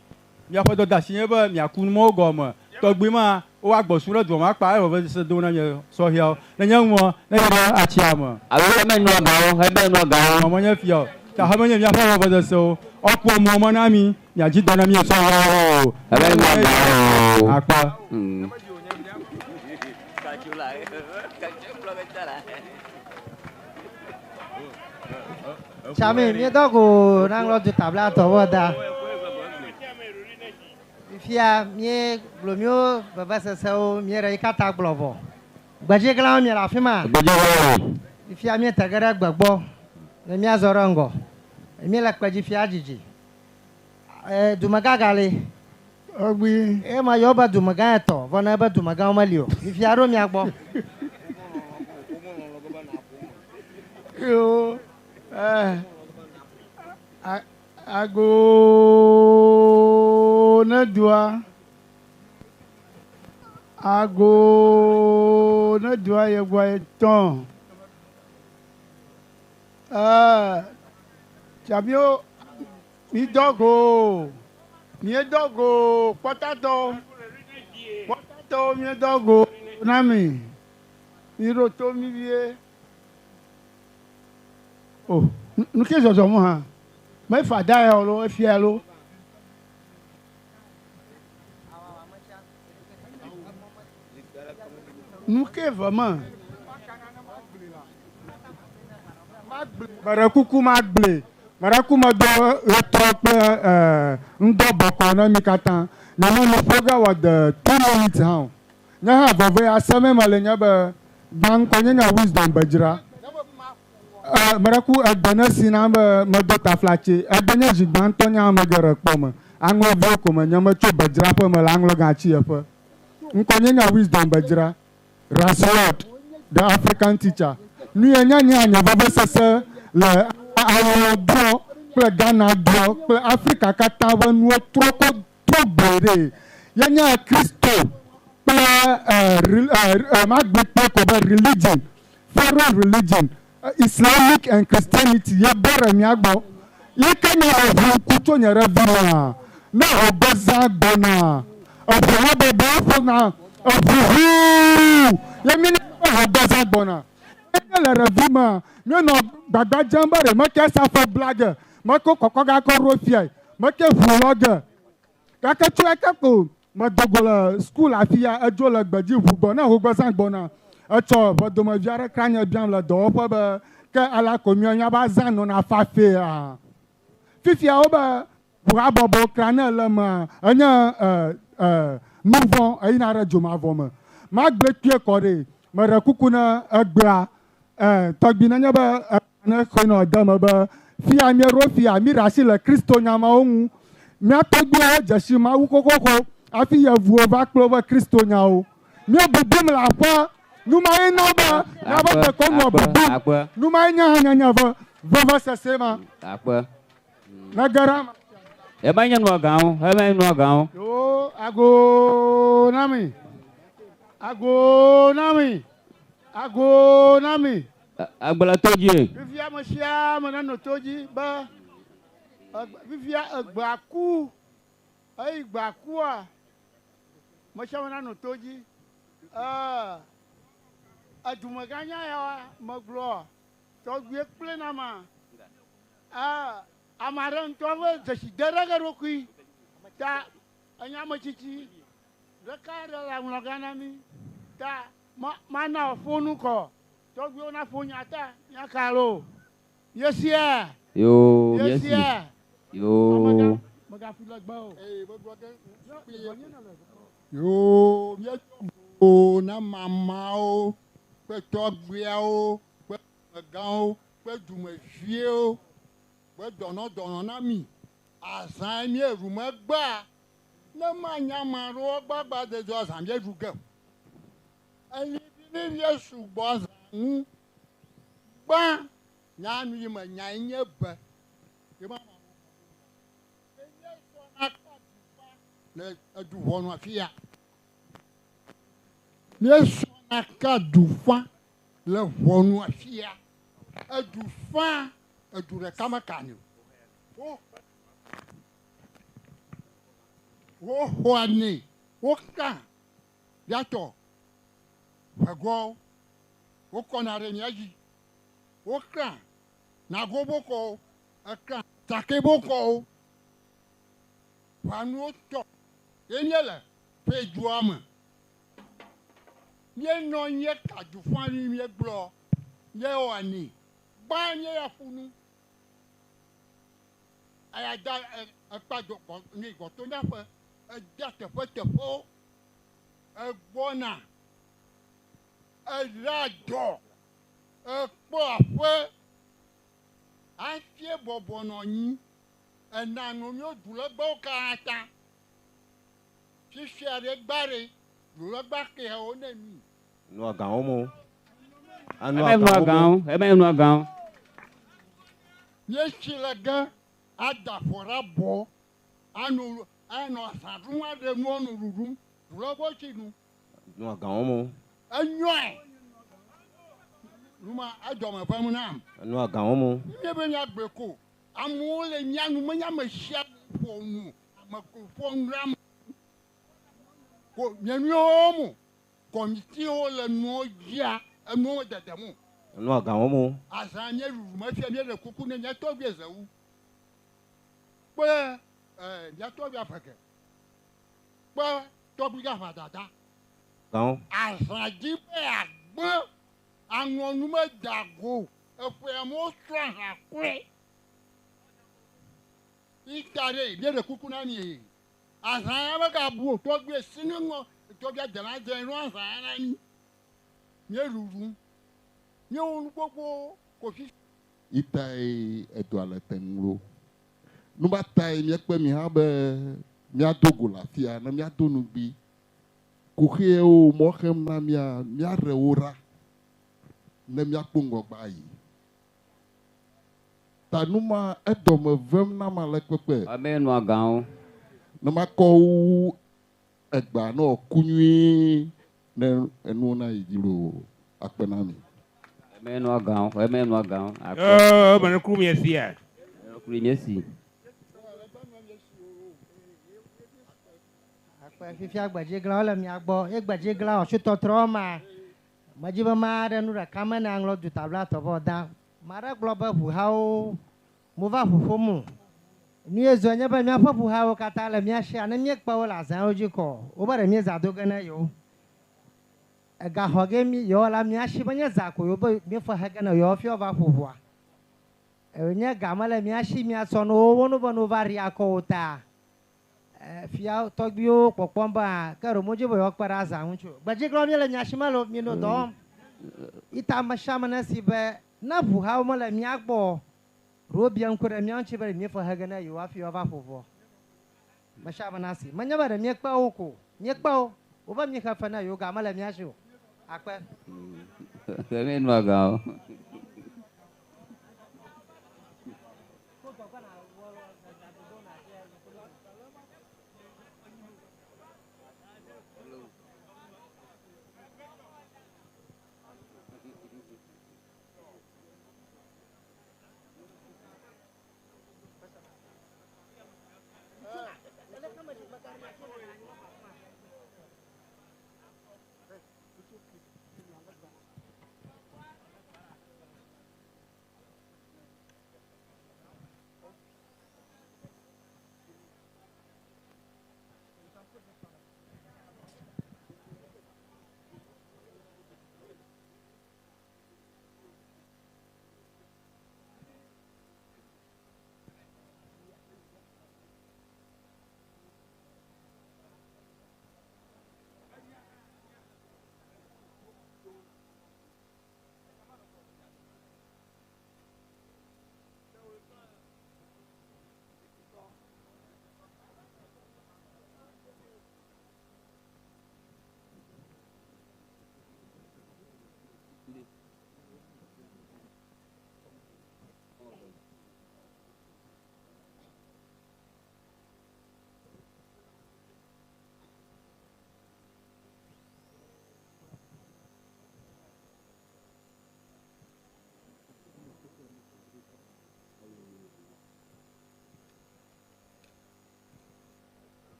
Miaƒe dɔdeasi nye be miaku numɔwo gɔme. Tɔgbui ma woagbɔ su ɖe dua me akpa eye vevesese dom na mia sɔhɛawo. Nenye ŋua ne yi ɖe atsia me. Alo hebe nua gawo, hebe nua gawo. Nɔ menye fia o. Ta hebe nye miaƒe vevesesewo. Ɔkpɔ mɔ me na mi miadzi dɔ na mia sɔhɛawo o. Hebe nua gawo. Akpa. Tsame míedɔ go na ŋlɔ duta blatɔ vɔ da. Fifia míegblɔ míwo vevesesewo míeɖe yi katã gblɔ vɔ. Gbedziglawo miele afi ma. Fifia míete ge ɖe gbe gbɔ ne míazɔ ɖe ŋgɔ. Míele kpe dzi fia dzidzi. Ee, dumegã gali. Tɔgbui. Eye meyɔ be dumegã etɔ̃ vɔ ne be dumegãwo meli o. Fifia ɖo mia gbɔ. Yo, eh, ago ne dua, ago ne dua ye gbɔ ye tɔn. Eh, tsabiwo mi dɔ go, mi dɔ go kpɔtatɔwo, kpɔtatɔwo mi dɔ go na mi, mi ɖo to mi vie. O, nu ke zɔzɔm hã, mefa da ya o lo, efia lo. Nu ke ve me. Meɖe kuku magblɔe. Meɖe ku medo ɣetrɔ kple ŋdɔ bɔkɔ na mi katã. Nye me nuƒo ge wɔ de 2 minutes hã o. Nye hã vɔvɔe aseme mele nye be gbã ŋkɔ nye nye Wisdom Bedzra. Meɖe ku egbe ne si na be medo taflatse. Egbe nye zi gbãtɔ nye ame geɖe kpɔ me. Aŋlɔviwo ko menye metso Bedzraƒe me le Aŋlɔgãtsi eƒe. Ŋkɔ nye nye Wisdom Bedzra. Rasword, the African teacher. Nu ye nye nye nye vevesese le aŋlɔ doɔ kple Ghana doɔ kple Afrika katã ƒe nuwo trɔ ko trɔ gboe ɖe. Ye nye Kristo kple magblɔe kple ko be religion, foreign religion, Islamic and Christianity ye bɔ ɖe mía gbɔ. Yi ke nye le ʋu ŋku tso nye ɖevi mea, ne ʋɔgbezã gbɔna, eʋu habɔbɔwo ƒona eʋu ʋuu ye míenya be ʋɔgbezã gbɔna. Ne míele ɖevi mea, míenɔ gbagba dzem be ɖe meke saƒe bla ge. Meko kɔkɔ gakɔ ɖo fiae. Meke ʋu lɔ ge. Gake tso eke ko medo go le sukul afia edzo le gbedzi ʋu gbɔ ne hogbezã gbɔna. Etsɔ ʋedomevi aɖe kra nye biam le dɔwɔƒe be ke ala ko miɔ miabe azã nɔna fafɛa. Fifia wo be ʋuhabɔbɔ kra ne le mea enye nu vɔ̃ eyina ɖe dzomavɔ me. Magblɔe kpuie kɔ ɖe meɖe kuku ne egbea tɔgbi nenye be ne xɔe nɔ de me be fia míeɖo fia mi ɖe asi le kristo nyamawo ŋu. Mía tɔgbuiwo dze si Mawu xoxoxo hafi yevuwo va kple woƒe kristo nyawo. Míebubum le aƒe. Nu ma ye na be míaƒe dekɔnua bubum. Akpe. Nu ma ye nye hã nye ve vevesese ma. Akpe. Ne ge ɖe ame. Ema nye nua gãwo. Ema nye nua gãwo. Yo, ago na mi. Ago na mi. Ago na mi. Agble to dzi. Fifia ame sia ame nenɔ to dzi be fifia egbea ku. Eyi gbea kua, ame sia ame nanɔ to dzi. Edumegã nya ya megblɔ tɔgbie kple na ma. Ame aɖe ŋutɔ ƒe dzeside ɖe ge ɖokui ta enye ame tsitsi ɖeka aɖe le aŋlɔ gã na mi ta ma mana wòaƒo nu kɔ tɔgbuiwo naƒo nya ta míaka lo. Míesia? Yoo, míesi. Míesia? Yoo. Megaƒui le gbe o. Yoo, míedo go na mamawo kple tɔgbuiawo kple amegãwo kple dumeviwo kple dɔnɔdɔnɔ na mi. Azã míeɖu megbea, ne manya ame aɖewo gbagba dedzo azã míeɖu ge. Elivi ne míesugbɔ azã ŋu. Gbã, nya nu yi me nyae nye be, ye ma le eduʋɔnu afi ya. Míesɔna ka dufa le ʋɔnu afi ya. Edufa, edu ɖeka meka ni o. Woxɔa nɛ, woka míatɔ ʋegɔwo, wokɔna ɖe mía dzi. Wokra nagobokɔwo, ekra takebokɔwo. Ʋanuwo tɔ ye míele ƒe dua me. Míenɔ anyi ka dufa nu míegblɔ míewɔ nɛ. Gbã míeya ƒu nu. Eya da ekpa do gbɔ ne gbɔto míaƒe edea teƒe teƒewo. Egbɔna. Eɖa dɔ. Ekpɔ aƒe. Afie bɔbɔ nɔ anyi. Ena nu míwo dulegbewo katã. Fifia ɖe gba ɖe dulegba keawo ne mi. Nua gãwo mo. Ema nye nua gãwo. Ema nye nua gãwo. Míetsi le ge ada ƒo ɖe abɔ anɔ anɔ azã ɖum aɖe nu anɔ ɖuɖum. Dulegbewo tsi nu. Nua gãwo mo. Enyɔe. Numa edɔme vem nam. Nua gãwo mo. Míebe míagblɔe ko. Amewo le mía nu menye ame sia ƒo nu. Ame ko ƒo nu ɖe ame. Ko mia nuwo mo. Kɔmitiwo le nuwo dzia enuwo dedem o. Nua gãwo mo. Azã míeɖuɖu mefia míeɖe kuku ne mía tɔgbui Ezewu kple mía tɔgbui Avege kple tɔgbui Gaʋa dada. Gãwo. Azã dzi be yeagblẽ aŋɔnu meda go eƒea me wosrɔ̃ azã kloe. Ita ɖe míeɖe kuku na mi. Azã ya megabu o tɔgbui sinu ŋɔ tɔgbui adela dze ɖo azã ya na mí. Míeɖuɖu. Míewɔ nu gbogbo ko fifi. Itae edɔa le te ŋu Nu ma tae míekpe mi hã be míado go le afia ne míado nugbi. Kuxiwo mɔ xem na mía míaɖe wo ɖa ne míakpɔ ŋgɔgbe ayi. Ta nu ma edɔme vem nam ale kpekpe. Ema nye nua gãwo. Ne makɔ wu egbea ne wòaku nyuie ne enuwo nayi dzi loo akpe na mi. Ema nye nua gãwo. Ema nye nua gãwo. Akpe. Mene kru míesia. Mene kru míesi. Akpe fifia gbedziglawo le mia gbɔ. Ye gbedziglawo asitɔtrɔ ma. Medzi be maɖe nu ɖeka me ne aŋlɔ duta blatɔ vɔ da. Ame aɖe gblɔ be ʋuhawo Mo va ʋu ƒom o. Nu ye zɔ nye be míaƒe ʋuhawo katã le mía sia ne míekpe wo le azãwo dzi kɔ wobe ɖe míezã do ge ne yewo. Ega xɔ ge mi yewo la mía si menye zã ko yewo be míefe he ge ne yewo hafi woava ƒo ʋua. Nye ga mele mía si míasɔ ne wo wo no be no va ri akɔ wo ta. Fia tɔgbuiwo kpɔkpɔm be hã ke ɖe womedzi be yewoakpe ɖe azã ŋuti o. Gbedzigblɔ míele mía si mele o míenɔ dɔ wɔm. Ita ame sia ame nesi be ne ʋuhawo mele mía gbɔ o, ɖe wobia ŋku ɖe mía ŋuti be ɖe míefe he ge ne yewo hafi yewoava ƒo ʋua. Ame sia ame nasi. Menye be ɖe míekpe wo ko o. Míekpe wo. Wobe míexe fe na yewo ga mele mía si o. Akpe. Míenɔa ga o.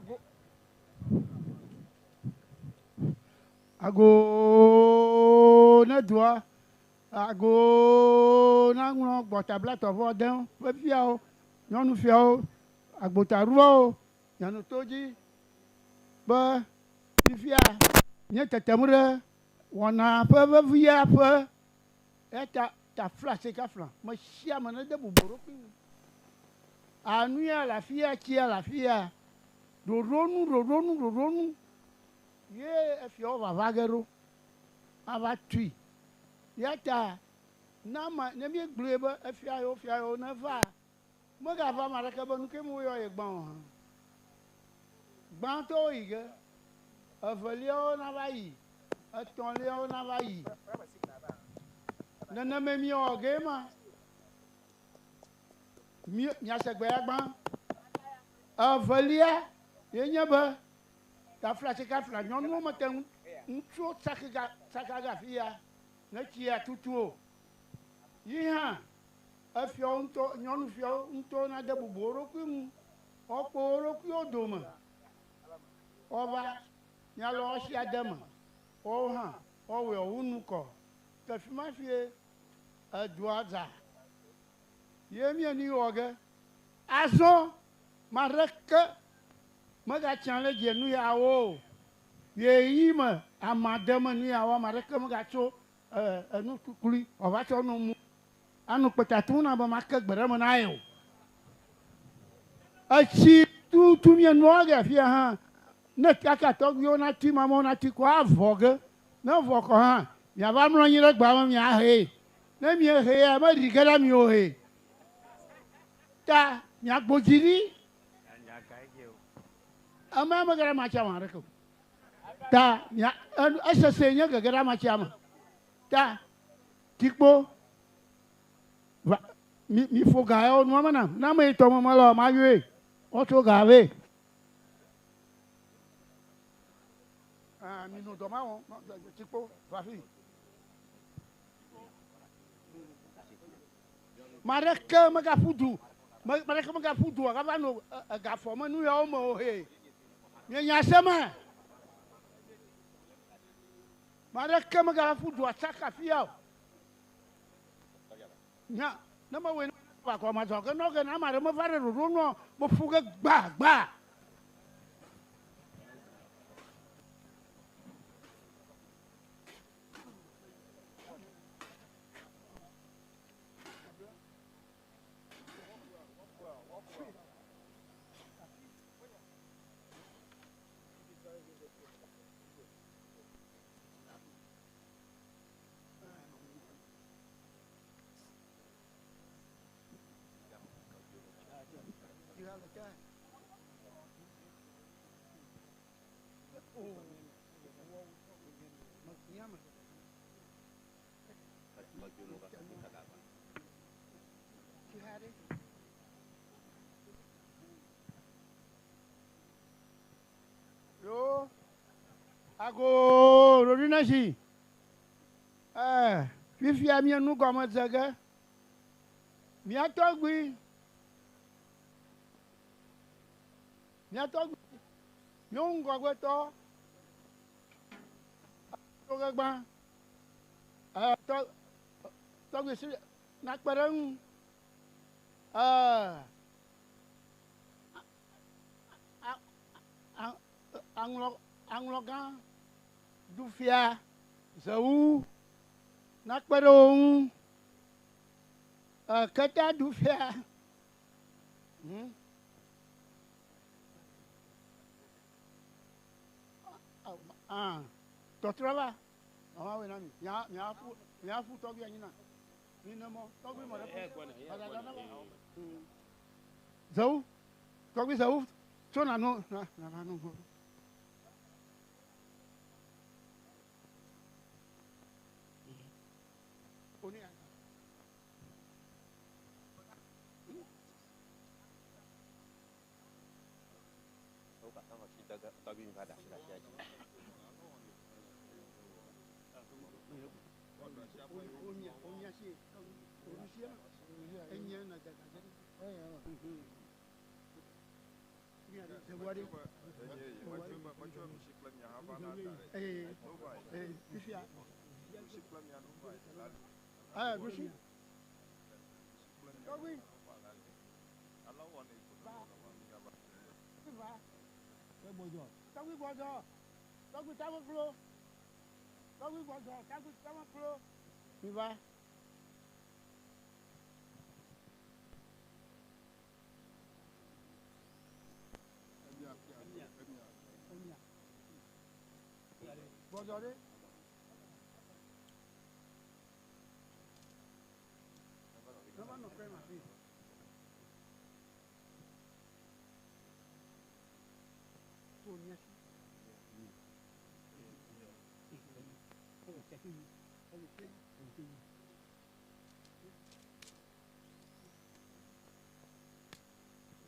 Ago. Ago ne doa. Ago na ŋlɔ gbɔtablatɔ vɔ dem ƒe fiawo, nyɔnufiawo, agbotaruawo, nyɔnuto dzi be fifia nye tetem ɖe wɔna ƒe vevia ƒe eya ta tafla sikafla me sia ame nede bubu ɖokui ŋu. Anuya le afia, tsia le afia, ɖoɖonu, ɖoɖonu, ɖoɖonu ye efiawo vava ge ɖo ava tui. Ya ta ne ame ne míegblɔe be efia yewo fia yewo neva megava ame aɖeke be nu ke me woyɔ ye gbã o hã. Gbãtɔwo yi ge, eveliawo nava yi, etɔ̃liawo nava yi. Nenemae míewɔ ge ma. Mi miase gbe ya gbã. Evelia ye nye be tafla sikafla nyɔnuwo mete ŋu ŋutsuwo tsaka tsaka ge afi ya ne tsia tutu o. Yi hã efiawo ŋutɔ nyɔnufiawo ŋutɔ nade bubu wo ɖokui ŋu. Woakpɔ wo ɖokuiwo dome. Woava míalɔ asia de eme. Woawo hã woawɔe wu nu kɔ. Ke fi ma fie edua dza ye míe nu wɔ ge. Azɔ ame aɖeke megatsã ɖe dzi nu yawo o. Ɣeyiɣi me ame ade me nu yawo ame aɖeke megatso enu kuklui wòava tsɔ nu mu anu kpetatum na be make gbe ɖe me na ye o. Etsi tutu mie nua ge afia hã ne kaka tɔgbuiwo natui mamawo natui ko avɔ ge. Ne vɔ kɔ hã miava mlɔ anyi ɖe gbea me miahee. Ne miehea meɖi ge ɖe mi o he. Ta miagbo dzi ɖi. Amea mege ɖe amatsia me aɖeke o. Ta mia esese nye gege ɖe amatsia me. Ta tikpo va mi mi ƒo ga yawo nua me nam. Ne ame yi tɔ me mele o mayɔe. Woatso ga vɛ. Ah, mi nɔ dɔ ma wɔm. Tikpo va fi. Ame aɖeke megaƒu du ame aɖeke megaƒu du agava nɔ egafɔ me nu yawo me o he. Mienya se ma? Ame aɖeke megaƒu du atsaka afia o. Nya ne mewɔe ne va kɔ madzɔ ge nɔ ge ne ame aɖe meva ɖe ɖoɖo nua meƒu ge gba gba. Yo, ago ɖoɖoe na si. Fifia mía nu gɔme dze ge. Mía tɔgbui, mía tɔgbui, míawo ŋgɔgbetɔ, tso ge gbã. Tɔ, tɔgbui si nakpe ɖe eŋu. Aŋlɔ, aŋlɔ gã, dufia, zewu nakpe ɖe wo ŋu. Keta dufia. Tɔtrɔ va. Mama wɛ na mi. Mia, miaƒu, miaƒu tɔgbui anyi na. Mi ne mɔ, tɔgbui mɔ ɖe ƒu. Zewu, tɔgbui zewu, tso na nu, na, na va nu. Mi va. Gbɔdzɔ ɖe. Neva nɔ kpe ma fi. To mía si.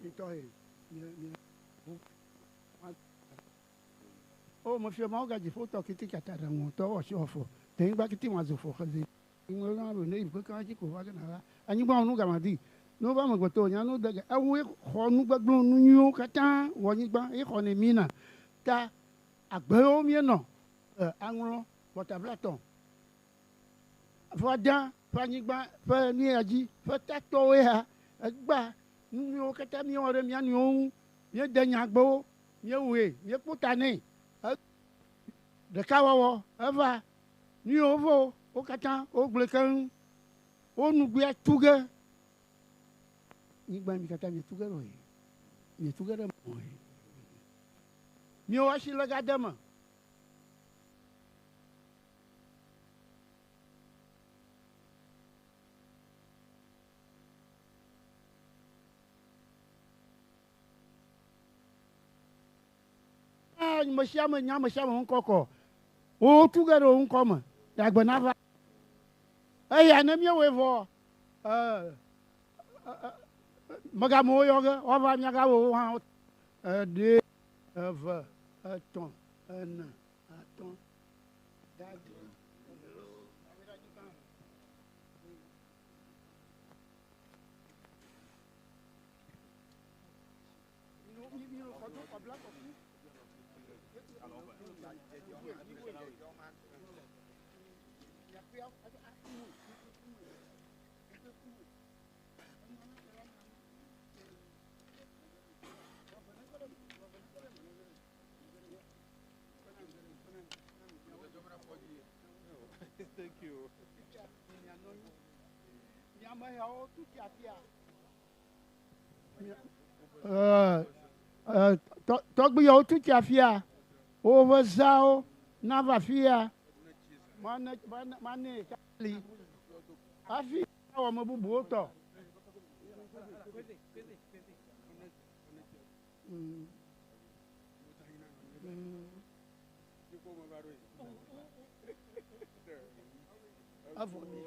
Mitɔ ye, mie mie. O mefia mawu ga dziƒotɔ kiti kata ɖe ŋutɔ wɔ si wɔfɔ. Tenyigba kiti ma zu fɔ xeze. Ŋgbe na be ne yi keke dzi ko va ge na la. Anyigba wɔ nu gama di. Ne wova amegbetɔ nya nu de ge. Ewoe xɔ nu gbegblẽ nu nyuiwo katã wɔ anyigba ye xɔ ne mina. Ta agbewo míenɔ aŋlɔ kpɔtablatɔ. Vɔ ƒe anyigba ƒe nu ya dzi ƒe tatɔwoe ya egba nu nyuiwo katã míewɔ ɖe mía nɔewo ŋu. Míede nyagbewo, míewɔe, míekpɔ ta nɛ. Ɖekawɔwɔ eva nu yiwo vo wo katã wogblẽ keŋ. Wo nugbea tu ge. Nyigba mi katã mietu ge ɖo ye. Mietu ge ɖe mɔ ye. Miewɔ asi le gade me. Ame sia ame nya ame sia ame ŋkɔ kɔ. Wotu ge ɖe wo ŋkɔ me. Agbe nava. Eya ne míewɔe vɔ, megamewo yɔ ge woava míagawɔ wo hã. Eɖe, eve, etɔ̃, ene, atɔ̃, adre. Thank you. Tɔgbuiawo tu tsi afia, woƒe zeawo nava afia, mane mane kali hafi awɔ ame bubuwo tɔ. Evɔ mi.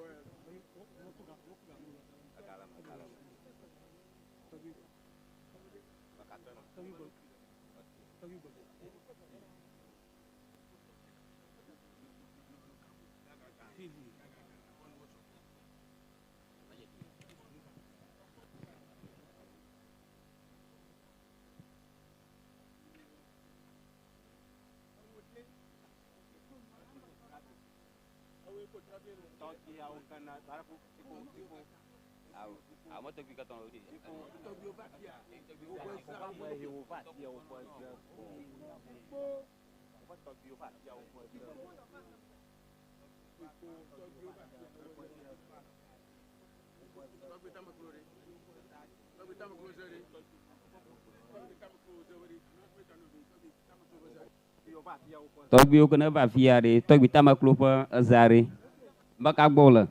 Tɔgbuiwo ke ne va afia ɖe, tɔgbui tameklo ƒe eza ɖe, be ka gbɔ wole?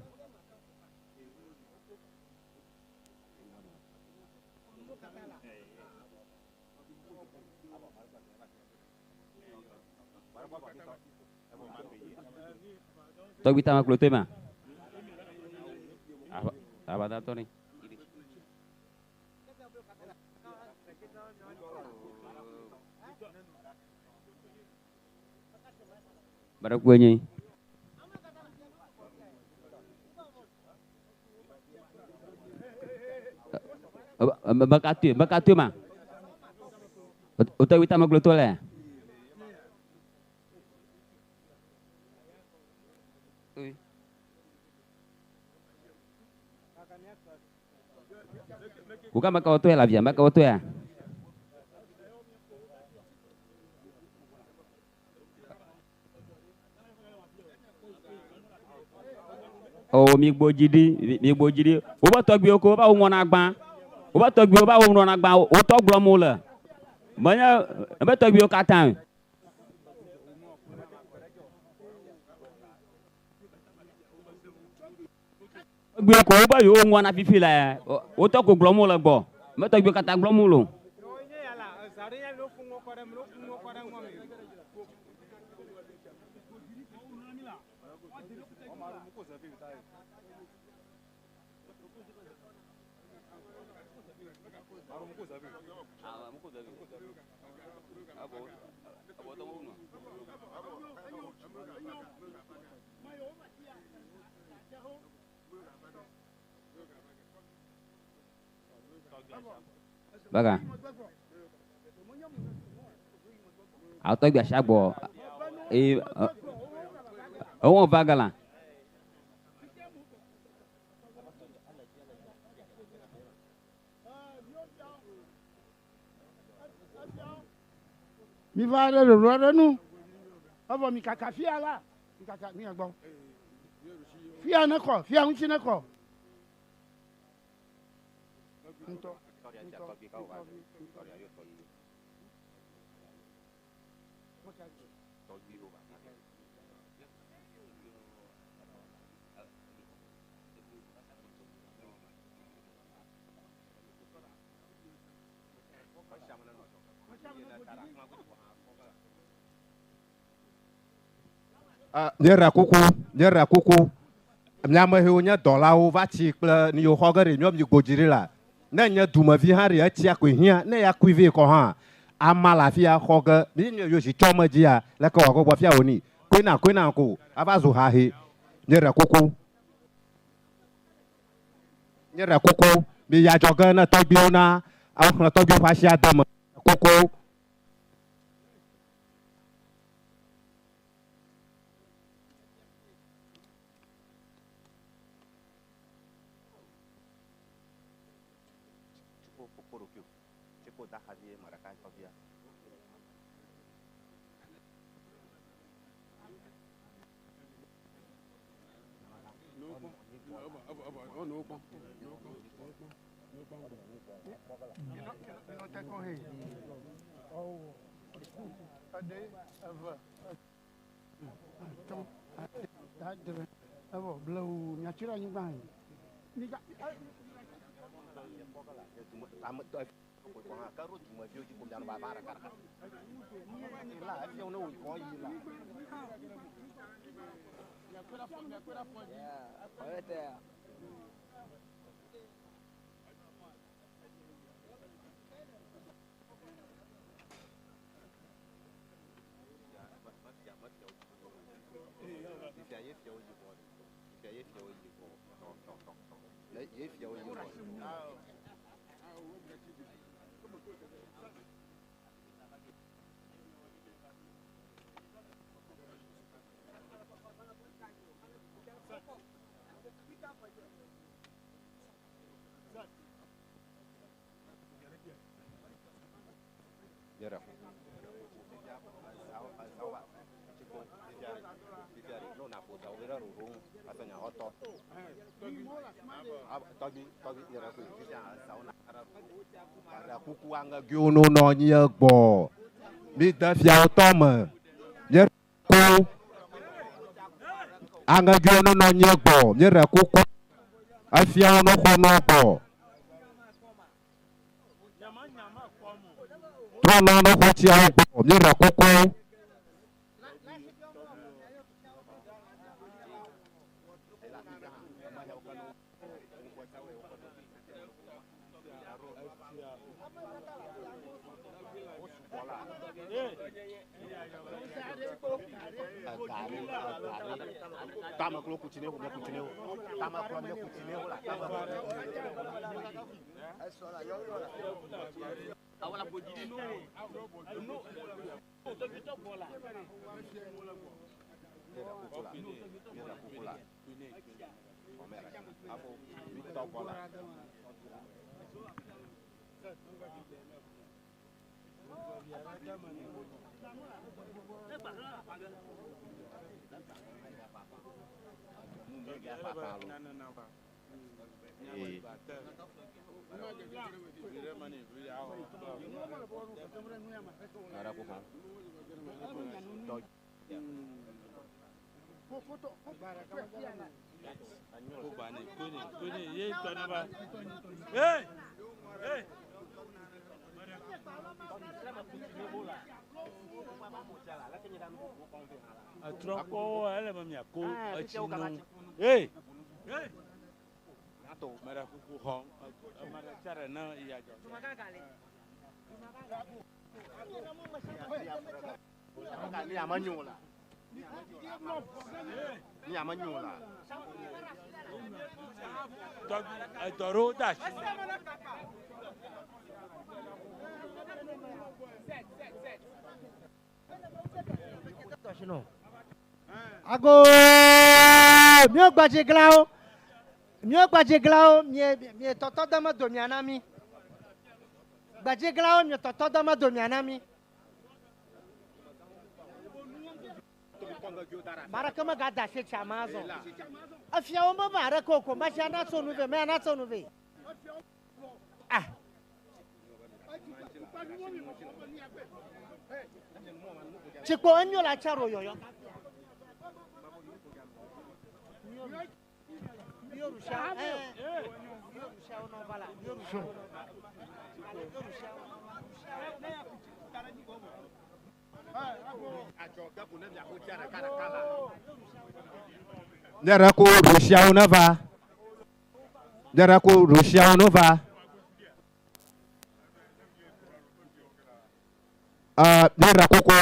Tɔgbui tameklo toe ma? Abadatɔ ɖe. Be ɖe nye. Be ka toe, be ka toe ma? Wotɔgbi tameglotɔ lea? Kuka meka wotɔe le avia, meka wotɔea? O mi gbo dzi ɖi, mi gbo dzi ɖi. Wobe tɔgbiwo ko va wo ŋlɔna gbã. Wobe tɔgbiwo va wo ŋlɔna gbã. Wotɔ gblɔm wole. Menye ebe tɔgbiwo katã. Tɔgbiwo ko wobe yewo ŋlɔna fifi le. Wotɔ ko gblɔm wole gbɔ. Me tɔgbiwo katã gblɔm wole o. Baga. Awo tɔgbi asia gbɔ. Eye ewɔ va gala. Mi va ɖe ɖoɖo aɖe nu. Evɔ mi kaka fia la, mi kaka mia gbɔ. Fia ne kɔ, fia ŋuti ne kɔ. Ŋutɔ, ŋutɔ, ŋutɔ. Míeɖe kuku, míeɖe kuku. Mía ame yiwo nye dɔlawo va tsi kple nu yiwo xɔ ge ɖi míɔ mi godzi ɖi la. Ne nye dumevi hã ɖi etsia koe hiã. Ne ya kui vɛ kɔ hã, ama le afi ya xɔ ge. Mi nye yo zi tsɔ me dzia, leke wòakɔ gbɔ fia wòni. Koe na koe na ko ava zu hahe. Míeɖe kuku. Míeɖe kuku. Mi yi adzɔge ne tɔgbiwo na woxlẽ tɔgbiwo ƒe asi ade me. Kuku. Kuku no nɔ anyi gbɔ. Mi de fiawo tɔ me. Míeɖe kuku. Aŋegoewo no nɔ anyi gbɔ. Míeɖe kuku. Efiawo no xɔ nɔ gbɔ. Trɔnɔ no xɔ tsiawo gbɔ. Míeɖe kuku. Etrɔkpɔwo ele be miako etsi no. Hey! Hey! Meɖe kuku xɔ ame ɖe sia ɖe ne yi adzɔ. Edɔ ɖewo de asi. Ago míwo gbadzeglawo míwo gbadzeglawo mie mie tɔtɔ deme do mia na mi gbadzeglawo mie tɔtɔ deme do mia na mi mareke megada asi tsia ma azɔ efiawo meva aɖeke o ko mesia na tso nu vɛ mea na tso nu vɛ ah tsikpo enyo la tsa ro yɔyɔ Míaɖe ko ɖosiawo ne va. Míaɖe ko ɖosiawo ne va. Míaɖe koko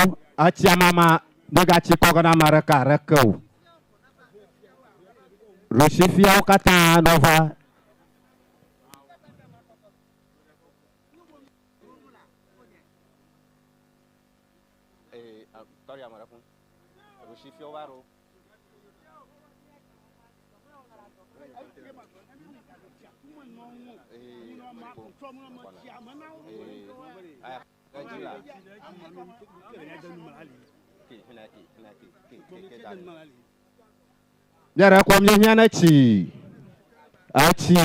etsia mama míegatsi kɔ ge na ame ɖeka aɖeke o. Ɖosifiawo katã ne va. Míaɖe kɔ míehiã ne tsi. Etsi.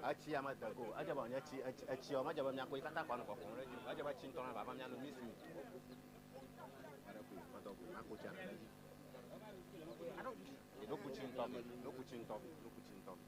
Etsi ame de go. Edze be wònye tsi etsi etsi medze be miakɔ yi katã kɔ anɔ kɔkɔm ɖe edzi o. Edze be tsi ŋutɔ hã vava miano mi sui. Ɖoku tsi ŋutɔ vɛ. Ɖoku tsi ŋutɔ vɛ. Ɖoku tsi ŋutɔ vɛ.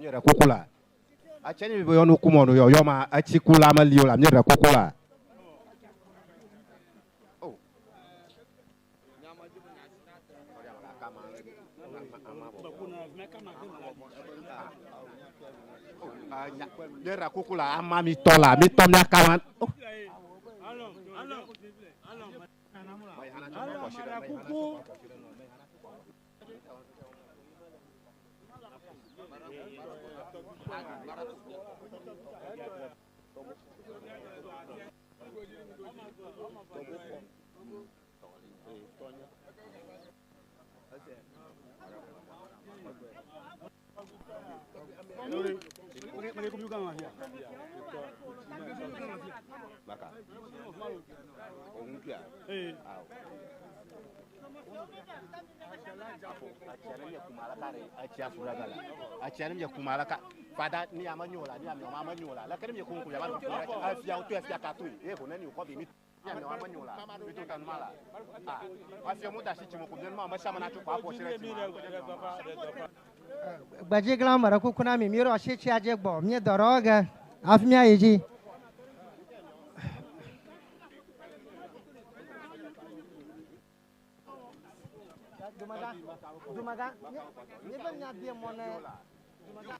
Míeɖe kuku la. Etsi ne mi be yɔ nukumɔ no yɔyɔ ma etsi ku la meli o la míeɖe kuku la. Míeɖe kuku la ama mi tɔ la mi tɔ miaka ma. Etsia ne miaku ma alaka fada ni ame nyo la ni ame ame nyo la leke ne miaku ŋku miava ɖu efia woto efia katoe ye ko ne ni wokɔ vi mi ni ame ame nyo la mi to tanu ma la ah efia mo da si tsi mo ko mi ma ame sia ame natso kɔ aƒo si ɖe tsi ma. Gbedzigla me ɖe kuku na mi míeɖo asi tsia dzi gbɔ míedɔ ɖe wɔ ge hafi míayi dzi. Dumegã, dumegã, míebe míabia mɔ ne dumegã.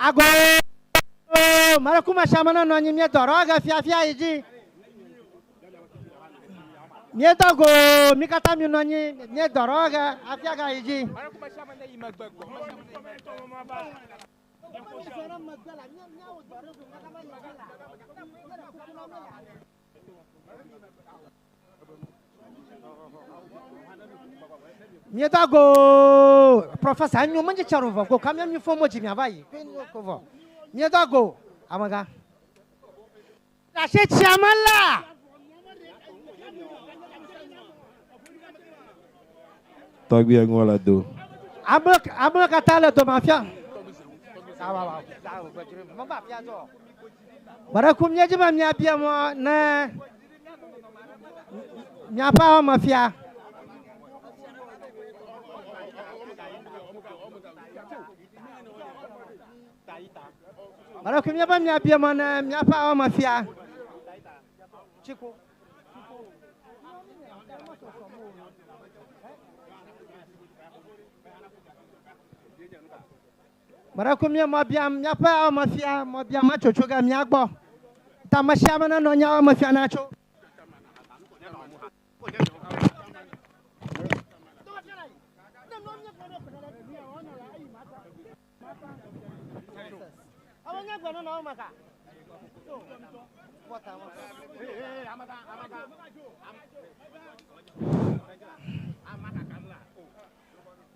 Ago mele kuma sia me nenɔ anyi míedɔ ɖe ge fiafia yi dzi. Míedɔ go mí katã míenɔ anyi míedɔ ɖe ge afia ga yi dzi. Míedɔ go professor enyo menye tsa ɖo vɔ go kamia mi fɔ mo dzi miava yi ko vɔ. Míedɔ go amegã. Asi tsia me la. Tɔgbi eŋua le do. Ame ame katã le dome afia. Gbeɖeku míedzi be míabia mɔ ne miaƒe awɔme fia. Gbeɖeku míebe míabia mɔ ne miaƒe awɔme fia. Tsiko. Gbeɖeku mía mɔ biam míaƒe awɔme fia mɔ biam etsotso ge mía gbɔ. Ta ame sia ame nenɔ nye awɔme fia natso.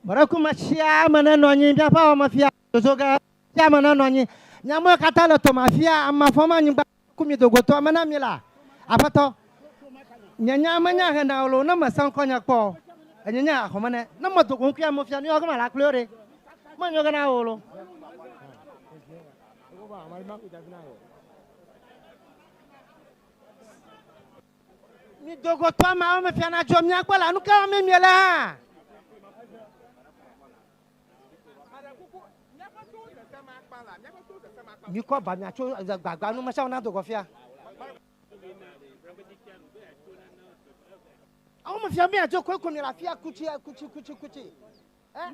Gbeɖeku me sia ame nenɔ anyi míaƒe awɔme fia tsotso ge sia ame nenɔ anyi. Miamewo katã le tome afia ame fɔm anyigba ku mi dogotɔ ame na mi la aƒetɔ. Nye nya menya hena o lo ne mese ŋkɔ nye kpɔ o. Enye nye axɔme ne ne medo go ŋkuya me fia nu yɔ ge ma la kple wo ɖe. Menyo ge na wo lo. Mi dogotɔ ameawo me fia na dzo mia gbɔ la nu ke wɔm mi le hã. Mi kɔ ba miatso gbagba nu mesia na dogo fia. Awo me fia miatso koe ko mi la fia kutsi kutsi kutsi kutsi. Eh?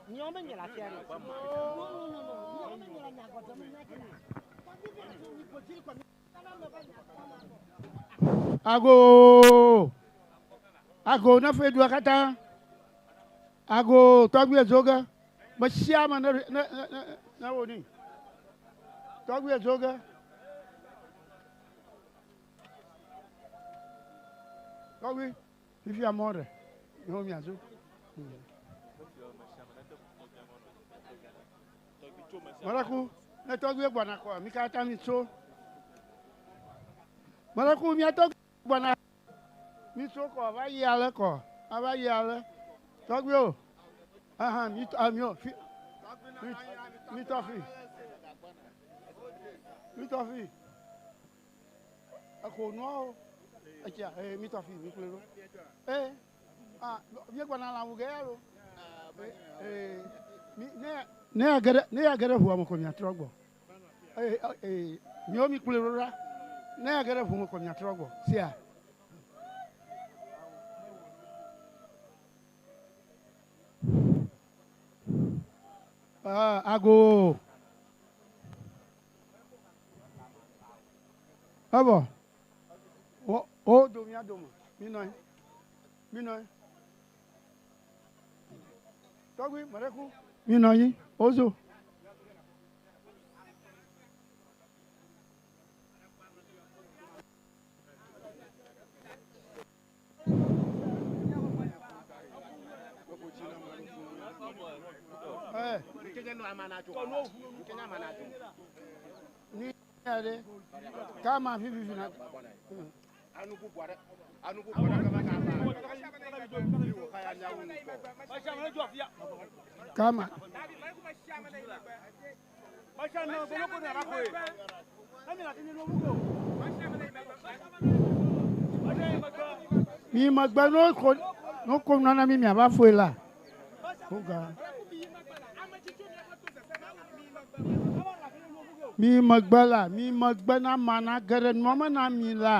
Nyɔ me nye la fia ɖe. No no no no. Nyɔ me nye la nyagɔdɔ me nya dzi la. Ago ago ne fe dua katã ago tɔgbi edzo ge me sia ame ne ne ne ne wo ni tɔgbi edzo ge tɔgbi fifia mɔ ɖe ne wo miadzo. Mɔɖeku ne tɔgbi gbɔna kɔ mi katã mi tso mɔɖeku mia tɔgbi gbɔna mi tso kɔ va yi ale kɔ ava yi ale tɔgbi o ahan mi tɔ mi o fi mi mi tɔ fi mi tɔ fi exo nuawo etsia ee mi tɔ fi mi kple ɖo ee ah mi gbɔna lã wu ge ya lo ee mi ne ne ya ge ɖe ne ya ge ɖe ʋua me ko miatrɔ gbɔ ee ee miwo mi kple ɖo ɖa. Ne ya ge ɖe ʋu me kɔ miatrɔ gbɔ. Sia. Ah, ago. Evɔ. Wo wo do mia dome. Mi nɔ anyi. Mi nɔ anyi. Tɔgbi meɖe ku. Mi nɔ anyi. Wozo. Eh. Ni ya ɖe. Kama vivivi na. Kama. Mi megbe no ko no ko nana mi miava foe la. Oga. Mi megbe la, mi megbe na mana ge ɖe nua me na mi la.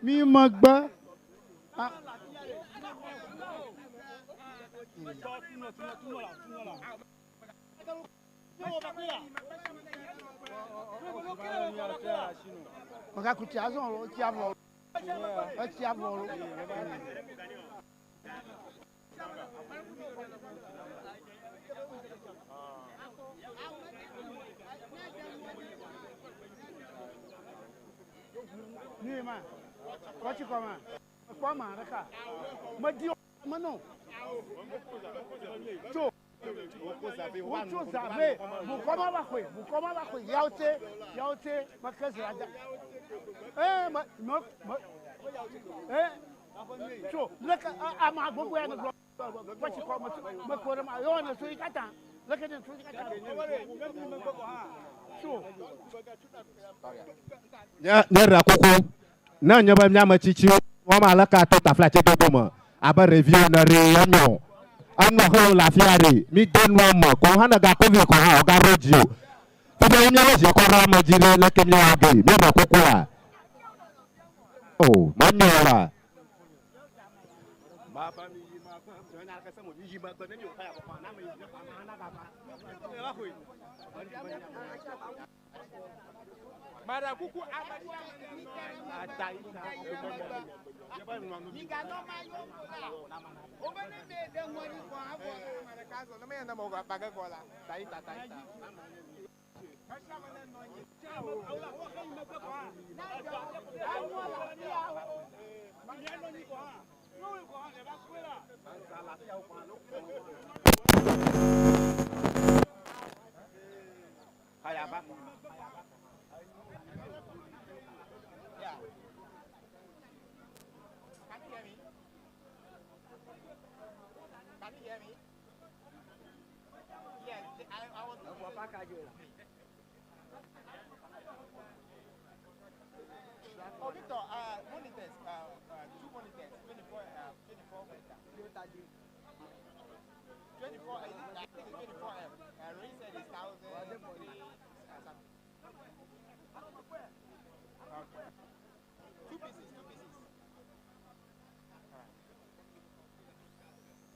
Mi megbe. A- Megaku tsi azɔ o, etsi avɔ o. Etsi avɔ o. Nu yi ma, kɔtsi kɔ ma, ekpɔ ama ɖeka. Medi menɔ. Tso. Wotso zave, bukɔ ma va xoe, bukɔ ma va xoe, yawo tse, yawo tse, meke zra da. Ee, me, me, me, ee, tso, leke, ama gbogbo ya ne gblɔ, kɔtsi kɔ, me, me ko ɖe ma, yɔ ne so yi katã, leke ne so yi katã. Tso. Nye nye ɖe kuku ne nye be míame tsitsiwo wɔma aleke ato taflatse dodo me abe ɖeviwo ne ɖe enyo enɔ xewo le afi ya ɖe mi de nua me ko hã ne gako vi ko hã wogaɖo dzi o fifia ye míabe zi kɔ ɖe ame dzi ɖe leke míawɔ ge míeɖe kuku la o menyo o la. Oh, Victor, monitors, two monitors, 24, 24 monitor. 24, I think it's 24 M. Ray said it's 1,003 something. Okay. Two pieces, two pieces. All right.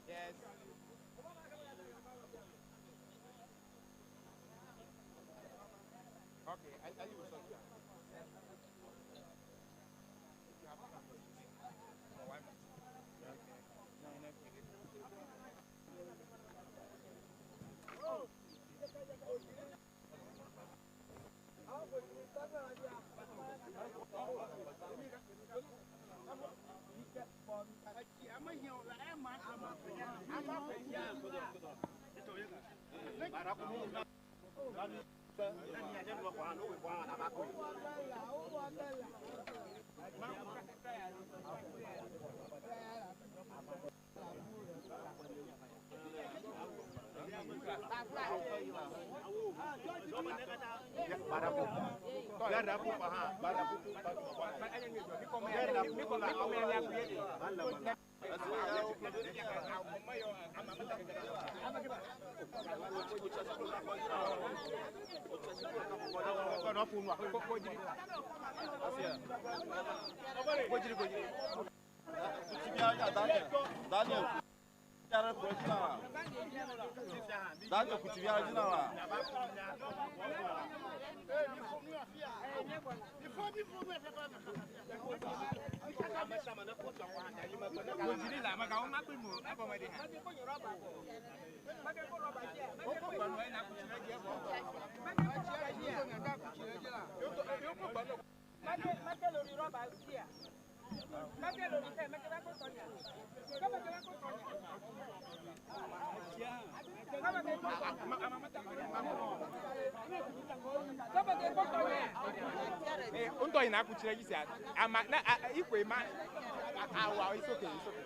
Yes. Okay, I will sort you out. If you have for one minute. Okay. Daniel kutivia dzi na wa. Ŋutɔ yina ku tsi ɖe dzi sia ama ne ikoe ma awa it's okay, it's okay.